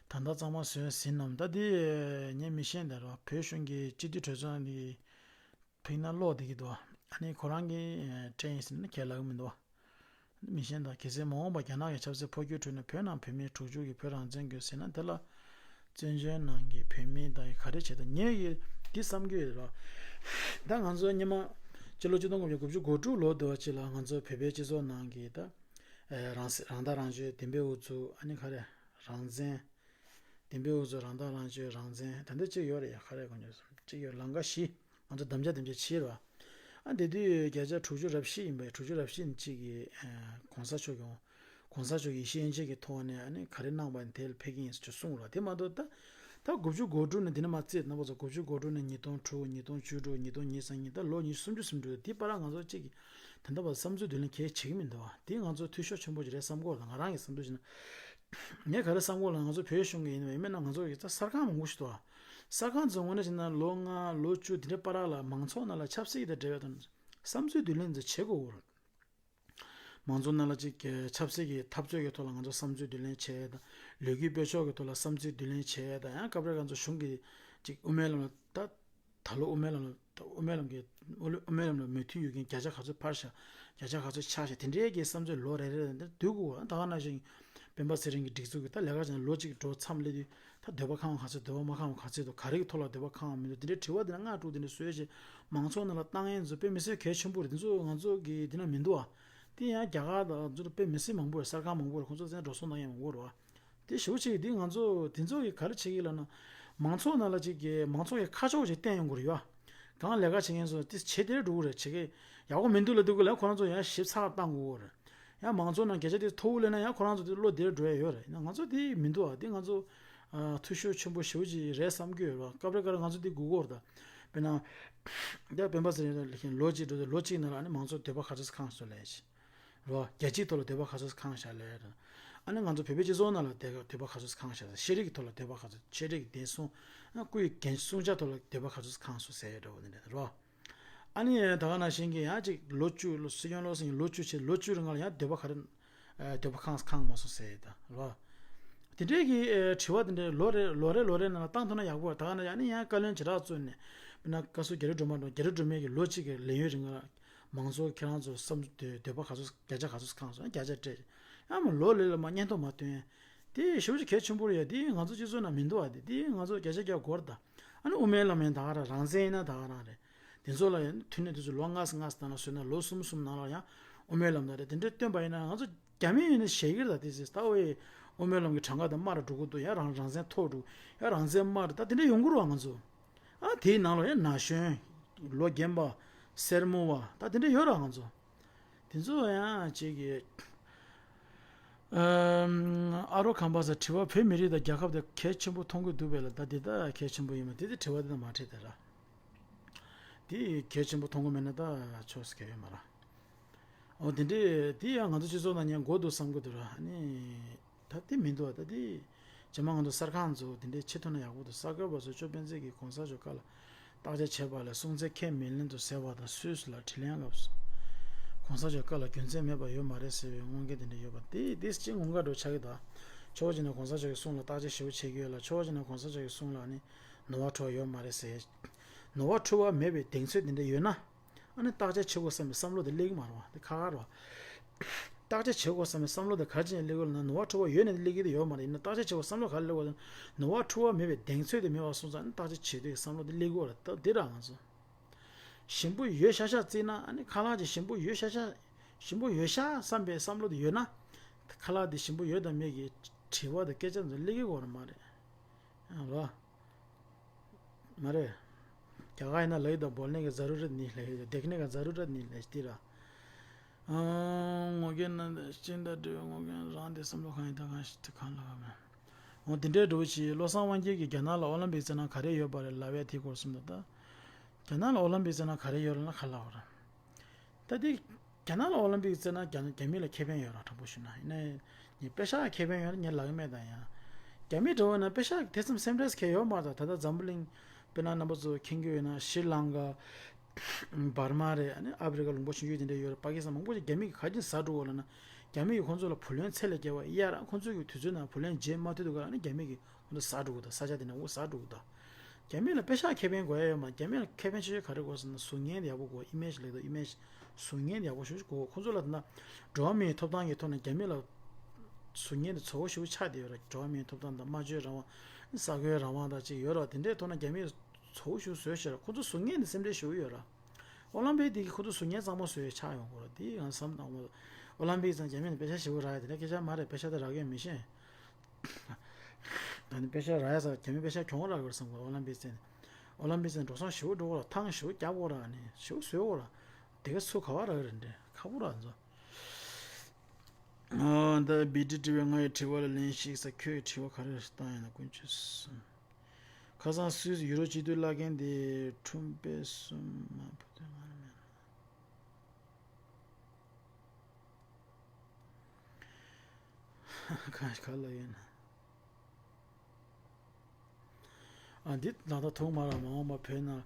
ད་ལྟ་གཙང་མ་བཟོས་ཟིན་ནམ། ད་དེ་ངས་མི་ཤེས་འདི་རོ། བོད་གཞུང་གི་སྤྱི་འཐུས་གྲོས་ཚོགས་འདི་ཕིག་ན་ཀློག་བསྡད་ཀྱི་འདུག་ཨ་ནི་ཁོ་རང་གིས་སྤྲད་ཡིན་ཟེར་ན་ཁས་ལེན་གྱི་མི་འདུག་མི་ཤེས་ད། གལ་སྲིད་མ་འོངས་པར་རྒྱ་ནག་གི་ཆབ་སྲིད་འཕོ་འགྱུར་ཁྲོད་ནས་བོད་ནང་བོད་མི་དྲུག་ཅུ་གིས་བོད་རང་བཙན་དགོས་ཟེར་ན་དེ་ལ་བཙན་བྱོལ་ནང་གི་བོད་མི་དག་གིས་ག་རེ་བྱེད་ད། ངས་ཀྱི་འདི་བསམ་གྱི་ཡོད་རེད་བ། ད་ང་ཚོ་སྔོན་མ་སྤྱི་ལོ་ཆིག་སྟོང་དགུ་བརྒྱ་དགུ་བཅུ་གོ་དྲུག་ལོ་དེ་བ་ཅིག་ལ་ང་ཚོ་བོད་པའི་སྤྱི་ཚོགས་ནང་གི་ད་རང་སྲིད་རང་ཐག་རང་གཅོད་བདེན་པའི་དབུ་ཚུགས་ཨ་ནི་ག་རེ་རང་བཙན། བདེན་པའི་དབུ་ཚུགས་རང་ཐག་རང་གཅོད་རང་བཙན་ད་འདི་གཅིག་ཡོད་རེད་ཡ། ག་རེ་གོ་ཉོ་སོང་གཅིག་ཡོད་ལམ་ཁ་བཞི། ང་ཚོ་དམ་བཅའ་དེ་འདྲ་བྱས་རེད་བ། ཨ་དེ་དུས་བརྒྱ་ཆ་དྲུག་ཅུ་རེ་བཞི་ཡིན་པས། དྲུག་ཅུ་རེ་བཞི་ནི་གཅིག་གིས་ཨ་གོང་ས་མཆོག་གིས་གོང་ས་མཆོག་གིས་ཡེ་ཤེས་དབྱེ་འབྱེད་ཀྱི་ཐོག་ནས་ཨ་ནི་ག་རེ་གནང་བ་ཡིན་དེ་ལ་ཕེབས་ཀྱི་ཡིན་ཟེར་གསུངས་རེད་བ། དེ་མ་གཏོགས་ད་ད་དགུ་བཅུ་གོ་དྲུག་ནས་དེ་ནས་མར་བརྩིས་ན་བ་ཚོ་དགུ་བཅུ་གོ་དྲུག་ནས་ཉིས་སྟོང་དྲུག་ཉིས་སྟོང་བཅུ་དྲུག་ཉིས་སྟོང་ཉི་ཤུ་རྩ་གཉིས་ད་ལོ་ཉི་ཤུ་སུམ་ཅུ་སུམ་ཅུ་དེ་བར་ང་ཚོ་གཅིག་གིས་ད་ལྟ་བར་བསམ་ཚུལ་བསྡུ་ལེན་གལ་ཆེ་གི་མི་འདུག་བ། དེ་ང་ཚོ་འཐུས་ཤོར་ཆེན་པོ་ཞིག་རེད་བསམ་གྱི་ཡོད་རེད། ང་རང་གི་བསམ་ཚུལ་བྱས་ན། ངས་ག་རེ་བསམ་གྱི་ཡོད་ལབ་ན་ང་ཚོ་བོད་གཞུང་གི་ཡིན་པ་ཡིན་མིན་ན་ང་ཚོ་གི་ད་གསར་ཁང་མང་པོ་ཞིག་འདུག་ཨ། གསར་ཁང་ཚོ་དངོས་གནས་བྱས་ན་ལོ་ལྔ་ལོ་བཅུ་དེ་འདྲའི་བར་ལ་མང་ཚོགས་ནང་ལ་ཆབ་སྲིད་དང་འབྲེལ་བའི་ཐོག་ནས་བསམ་ཚུལ་བསྡུ་ལེན་ཚོ་བྱེད་དགོས་ཀྱི་རེད། མང་ཚོགས་ནང་ལ་ཅིག་གི་ཆབ་སྲིད་ཀྱི་འཐབ་རྩོད་ཀྱི་ཐོག་ལ་ང་ཚོ་བསམ་ཚུལ་བསྡུ་ལེན་བྱས་དང་ལས་འགུལ་སྤེལ་ཕྱོགས་ཀྱི་ཐོག་ལ་བསམ་ཚུལ་བསྡུ་ལེན་བྱས་དང་ཡང་སྐབས་རེ་ང་ཚོ་གཞུང་གི་ཅིག་དབུ་མའི་ལམ་ལ་ད། ད་ལོ་དབུ་མའི་ལམ་ལ་དབུ་མའི་ལམ་གྱི་དབུ་མའི་ལམ་ལ་མོས་མཐུན་ཡོད་མཁན་བརྒྱ་ཆ་ག་ཚོད་ཕར་བཞག་བརྒྱ་ཆ་ག་ཚོད་ཆག་བཞག་དེ་འདྲའི་གི་བསམ་ཚུལ་ལོ་རེ་རེ་ལ་འདིར་བསྡུ་དགོས། ད་ག་ནང་བཞིན་སྤེན་པ་ཚེ་རིང་གི་སྒྲིག་འཛུགས་ཀྱི་ད་ལས་ཀ་བྱས་ན་ལོ་གཅིག་འགྲོ་མཚམས་སླེབས་དུས་ད་འདོད་པ་ཁེངས་པ་ག་ཚོད་འདོད་པ་མ་ཁེངས་པ་ག་ཚོད་འདུག་ག་རེ་གི་ཐོག་ལ་འདོད་པ་ཁེངས་པ་མི་འདུག་དེ་འདྲའི་དྲི་བ་འདི་ན་ལྔ་དྲུག་དེ་འདྲ་བཟོས་བྱས་མང་ཚོགས་ནང་ལ་བཏང་ཡས་ཚོ་དཔེ་མི་སྲིད་གལ་ཆེན་པོ་རེད། དེ་ཚོ་ང་ཚོ་གི་འདི་ན་མི་འདུག་ཨ། དེ་ཡང་རྒྱ་གར་དང་ཚོ་དཔེ་མི་སྲིད་མང་པོ་རེད། གསར་ཁང་མང་པོ་རེད། ཁོང་ཚོ་ཚན་འགྲོ་སོང་བཏང་ཡས་མང་པོ་རེད་བ། དེ་ཞེ་པོ་ཅིག་འདི་ང་ཚོ་དེ་ཚོ་གིས་ག་རེ་བྱེད་ཀྱི་ལབ་ན། མང་ཚོགས་ནང་ལ་ཅིག་གི་མང་ཚོགས་ཀྱི་ཁ་ཕྱོགས་ཅིག་བསྟན་ཡོང་དགོས་རེད་ཡ། གང་ལས་ཀ་བྱེད་མཁན་ཚོ་དེ་བྱེད་དེ་འགྲོ་གི་རེད། བྱེད་ཀྱི་ ཡག་པོ་མི་འདུག་ལབ་དུས་སྐབས་ལ་ཁོ་རང་ཚོ་ཡང་ཞིབ་ཚགས་བཏང་དགོས་རེད། ཡང་མང་ཚོགས་ནང་སྐད་ཆ་དེ་མཐོ་བོ་སླེབས་ན་ཡང་ཁོ་རང་ཚོ་དེ་བློ་བདེར་འགྲོ་ཡ་ཡོད་རེད། ཡིན་ན་ང་ཚོ་དེ་མི་འདུག་ཨ། དེ་ང་ཚོ་ཨ་འཐུས་ཤོར་ཆེན་པོ་ཞེ་པོ་ཅིག་རེད་བསམ་གྱི་ཡོད་རེད། སྐབས་རེ་སྐབས་རེ་ང་ཚོ་དེ་སྒུག་གི་ཡོད་རེད་ད། དཔེར་ན། ད་སྤེན་པ་ཚེ་རིང་ལགས་ལོ་གཅིག་འགྲོ་དུས་ལོ་གཅིག་ནང་ལ་ཨ་ནི་མང་ཚོགས་འདོད་པ་ག་ཚོད་ཁེངས་སོང་ལབ་ཡ་ཅིག་རོ། རྒྱལ་སྤྱིའི་ཐོག་ལ་འདོད་པ་ག་ཚོད་ཁེངས་བཞག་ལབ་ཡ་དང་། ཨ་ནི་ང་ཚོ་བོད་པའི་སྤྱི་ཚོགས་ནང་ལ་འདོད་འདོད་པ་ག་ཚོད་ཁེངས་བཞག་ཤེས་རིག་གི་ཐོག་ལ་འདོད་པ་ག་ཚོད། ཤེས་རིག་གི་བདེ་སྲུང་། ཨ་སྐུའི་འགན་སྲུང་བྱ་ཐོག་ལ་འདོད་པ་ག་ཚོད་ཁེངས་སོང་ཟེར་ཡ་འདྲ་བོ་འདི་འདྲ་རོ། ཨ་ནི་ད་ག་ནང་བཞིན་གྱི་ཡང་ཅིག་ལོ་བཅུ། ལོ་སྲིད་སྐྱོང་བློ་སེང་གི་ལོ་བཅུ་བྱས། ལོ་བཅུ་རིང་ལ་ཡང་འདོད་པ་ག་རེ། ཨ་འདོད་པ་ཁེངས་ཁེངས་མ་སོང་ཟེར་ཡ་ད་རོ། དེ་འདྲའི་གི་ཨ་དྲི་བ་དེ་འདྲའི་ལོ་རེ་ལོ་རེ་ལོ་རེ་ནང་ལ་བཏང་ཐུབ་ན་ཡག་པོ་རེད། ད་ག་ནང་ཡང་བཀའ་བློན་བྱེ་བྲག་བཙུགས་ནས། དཔེར་ན་བཀའ་ཟུར་རྒྱ་རི་སྒྲོལ་མ་འགྲོ། རྒྱ་རི་སྒྲོལ་མས་གི་ལོ་གཅིག་གི་ལས་ཡུན་རིང་ལ། མང་ཚོགས་ཁྱེད་རང་ཚོ་བསམ་འདོད་འདོད་པ་ག་ཚོད། བརྒྱ་ཆ་ག་ཚོད་ཁེངས་སོང་། བརྒྱ་ཆ་སྤྲད། ཡང་མ་ལོ་ལས་ལ་མ་སྙན་ཐོ་མ་བཏོན། དེ་ཞེ་པོ་ཅིག་གལ་ཆེན་པོ་རེད་ཡ། དེ་ང་ཚོ་སྤྱི་ཚོགས་ནང་མི་འདུག་ཨ། དེ་དེ་ང་ཚོ་བརྒྱ་ཆ་བརྒྱ་དགོས་རེད་ད། ཨ་ནི་དབུ་མའི་ལམ་ཡང་ད་ག་རང་། རང་བཙན་ཡིན་ན་ད་ག་རང་རེད། དེ་ཚོ་ལ་ཡང་མཐུན་ནས་དེ་ཚོ་ལོ་ལྔ་ཙམ་ལྔ་ཙམ་ནང་ལ་བཟོས་ན་ལོ་གསུམ་གསུམ་ནང་ལ་ཡང་དབུ་མའི་ལམ་ད་རེད། དེ་འདྲ་བཏོན་པ་ཡིན་ན་ང་ཚོ་རྒྱ་མི་ཡིན་ན་ཞེད་ཀྱི་རེད་ད། དེ་ཚོས་ད་འོ་ཡེ་དབུ་མའི་ལམ་གྱི་གྲངས་ཀ་དང་དམའ་རུ་འགྲོ་གི་འདུག་ཡ་རང་རང་བཙན་མཐོ་རུ་འགྲོ། ཡ་རང་བཙན་དམའ་རུ། ད་དེ་འདྲ་ཡོང་གི་རེད་བ་ང་ཚོ། ཨ་དེའི་ནང་ལ་ཡང་ན་གཞོན། ལོ་རྒན་པ། སེར་མོ་བ། ད་དེ་འདྲ་ཡོད་ར་ང་ཚོ། དེ་ཚོ་ཡང་ཅིག་གི་ཨ་རོ་ཁམས་པ་ཟེར། དྲི་བ། བོད་མི་རིགས་དང་རྒྱལ་ཁབ་དེ་གལ་ཆེན་པོ་མཐོང་གི་འདུག་པས་ལ། ད་དེ་ད་གལ་ཆེན་པོ་ཡིན་མ། དེ་དེ་དྲི་བ་དེ་དང་མ་འཁྲིལ་ཏེ་ར། དེ་གལ་ཆེན་པོ་མཐོང་གི་མེད་ན་ད་ཆོག་ཟེར་གྱི་ཡོད་མ་ར། འོ་དེ་འདྲས་དེ་ཡང་ང་ཚོ་སྤྱི་ཚོགས་ནང་ཉན་དགོས་འདུག་བསམ་གྱི་འདུག་ར། ཨ་ནི། ད་དེ་མི་འདུག་ད་དེ་རྗེས་མ་ང་ཚོ་གསར་ཁང་ཚོ་དེ་འདྲའི་ཆེ་མཐོང་ན་ཡག་པོ་འདུག་གསར་འགོད་པ་ཚོས་ཅོ་སྤེན་ཚེ་གིས་གོང་ས་མཆོག་བཀའ་ལ་བརྟག་དཔྱད་བྱས་པ་ལས་སྲུང་བརྩི་ཁས་མི་ལེན་དུ་ཟེར་བ་དང་། སུད་སི་ལ་དྲི་ལན་སྐབས་སུ་གོང་ས་མཆོག་བཀའ་ལ་རྒྱུ་མཚན་མེད་པ་ཡོད་མ་རེད་ཟེར་བའི་དངོས་འགལ་དེ་འདྲ་ཡོད་པ་དེ། དེ་ཅི་ངོ་དགའ་འགྲོ་ཆགས་ཀྱི་འདུག་ཕྱོགས་གཅིག་ནས་གོང་ས་མཆོག་གི་གསུང་ལ་བརྟག་དཔྱད་ཞིབ་པོ་བྱེད་ཀྱི་ཡོད་ལ། ཕྱོགས་གཅིག་ནས་གོང་ས་མཆོག་གི་གསུང་ལ་ནི་ནོར་བ་འཁྲུལ་བ་ཡོད་མ་རེད་ཟེར། ནོར་བ་འཁྲུལ་བ་མེད་པའི་གདེང་ཚོད་དེ་འདྲ་ཡོད་ན། ཨ་ནི་བརྟག་དཔྱད་བྱེད་དགོས་བསམ་པའི་བསམ་བློ་དེ་སླེབས་ཀྱི་མ་རེད་བ། དེ་ཁག་ཁག་རེད་བ། བརྟག་དཔྱད་བྱེད་དགོས་བསམ་པའི་བསམ་བློ་དེ་ག་རེ་བྱས་ནས་སླེབས་ཀྱི་ཡོད་ལབ་ན། ནོར་བ་འཁྲུལ་བ་ཡོད་ནས་སླེབས་ཀྱི་དེ་ཡོད་མ་རེད། ཡིན་ན་བརྟག་དཔྱད་བྱེད་དགོས་བསམ་བློ་ག་རེ་སླེབས་ཀྱི་ཡོད་ལབ་ན། ནོར་བ་འཁྲུལ་བ་མེད་པའི་གདེང་ཚོད་དེ་མེད་པ་སོང་ཙང་། ཨ་ནི་བརྟག་དཔྱད་བྱེད་དུས་བསམ་བློ་དེ་སླེབས་ཀྱི་ཡོད་རེད། ད་དེ་རང་ང་ཚོ་ཞིམ་པོ་ཡོད་ཤག་ཤག་བརྩིས་ན། ཨ་ནི་ཁ་ལག་ཅིག་ཞིམ་པོ་ཡོད་ཤག་ཤག་ཞིམ་པོ་ཡོད་ཤག་བསམ་པའི་བསམ་བློ་དེ་ཡོད་ན། ཁ་ལག་དེ་ཞིམ་པོ་ཡོད་དང་མེད་ཀྱི་དྲི་བ་དང་སྐད་ཆ་ཚོ་སླེབས་ཀྱི་ཡོད་རེད་མ་རེད། རོ། མ་རེད། རྒྱ་གར་ཡིན་ན་ལབ་ཀྱི་འདུག बोलने की ज़रूरत नहीं है, देखने का ज़रूरत नहीं है དེ་ར། ཨང་། ངོ་རྒོལ་ན་སྤྱི་ཟླ་འབྲེལ་བའི་ངོ་རྒོལ་རང་དེ་བསམ་བློ་གང་ཡིན་ད་གང་ཞིག་དེ་གང་ལ་བ་མེད། འོ་དེ་འདྲའི་འགྲོ་བ་ཞིག་བློ་བཟང་དབང་རྒྱལ་གྱིས་རྒྱ་ནག་ལ་ཨོ་ལིམ་པིག་རྩེད་ན་ག་རེ་ཡོད་པ་རེད་ལབ་ཡ་དེའི་སྐོར་གསུངས་འདུག་ད་རྒྱ་ནག་ལ་ཨོ་ལིམ་པིག་རྩེད་ན་ག་རེ་ཡོད་རེད་ན་ག་ལབ་ར། ད་དེ། རྒྱ་ནག་ལ་ཨོ་ལིམ་པིག་རྩེད་ན་རྒྱ་རྒྱ་མི་ལ་ཁེ་ཕན་ཡོད་ར། དྲང་པོ་ཞུ་ན། ཡིན་ནའི་ངས་པེ་ཤག་ཁེ་ཕན་ཡོད་ན་ངས་ལབ་ཀྱི་མེད་ད། ཡང་རྒྱ་མི་འདྲ་བོ་ན་པེ་ཤག་དེ་ཙམ་སེམས་ཁྲལ་ཁེ་ཡོད་མ་རེད་ད། ད་ལྟ་འཛམ་བུ་གླིང་དཔེར་ན་རྣམ་པ་ཚོ་མཁྱེན་གྱི་ཡོད་ན། ཤྲི་ལང་ཀ། འབར་མ་རེད། ཨ་ནི་ཨ་ཧྥེ་རི་ཀ་ལུང་པ་ཆུང་ཆུང་དེ་འདྲ་ཡོད་རེད། པ་ཀི་སི་ཐན། མང་པོ་ཞིག་རྒྱ་མི་གིས་ག་རེ་བྱས་ནས་ཟ་འགྲོ་གི་ཡོད་ལབ་ན། རྒྱ་མི་གིས་ཁོང་ཚོ་ལ་བུ་ལོན་ཚད་ལས་བརྒལ་བ་གཡར་ར། ཁོང་ཚོ་གི་དུས་ཚོད་ནང་བུ་ལོན་འཇལ་མ་ཐུབ་དུས་ག་ཨ་ནི་རྒྱ་མི་གིས་ཁོང་ཚོ་ཟ་འགྲོ་གི་ད། ས་ཆ་དེ་ནས་འུ་ཟ་འགྲོ་གི་ད། རྒྱ་མི་ལ་པེ་ཤག་ཁེ་ཕན་དགོས་ཡ་ཡོད་མ། རྒྱ་མི་ལ་ཁེ་ཕན་ཆེ་ཤོས་ག་རེ་དགོས་ཟེར་ན། གཟུགས་བརྙན་དེ་ཡག་པོ་དགོས། ཨི་མེཇ་ལབ་ཀྱི་འདུག་ཨི་མེཇ། གཟུགས་བརྙན་དེ་ཡག་པོ་ཞེ་པོ་ཅིག་དགོས། ཁོང་ཚོ་ལ་ད་ལྟ་འགྲོ་བ་མིའི་ཐོབ་ཐང་གི་ཐོག་ནས་རྒྱ་མི་ལ་གཟུགས་བརྙན་དེ་ཚ་པོ་ཞེ་པོ་ཆགས་བསྡད་ཡོད་ར། འགྲོ་བ་མིའི་ཐོབ་ཐང་དང་། སྨྲ་བརྗོད་རང་དབང་། ས་ཁུལ་རང་དབང་དང་ཅིག་ཡོད་ར། དེ་འདྲའི་ཐོག་ནས་རྒྱ་མིས་ཚ་པོ་ཞེ་པོ་བཟོས་ཤག་ར། ཁོང་ཚོ་གཟུགས་བརྙན་དེ་སེམས་ཁྲལ་ཞེ་པོ་ཡོད་ར། ཨོ་ལིམ་པིག་དེ་གིས་ཁོ་ཚོ་གཟུགས་བརྙན་གཙང་མ་བཟོ་ཡས་ཆགས་ཡོང་གི་རེད། དེ་ཡང་བསམ་བློ་བཏང་དགོས། ཨོ་ལིམ་པིག་ཙང་རྒྱ་མི་ནས་པེ་ཤག་ཞེ་པོ་རག་ཡ་དེ་འདྲ་སྐད་ཆ་མ་རེད། པེ་ཤག་དེ་རག་གི་ཡོད་མི་ཤེས། ད་ནི་པེ་ཤག་རག་ཡ་ས། རྒྱ་མི་པེ་ཤག་གྱོང་རག་གི་རེད་བསམ་གི་རེད། ཨོ་ལིམ་པིག་ཙང་ནས། ཨོ་ལིམ་པིག་ཙང་ནས་འགྲོ་སོང་ཞེ་པོ་འགྲོ་གི་རེད། ཐང་ཞེ་པོ་རྒྱག་གི་རེད། ཨ་ནི་ཞེ་པོ་བཟོ་གི་རེད། དེ་ག་སུ་ག་བ་རག་གི་རེད། འདྲེ་ཁག་པོ་རེད་ཚོ། ཨ་ད་བི་ཏི་ཊི་བི་ང་ཡི་དྲི་བ་ལ་ལན་ཞིག་ཟེར། ཁྱོད་ཀྱི་དྲི་བ་ག་རེ་བཏང་ཡིན་ན་ཀུན་སྤྱོད་གསུམ། ཁ་སང་སུད་སི་ཡུ་རོབ་སྤྱི་འཐུས་བླ་རྒན་དེ་ཁྲུམ་པའི་གསུམ་མ་བུ་དོན་ང་རང་མེད་ན། གང་ཞིག་ག་ལ་ཡོད་ན། ཨ་འདི་ལག་བསྟར་ཐུབ་མ་རེད། མ་འོངས་པ་བོད་ནང་།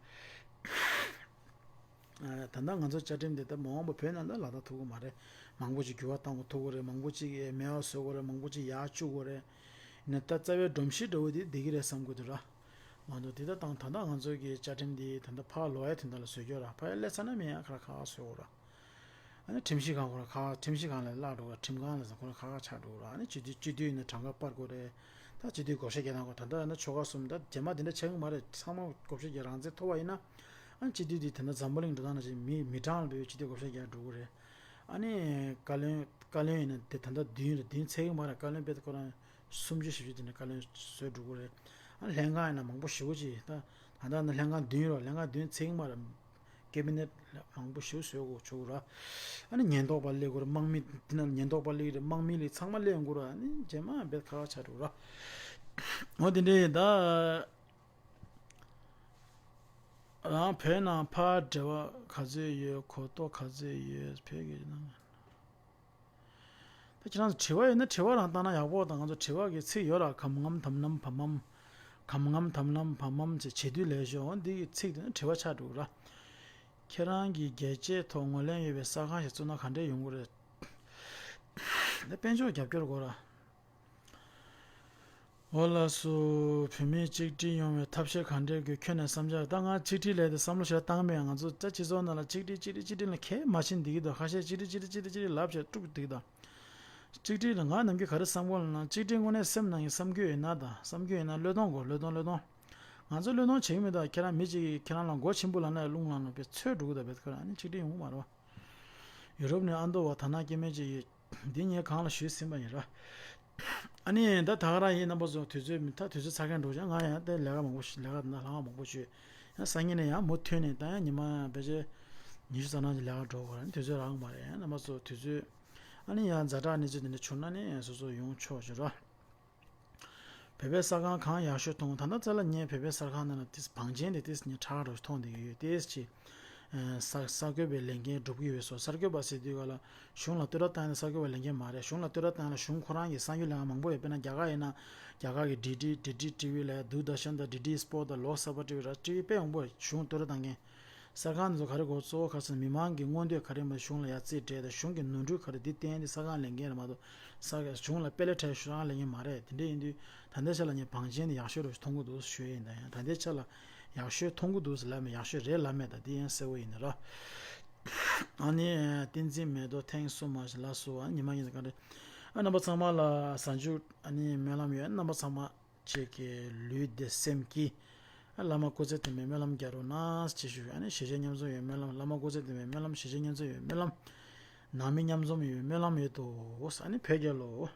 ཨ་ད་ལྟ་ང་ཚོ་བཅའ་ཁྲིམས་འདི་ད་མ་འོངས་པ་བོད་ནང་ལ་ལག་བསྟར་ཐུབ་ཀྱི་མ་རེད། མང་པོ་ཅིག་འགྱུར་བ་གཏོང་དགོས་ཐུག་གི་རེད། མང་པོ་ཅིག་མེད་པ་བཟོ་དགོས་རེད། མང་པོ་ཅིག་ཡར་བཅུག་དགོས་རེད། ཡིན་ན་ད་རྩ་བའི་སྒྲོམ་གཞི་འདྲ་བོ་དེ་བསྡད་ཀྱི་རེད་བསམ་གྱི་འདུག་ར། མ་གཏོགས་དེ་ད་དང་ད་ལྟ་ང་ཚོ་གི་བཅའ་ཁྲིམས་འདི་ད་ལྟ་ཕར་ལོག་ཡ་དོན་དག་ལ་བཟོ་རྒྱུ་ར། ཕར་ཡ་སླེབས་ཚར་ན་མེད་ཡ་ཁ་ཁ་བཟོ་དགོས་ར། ཨ་ནི་ཁྲིམས་ཞིབ་ཁང་ཁོ་རང་ཁ་ཁ། ཁྲིམས་ཞིབ་ཁང་ལ་བརླག་འགྲོ་གི་ར། ཁྲིམས་ཁང་ལ་ཟེར་ཁོ་རང་ཁ་ཁ་ཆགས་འགྲོ་གི་ར། ཨ་ནི་སྤྱི་འཐུས་སྤྱི་འཐུས་ཡིན་ན་གྲངས་ཀ་སྤར་དགོས་རེད། ད་སྤྱི་འཐུས་བགོ་བཤའ་རྒྱག་སྟངས་ཁོ་ད་ལྟ་ཡིན་ན་ཆོལ་ཁ་གསུམ་ད་རྗེས་མ་དེ་འདྲ་ཆགས་ཀྱི་མ་རེད། ཚང་མ་བགོ་བཤའ་རྒྱག་རང་བཙན་ཐོབ་པ་ཡིན་ན། ཨ་ནི་སྤྱི་འཐུས་དེ་ད་ལྟ་འཛམ་བུ་གླིང་འགྲོ་སྟངས་ནང་བཞིན་མི་མི་གྲངས་ལ་འབད་བའི་སྤྱི་འཐུས་བགོ་བཤའ་རྒྱག་འགྲོ་གི་རེད། ཨ་ནི་བཀའ་བློན་བཀའ་བློན་ཡིན་ན་དེ་ད་ལྟ་བདུན་རེད། བདུན་ཚད་ཀྱི་མ་རེད། བཀའ་བློན་དཔེ་ཁོ་རང་སུམ་ཅུ་བཞི་བཅུ་དེ་འདྲ་བཀའ་བློན་བཟོས་འགྲོ་གི་རེད། ཨ་ནི་ལྷན་ཁང་ཡིན་ན་མང་པོ་ཞེ་པོ་ཅིག་ད་ད་ལྟ་ནི་ལྷན་ཁང་བདུན་རེད། ལྷན་ཁང་བདུན་ཚད་ཀྱི་མ་རེད། ཀེ་བི་ནེཊ་མང་པོ་ཞིག་བཟོས་དགོས་བྱུང་ར། ཨ་ནི་ཉེན་རྟོག་པ་སླེབས་དགོས་ར། དམག་མི་དེ་ན་ཉེན་རྟོག་པ་སླེབས་རེད། དམག་མི་ལས་ཚང་མ་སླེབས་དགོས་ར། ཨ་ནི་རྗེས་མ་རྦད་ཁག་ཁག་ཆགས་འགྲོ་ར། འོ་དེ་འདྲ་ཡིན་ད། རང་བོད་ནང་ཕར་འབྲེལ་བ་ག་ཚོད་ཡོད། གོ་རྟོགས་ག་ཚོད་ཡོད། བོད་ཀྱི་ནང་། ད་ཁྱེད་རང་ཚོ་དྲི་བ་ཡོད་ན་དྲི་བ་རང་བཏང་ན་ཡག་པོ། ད་ང་ཚོ་དྲི་བ་གི་ཚིག་ཡོད་ར། གམ་ངམ་དམ་ནམ་བམ་མམ། གམ་ངམ་དམ་ནམ་བམ་མམ་ཅེས་བྱེད་དུས་ལས་ཤོག་འོ་འདི་གི་ཚིག་དེ་ནི་དྲི་བ་ཆགས་འགྲོ་གི་ར། ཁྱེད་རང་གིས་རྒྱལ་གཅེས་ཐོག་ངོས་ལེན་ཡོད་པའི་གསར་ཁང་ཞིག་བཙུགས་ན་ག་འདྲས་ཡོང་གི་རེད། ད་དཔལ་འབྱོར་རྒྱབ་སྐྱོར་དགོས་ར། འོ་ལགས་སོ། བོད་མིའི་གཅིག་སྒྲིལ་ཡོང་བའི་ཐབས་ཤེས་གང་འདྲས་དགོས། ཁྱོད་ནས་བསམ་འཆར། ད་ང་གཅིག་སྒྲིལ་ལས་དེ་བསམ་བློ་ཞེ་དྲག་བཏང་མེད། ང་ཚོ་ད་སྤྱི་ཚོགས་ནང་ལ་གཅིག་སྒྲིལ་གཅིག་སྒྲིལ་གཅིག་སྒྲིལ་ལ་གལ་མ་ཕྱིན་བསྡད་ཀྱི་འདུག་ཁ་ཤས་གཅིག་སྒྲིལ་གཅིག་སྒྲིལ་གཅིག་སྒྲིལ་ལབ་བྱས་དཀྲུགས་བསྡད་ཀྱི་འདུག་གཅིག་སྒྲིལ་ལ་ང་ནམ་རྒྱུན་ག་རེ་བསམ་གོ་ལབ་ན། གཅིག་སྒྲིལ་དངོས་གནས་སེམས་ནང་གི་བསམ་རྒྱུ་ཡོད་ན། ད་བསམ་རྒྱུ་ཡོད་ན་བློས་གཏོང་དགོས། བློས་གཏོང་བློས་གཏོང་། ང་ཚོ་བློས་གཏོང་བྱེད་ཀྱི་མེད། ད་ཁྱེད་རང་མི་གཅིག་གིས་ཁྱེད་རང་ལ་མགོ་ཆེན་པོ་ལབ་ན་རླུང་ལངས་ནས་དཔེ་ཚོད་འགྲོ་གི་འདུག་བེད་ཁ་རང་ནི་གཅིག་སྒྲིལ་ཡོང་གི་མ་རེད་བ། ཡུ་རོབ་ནས་ཨ་མདོ་བ་དར་ནག་སྐྱེ་དམན་ཅིག་ཡོད། འདི་ངས་གང་ལ་ཞུས་ཟིན་པ་ཡིན་ར། ཨ་ནི་ད་ད་ག་རང་ཡིན། རྣམ་པ་ཚོ་དུས་ཚོད་མི་ད་དུས་ཚོད་ཚ་མཁན་འགྲོ་ཀྱང་ང་ཡང་ད་ལས་ཀ་མང་པོ་ཞིག་ལས་ཀ་ད་ལྷག་མང་པོ་བྱོས། ཡང་སང་ཉིན་ནས་ཡང་མུ་མཐུད་ནས་ད་ཡང་ཉི་མ་ཕལ་ཆེར་ཉི་ཤུ་རྩ་ནང་གི་ལས་ཀ་འགྲོ་དགོས་ར། ཨ་ནི་དུས་ཚོད་རག་གི་མ་རེད། ཡང་རྣམ་པ་ཚོ་དུས་ཚོད། ཨ་ནི་ཡང་ཛ་དྲག་གནས་ཚུལ་དེ་འདྲ་བྱུང་ན་ནི་སོ་སོ་ཡོང་ཆོག་ཅིག་ར། བོད་པའི་གསར་ཁང་གང་ཡག་ཤོས་མཐོང་། ད་ལྟ་ཚེ་ལ་ངས་བོད་པའི་གསར་ཁང་ནང་ལ་ཏིས་བང་ཆེན་དེ་ཏིས་ངས་ཁྲ་ཁ་འདྲ་ཞིག་མཐོང་བསྡད་ཀྱི་ཡོད། ཏིས་ཅི། ཨ་གསར་གསར་འགོད་པའི་ལས་འགན་སྒྲུབ་ཀྱི་ཡོད་སོ། གསར་འགོད་པ་ཟེར་དུས་ག་ལ་གཞུང་ལ་བསྟོད་ར་བཏང་ཡ་ནི་གསར་འགོད་པའི་ལས་འགན་མ་རེད། གཞུང་ལ་བསྟོད་ར་བཏང་ཡ་ལ་གཞུང་ཁོ་རང་གི་གསར་འགྱུར་ལས་ཁང་མང་པོ་ཡོད། དཔེར་ན་རྒྱ་གར་ཡིན་ན་རྒྱ་གར་གྱི་ཌི་ཌི་ཌི་ཌི་ཊི་ཝི་ལ་དུར་དར་ཤན་དང་ཌི་ཌི་སྤོར་དང་ལོག་ས་བྷ་ཊི་ཝི་ར་ཊི་ཝི་དཔེ་མང་པོ་གཞུང་བསྟོད་ར་བཏང་མཁན། གསར་ཁང་འདི་ཚོ་ག་རེ་དགོས། གཙོ་བོ་ཁ་སང་མི་མང་གི་མངོན་འདོད་ག་རེ་མ་གཞུང་ལ་ཡ་རྩིས་སྤྲད་དང་གཞུང་གི་ནོར་འཁྲུལ་ག་རེ་འདི་བསྟན་ཏེ་གསར་ཁང་ལས་འགན་རེད་མ་གཏོགས་གསར་གཞུང་ལ་དཔེ་ལས་ཁྲལ་གཞུང་ལས་འགན་མ་རེད། དེ་འདྲ་ཡིན་དུས་ད་ལྟའི་ཆ་ལ་ངས་བང་ཆེན་འདི་ཡག་ཤོས་རུ་མཐོང་གི་འདུག་ཞུ་ཡ་ཡིན། ད་ཡང་ད་ལྟའི་ཆ་ལ་ཡག་ཤོས་མཐོང་གི་འདུག་ལབ་མེད། ཡག་ཤོས་རེད་ལབ་མེད། ད་འདི་ཡང་གསལ་བོ་ཡིན་ར། ཨ་ནི་བསྟན་འཛིན་མེ་ཏོག་ཐེངས་གསུམ་མ་ཞིག་ལ་སུ་བ་ཉི་མ་ཉིན་ག་རེ། ཨ་རྣམ་པ་ཚང་མ་ལ་གཟའ་མཇུག་ཨ་ནི་སྨོན་ལམ་ཡོད། རྣམ་པ་ཚང་མ་ཅིག་གི་ལུས་བདེ་སེམས་སྐྱིད། བླ་མ་སྐུ་ཚེ་བརྟན་པའི་སྨོན་ལམ་རྒྱག་རོགས་གནང་ཞེས་ཞུ། ཨ་ནི་ཞེ་ཆེ་མཉམ་འཛོམས་ཡོད་སྨོན་ལམ། བླ་མ་སྐུ་ཚེ་བརྟན་པའི་སྨོན་ལམ། ཞེ་ཆེ་མཉམ་འཛོམས་ཡོད་སྨོན་ལམ། ནང་མི་མཉམ་འཛོམས་ཡོད་སྨོན་ལམ་ཡོད་དོ། ཨ་ནི་བོད་རྒྱལ་ལོ།